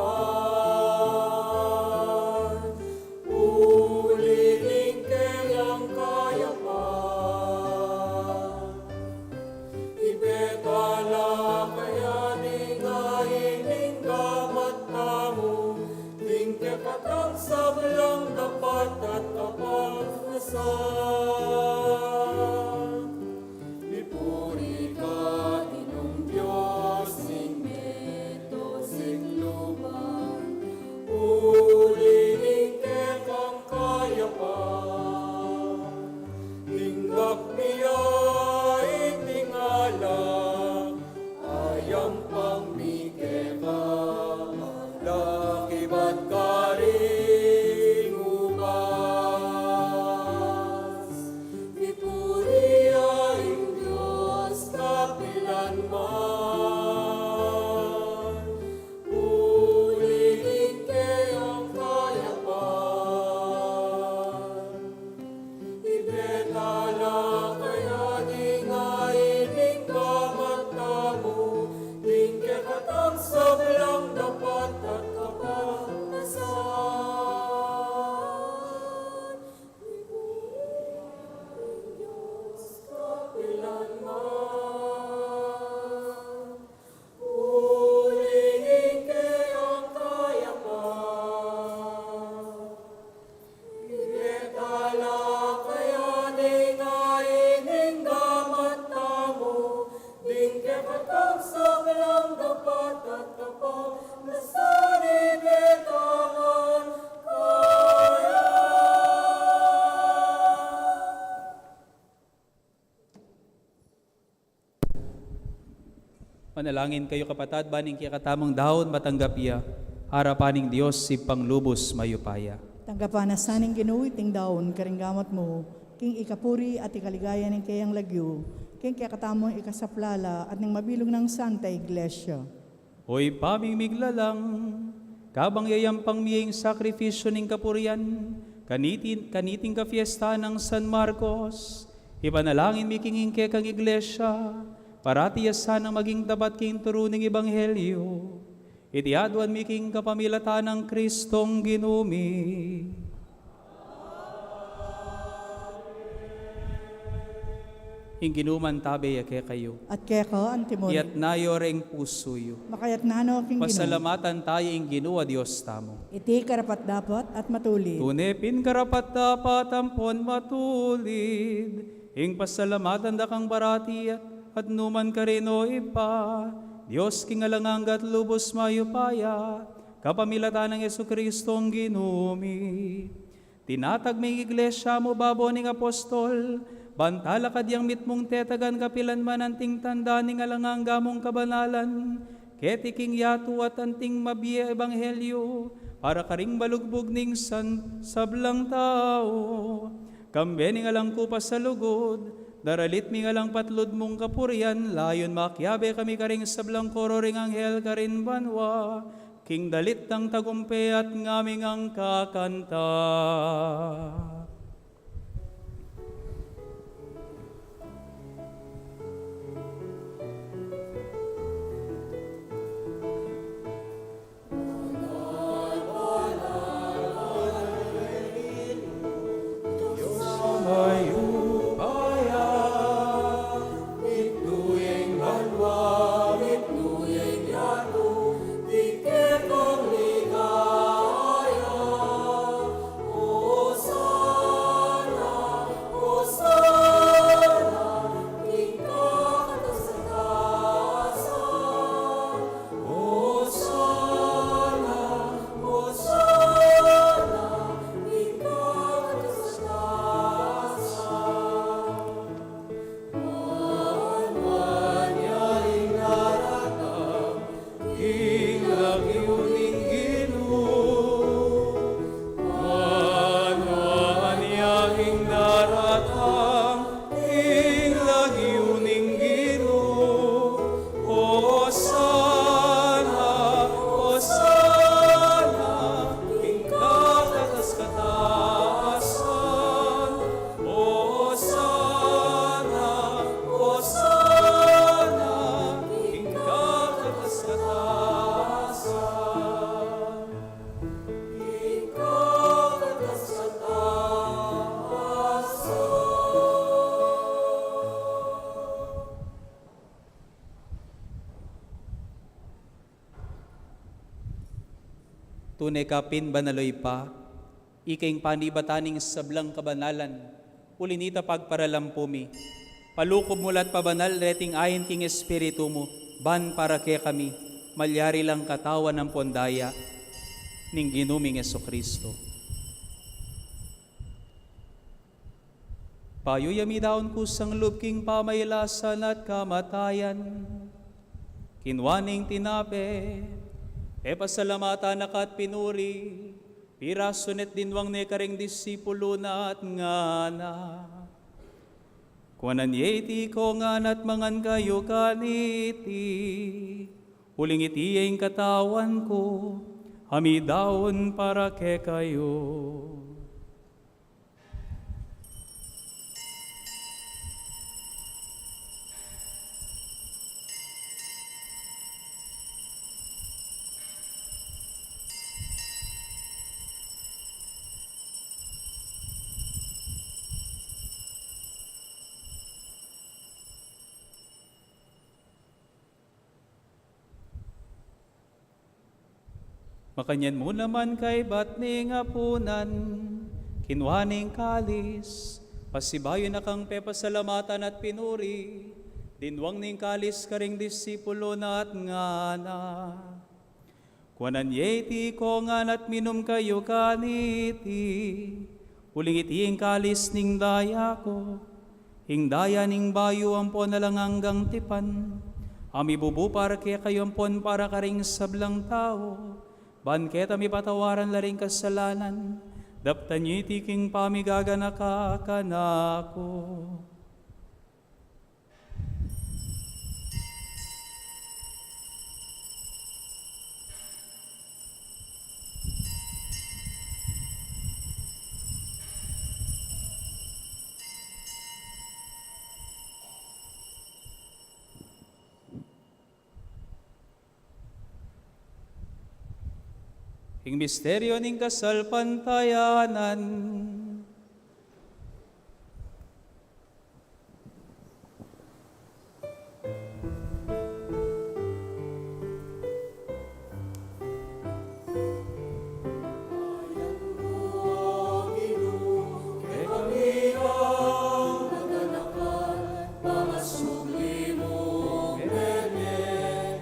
uli ning keyang kayapan. Ibie tala kaya ding ain ning gamat tamu, ding kekatang sablang dapat at kapagnasan. Ipuri ka, Ginung Dios ning Manalangin kayu, kapatad, ban ing kekatamung daun matanggap ya arapan ning Dios Ibpang lubus mayupaya. Tanggapan na sa ning Ginu iting daun karing gamat mu, king ikapuri at ikaligaya ning keyang lagyu, king kekatamung ikasaplala at ning mabilug nang Santa Iglesia. O Ibpa ming miglalang, kabang yayampang mi ing sakrifisyu ning kapurian, kanitin, kaniting kapiestan nang San Marcos, ipanalangin mi king ing kekang Iglesia, parati ya sanang maging tapat king turu ning ebanghelyu. Iti aduan mi king kapamilatan nang Kristong Ginu mi. Ing Ginu mantabe ya kekayu. At keka antimurin. Iyatas yu ring pusu yu. Makayatna no king Ginu. Pasalamatan taya ing Ginu a Dios tamu. Iti karapat-dapat at matulid. Tune pin karapat-dapat ampon matulid ing pasalamatan da kang parati at, at nukarin man, O Ibpa, Dios king alang angga at lubus mayupaya, kapamilatan nang Jesucristong Ginu mi. Tinatag me ing Iglesia mu babo ning apostol, ban talakad yang mitmung tetagan kapilan man anting tanda ning alang angga mung kabanalan, keti king yatu at anting mabie ebanghelyu, para karing balugbug ning san-, sablang tau. Kambe ning alang ku pasalugud, daralit mi ing alang patlud mung kapurian, layun makiabe kami karing sablang koro ring anghel karin banua, king dalit nang tagumpe at ngaming angka kanta. Ing lagyu ning Ginu. Nuan ya ing daratang king lagyu ning Ginu. Hosana, Hosana king katatas-katasan. Hosana, Hosana king katatas-katasan. King katatas-katasan. Tune ka pin banal, O Ibpa, ika ing panibatan ning sablang kabanalan, uli na nita pagparalampu mi. Palukub mu la at pabanal reting ain king Espiritu mu, ban para kekami, malyari lang katawan ampon daya ning Ginu ming Jesucristo. Bayu ya midaun kusang lub king pamailasan at kamatayan, kinua ne ing tinape, pepasalamatan na ka at pinuri, pirasu ne at dinwang ne karing disipulu na at ngana: Kuanan ye iti iko ngan at mangan kayu kaniti, uling iti ya ing katawan ku, a midaun para kekayu. Makanyan mu naman kaibat ning apunan, kinua ne ing kalis, pasibayu na kang pepasalamatan at pinuri, dinwang ne ing kalis karing disipulu na at ngana: Kuanan ye iti iko ngan at minum kayu kaniti, uling iti ing kalis ning daya ku, ing daya ning bayu ampon alang anggang tipan, A mibubu para kekayu ampon para karing sablang tau, ban keta mipatawaran la ring kasalanan, daptan yu iti king pamigaganaka kanaku. Ing misteryu ning kasalpantayanan.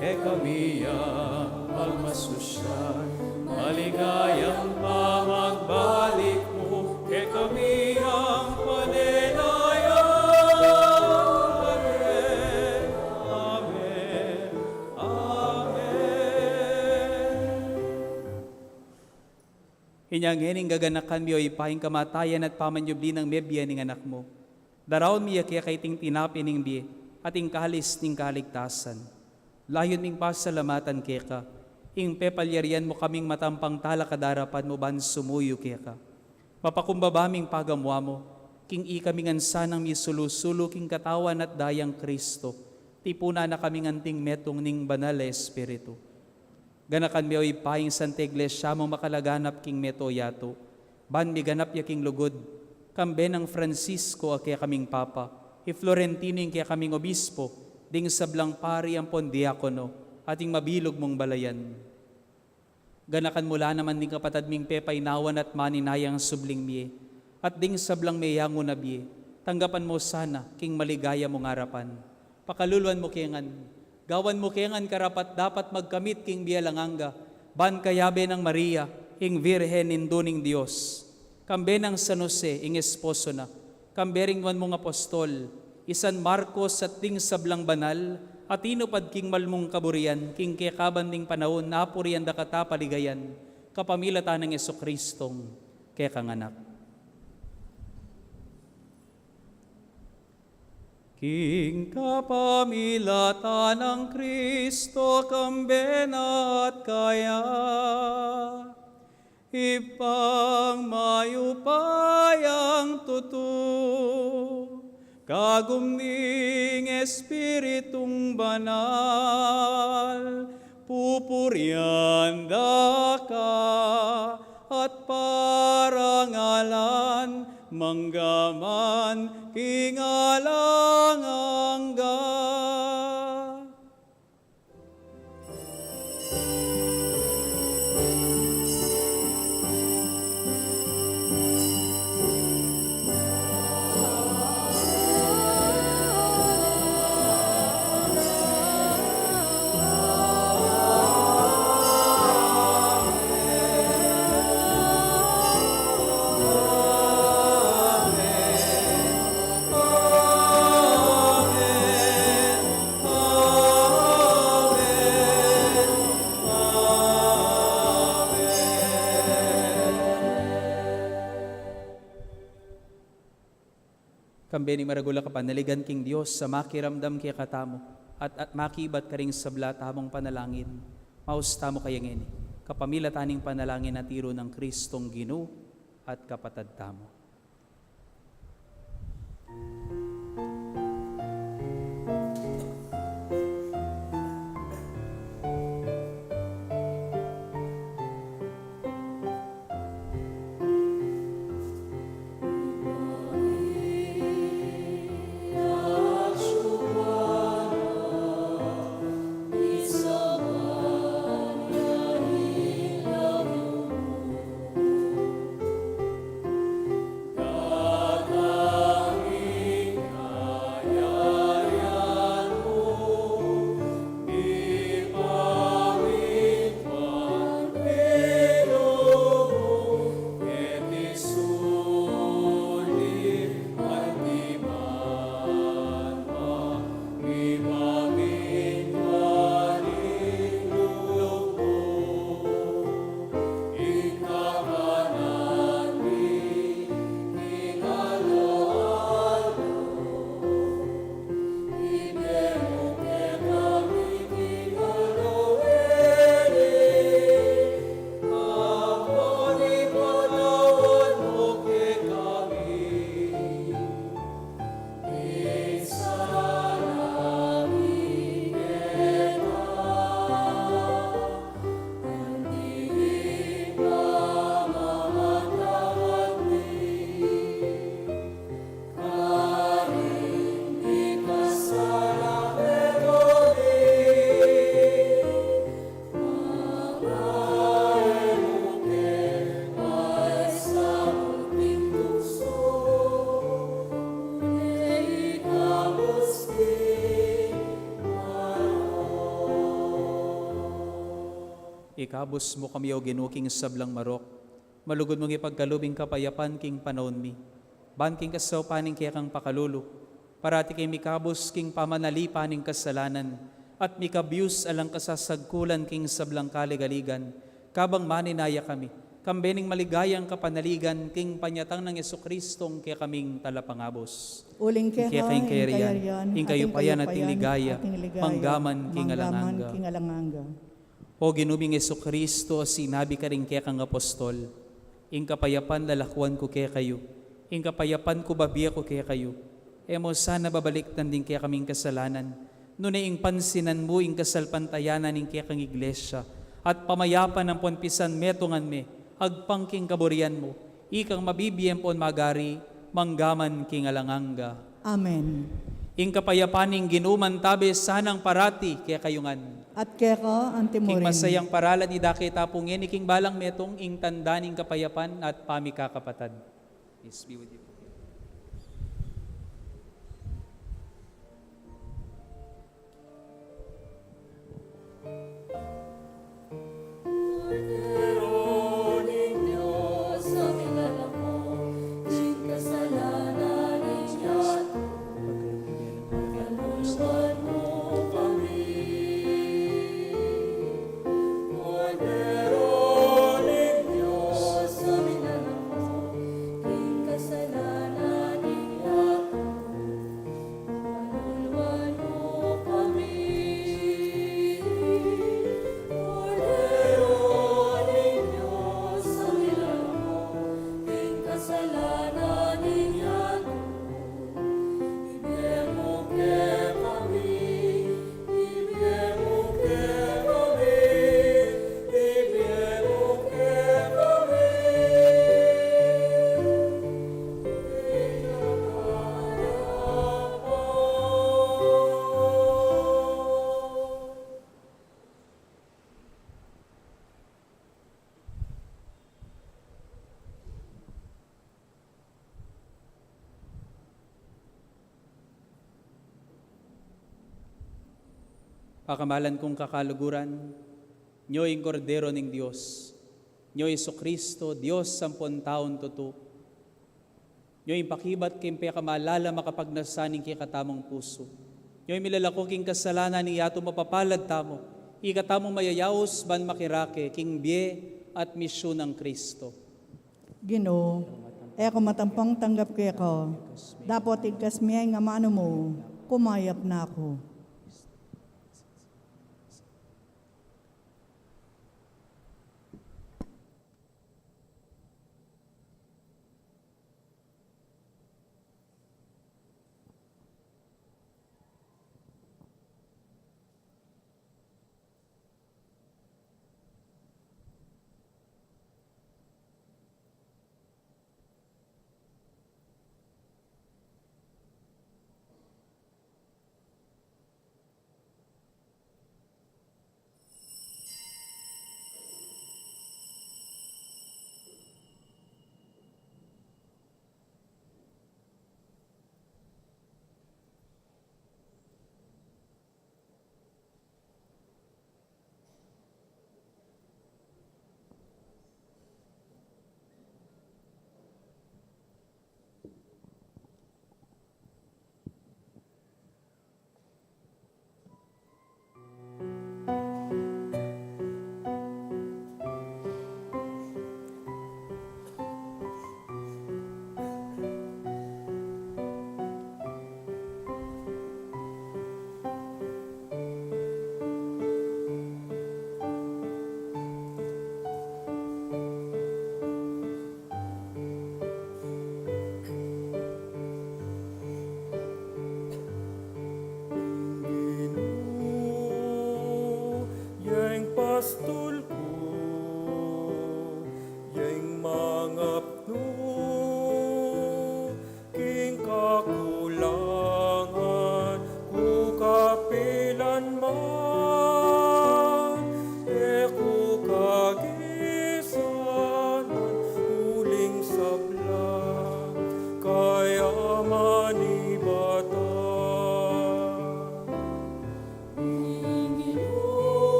Kekami yang pagmasusian, maligayang pamagbalik mu, kekami yang panenaya. Amen. Amen. Amen. Inya ngeni gaganakan mi, o Ibpa, ing kamatayan at pamanyubli nang mebie ning Anak mu. Daraun mi ya keka iting tinape ning bie at ing kalis ning kaligtasan. Layun ming pasalamatan keka ing pepalyarian mu kaming matampang talakad king arapan mu ban sumuyu keka. Mapakumbaba ming pagamuan mu king ikami ngan sanang misulu-sulu king katawan at dayang Kristo, tipunan na kaming anting metung ning Banal a Espiritu. Ganakan mi, o Ibpa, ing Santa Iglesia mu makalaganap king mabilug a yatu, ban miganap ya king lugud, kambe nang Francisco a kekaming Papa, i Florentino ing kekaming Obispo, ding sablang pari ampon diakono, at ing mabilug mung balayan. Ganakan mu la naman ding kapatad ming pepainawan at maninayang subling mie, at ding sablang meyangu na bie, tanggapan mu sana king maligaya mung arapan. Pakaluluan mu ke ngan, gawan mu ke ngan karapat-dapat magkamit king bie alang angga, ban kayabe nang Maria, ing Virgen Indu ning Dios, kambe nang San Jose, ing esposo na, kambe ring nuan mung apostol, i San Marcos at ding sablang banal a tinupad king malmung kaburian, king kekaban ding panaun, apurian da ka at paligayan, kapamilatan nang Jesucristong kekang Anak. King kapamilatan nang Kristo, kambe na at kaya, Ibpang mayupayang tutu, kagum ning Espiritung Banal, pupurian da ka at parangalan mangga man king alang angga. Kambe ning maragul a kapanaligan king Dios a makiramdam kekatamu at, at makibat karing sabla tamung panalangin, maus tamu kaya ngeni, kapamilatan ning panalangin a tiru nang Kristong Ginu at Kapatad tamu. Ikabus mu kami, O Ginu, king sablang marok. Malugud mung ipagkalub ing kapayapan king panaun mi. Ban king kasaupan ning kekang pakalulu, parati kaming mikabus king pamanalipan ning kasalanan, at mikabus alang kasasagkulan king sablang kaligaligan, kabang maninaya kami, kambe ning maligayang kapanaligan king panyatang nang Jesucristong kekaming Talapangabus. Uling keka ing kayarian, ing kayarian, at ing ligaya, manggaman king alang angga. O Ginu ming Jesucristo, sinabi karing kekang apostol, "Ing kapayapan lalakuan ku kekayu, ing kapayapan ku babie ku kekayu." E mu sana babalikdan ding kekaming kasalanan, nune ing pansinan mu ing kasalpantayanan ning kekang Iglesia, at pamayapan ampon pisanmetungan me agpang king kaburian mu, ikang mabibie ampon magari, manggaman king alang angga. Amen. Ing kapayapan ning Ginu mantabe sanang parati kekayu ngan. At keka anti mu rin. King masayang paralan, idake ta pu ngeni king balang metung ing tanda ning kapayapan at pamikakapatad. Peace be with you. Pakamalan kung kakaluguran, nyo ing Kordero ning Dios, nyo Jesucristo, Dios ampon taung tutu. Nyo ing pakibat king pekamalala makapagnasa ning kekatamung pusu. Nyo ing milalako king kasalanan ning yatu, mapapalad tamu, ikatamung mayayaus ban makirake king bie at misyun nang Cristo. Ginu, e ku matampang tanggap keka, dapot igkas me ing amanu mu, kumayap na ku.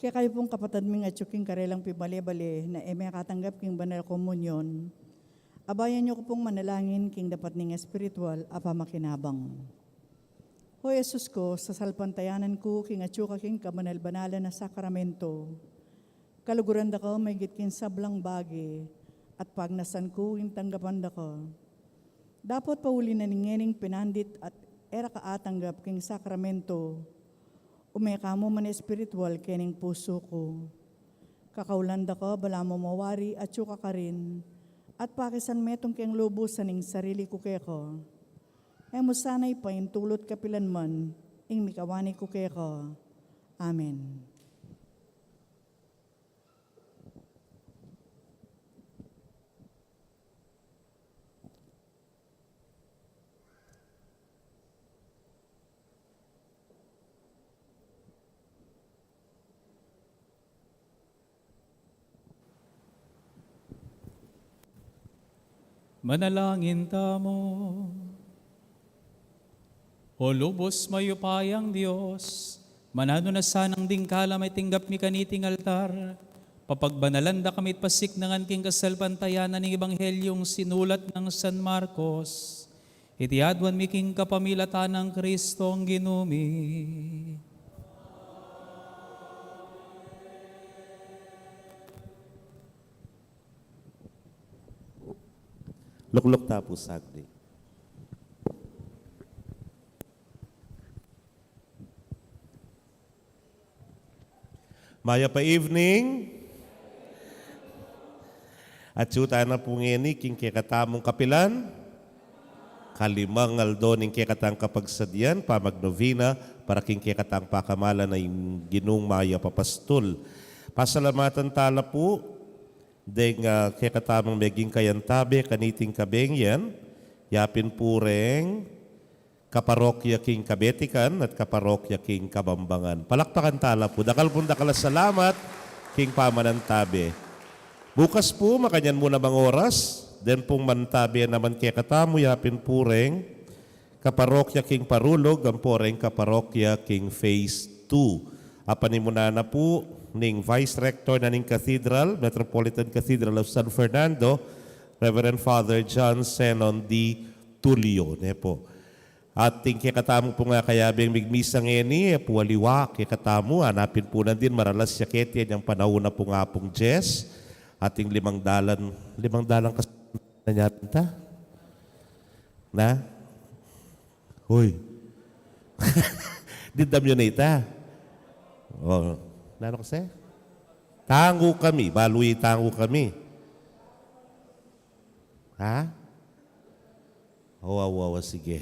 Kekayu pung kapatad ming atyu king karelang pibale-bale na e mekatanggap king banal komunyon, abayan yu ku pung manalangin king dapat ning espiritual a pamakinabang. O Jesus ku, sasalpantayanan ku king atyu ka king kabanal-banalan a sakramento. Kaluguran da ka maigit king sablang bage, at pagnasan ku ing tanggapan da ka. Dapot pauli na ning ngening pinandit at e ra ka atanggap king sakramento, ume ka mu man espiritual kening pusu ku. Kakaulan da ka, balamu mawari atyu ka karin, at pakisan metung keng lubus ing sarili ku keka. E mu sana ipaintulut kapilan man ing mikawani ku keka. Amen. Manalangin tamu. O lubus mayupayang Dios, mananu na sanang ding kalam a itinggap mi kaniting altar, papagbanalan da kami at pasiknangan king kasalpantayanan ning Ebanghelyung sinulat nang San Marcos. Iti aduan mi king kapamilatan nang Kristong Ginu mi. Lukluk ta pu saglit. Mayap a evening. Atyu tana pu ngeni king kekatamung kapilan, kalimang aldo ning kekatang kapagsadyan, pamagnovena para king kekatang pakamalan a ing Ginung Mayap a Pastul. Pasalamatan tala pu deng, ah, kekatamung meging kayantabe kaniting kabeng yan, yapin pu reng kaparokya king Kabetikan at kaparokya king Kabambangan. Palakpakan tala pu. Dakal pung dakal a salamat king pamanantabe. Bukas pu, makanyan mu namang oras, den pung mantabe naman kekatamu, yapin pu reng kaparokya king Parulug, ampo reng kaparokya king Phase two. Apanimunan na pu ning Vice Rector na ning Cathedral, Metropolitan Cathedral of San Fernando, Reverend Father John Zenon D. Tulio, ne pu. At ing kekatamu pung akayabeng migmisa ngeni, e pu aliwa kekatamu, anapin pu nandin, maralas ya keti, inyang panaun na pu ing Apung Jess, at ing limang dalan, limang dalan kas-, na nya ta? Na? Hoy. Dimdam yu na ita? O, nanu kasi? Tangu kami, balu i tangu kami. Ha? Awa, awa, awa, sige.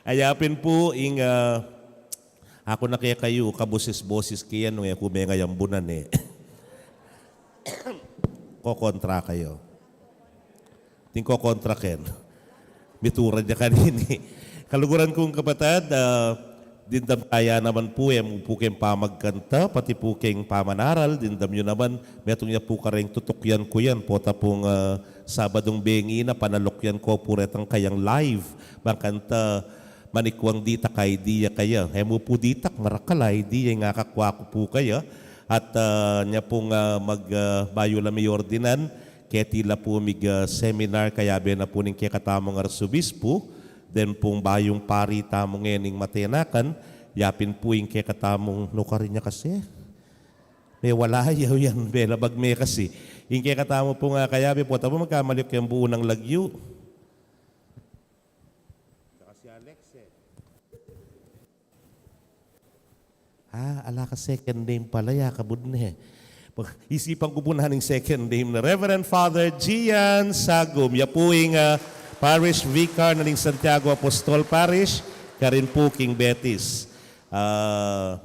Ayapin pu ing, ah, aku na kekayu, kaboses-boses ke yan, nung e ku mengayambunan e. Kokontra kayu. Atin kokontra ken. Mituran ya kanini. Kaluguran kung kapatad, ah, dimdam taya naman pu, e mu pu keng pamagkanta, pati pu keng pamanaral, dimdam yu naman, metung ya pu kareng tutukyan ku yan, pota pung, ah, Sabadung bengi na, panalukyan ku pu retang kayang live, bang kanta manikwang ditak idea kaya. E mu pu ditak, marakal idea ing akakua ku pu kaya. At, ah, nya pung, ah, mag, ah, bayu la miordinan, keti la pu mig, ah, seminar, kayabe na pu ning kekatamung arsobispo, den pung bayung pari tamu ngening Matenakan, yapin pu ing kekatamung, nukarin ya kasi? Mewala ya yan, belabag me kasi. Ing kekatamu pung, ah, kayabe, pota pu magkamali ku keng buu nang lagyu. Saka si Alex, e. Ah, ala ka second name pala ya, kabud ne. Pag-isipan ku pu na ning second name na. Reverend Father Gian Sagum, ya pu ing, ah, Parish Vicar na ning Santiago Apostol Parish, karin pu king Betis. Ah,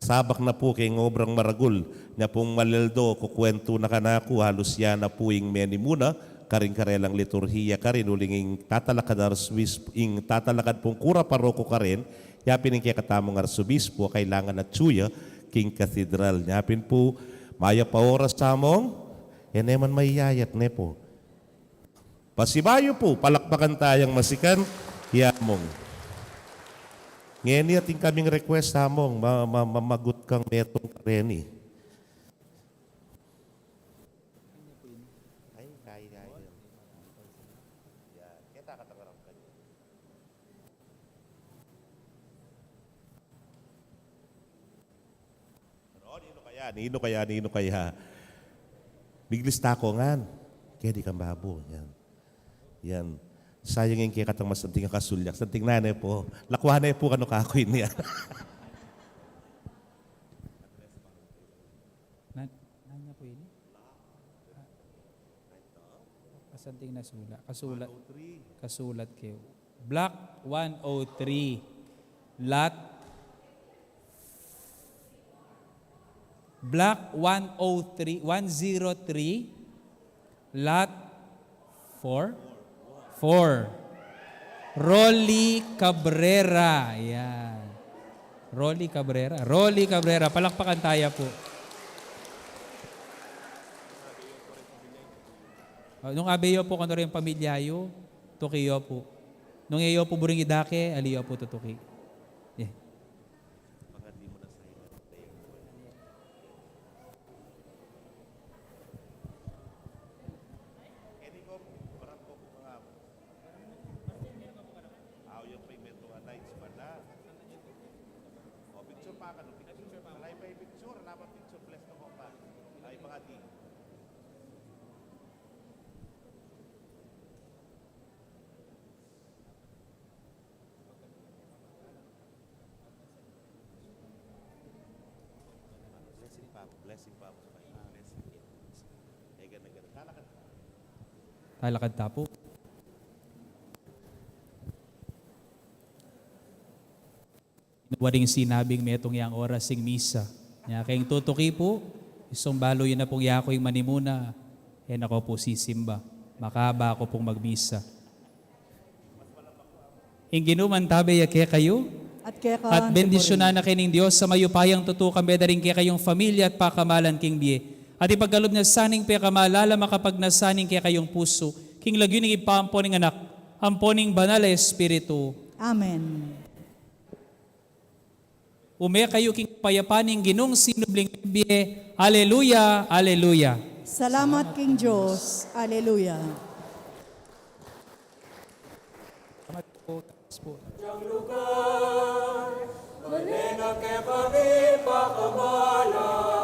sabak na pu keng obrang maragul. Nya pung maleldo, kukuwentu na kanaku, halus ya na pu ing menimuna karing karelang liturhiya karin, uling ing tatalakad arsobispo, ing tatalakad pung kura paroko karin, yapin ing kekatamung arsobispo, kailangan atyu ya king katedral. Yapin pu, mayap a oras tamung, e ne man maiyayat ne pu. Pasibayu pu, palakpakan tayang masikan, ya Among. Ngeni atin kaming request, Among, ma-, ma-, mamagut kang metung kareni. Ay, kaya, kaya. Ya, keta ka tangarap ka niya. O, ninu kaya, ninu kaya, ninu kaya? Miglista ko ngan. Kaya di kang babo. Yan. Yan. Sayang ing kekatang masanting a kasulyak. Santing na ne pu. Lakwan ne pu kanu kaku ini. Na, nanu pu ini? Ah, kasanting na sula. Kasulat. Kasulat ke. Block one oh three. Lot. Block one oh three, one zero three. Lot four. Four. Rolly Cabrera. Yan. Rolly Cabrera. Rolly Cabrera. Palakpakan taya pu. O, nung abe yu pu kanu ring pamilya yu, tuki yu pu. Nung e yu pu buring idake, ali yu pu tutuki. Yeah. Aw, yan pa yung meto nga lights pala. O, picture pa ka, no? Picture. Alay pa yung picture, ala pa picture, bless ka pa. Ay, mga di. Blessing pa, blessing pa. Blessing. Ay, ganda, ganda. Talakad. Talakad ta pu. Inu waring sinabing metung yang oras ing misa. Nya keng tutuki pu, isung balu yu na pung yaku ing manimuna, e na ko pu sisimba. Makaba ku pung magmisa. Ing Ginu mantabe ya kekayu. At keka. At bendisyunan na kayu ning Dios a mayupayang tutu, kambe da ring kekayung familia at pakamalan king bie. At ipagkalub na sa ning pekamal-ala makapagnasan ing kekayung pusu, king lagyu ning Ibpa, ampo ning Anak, ampo ning Banal a Espiritu. Amen. Ume kayu king kapayapan ning Ginung sinubling mebie. Aleluya, aleluya. Salamat king Dios. Aleluya. Yang lugar, manenang kekami pakamalan.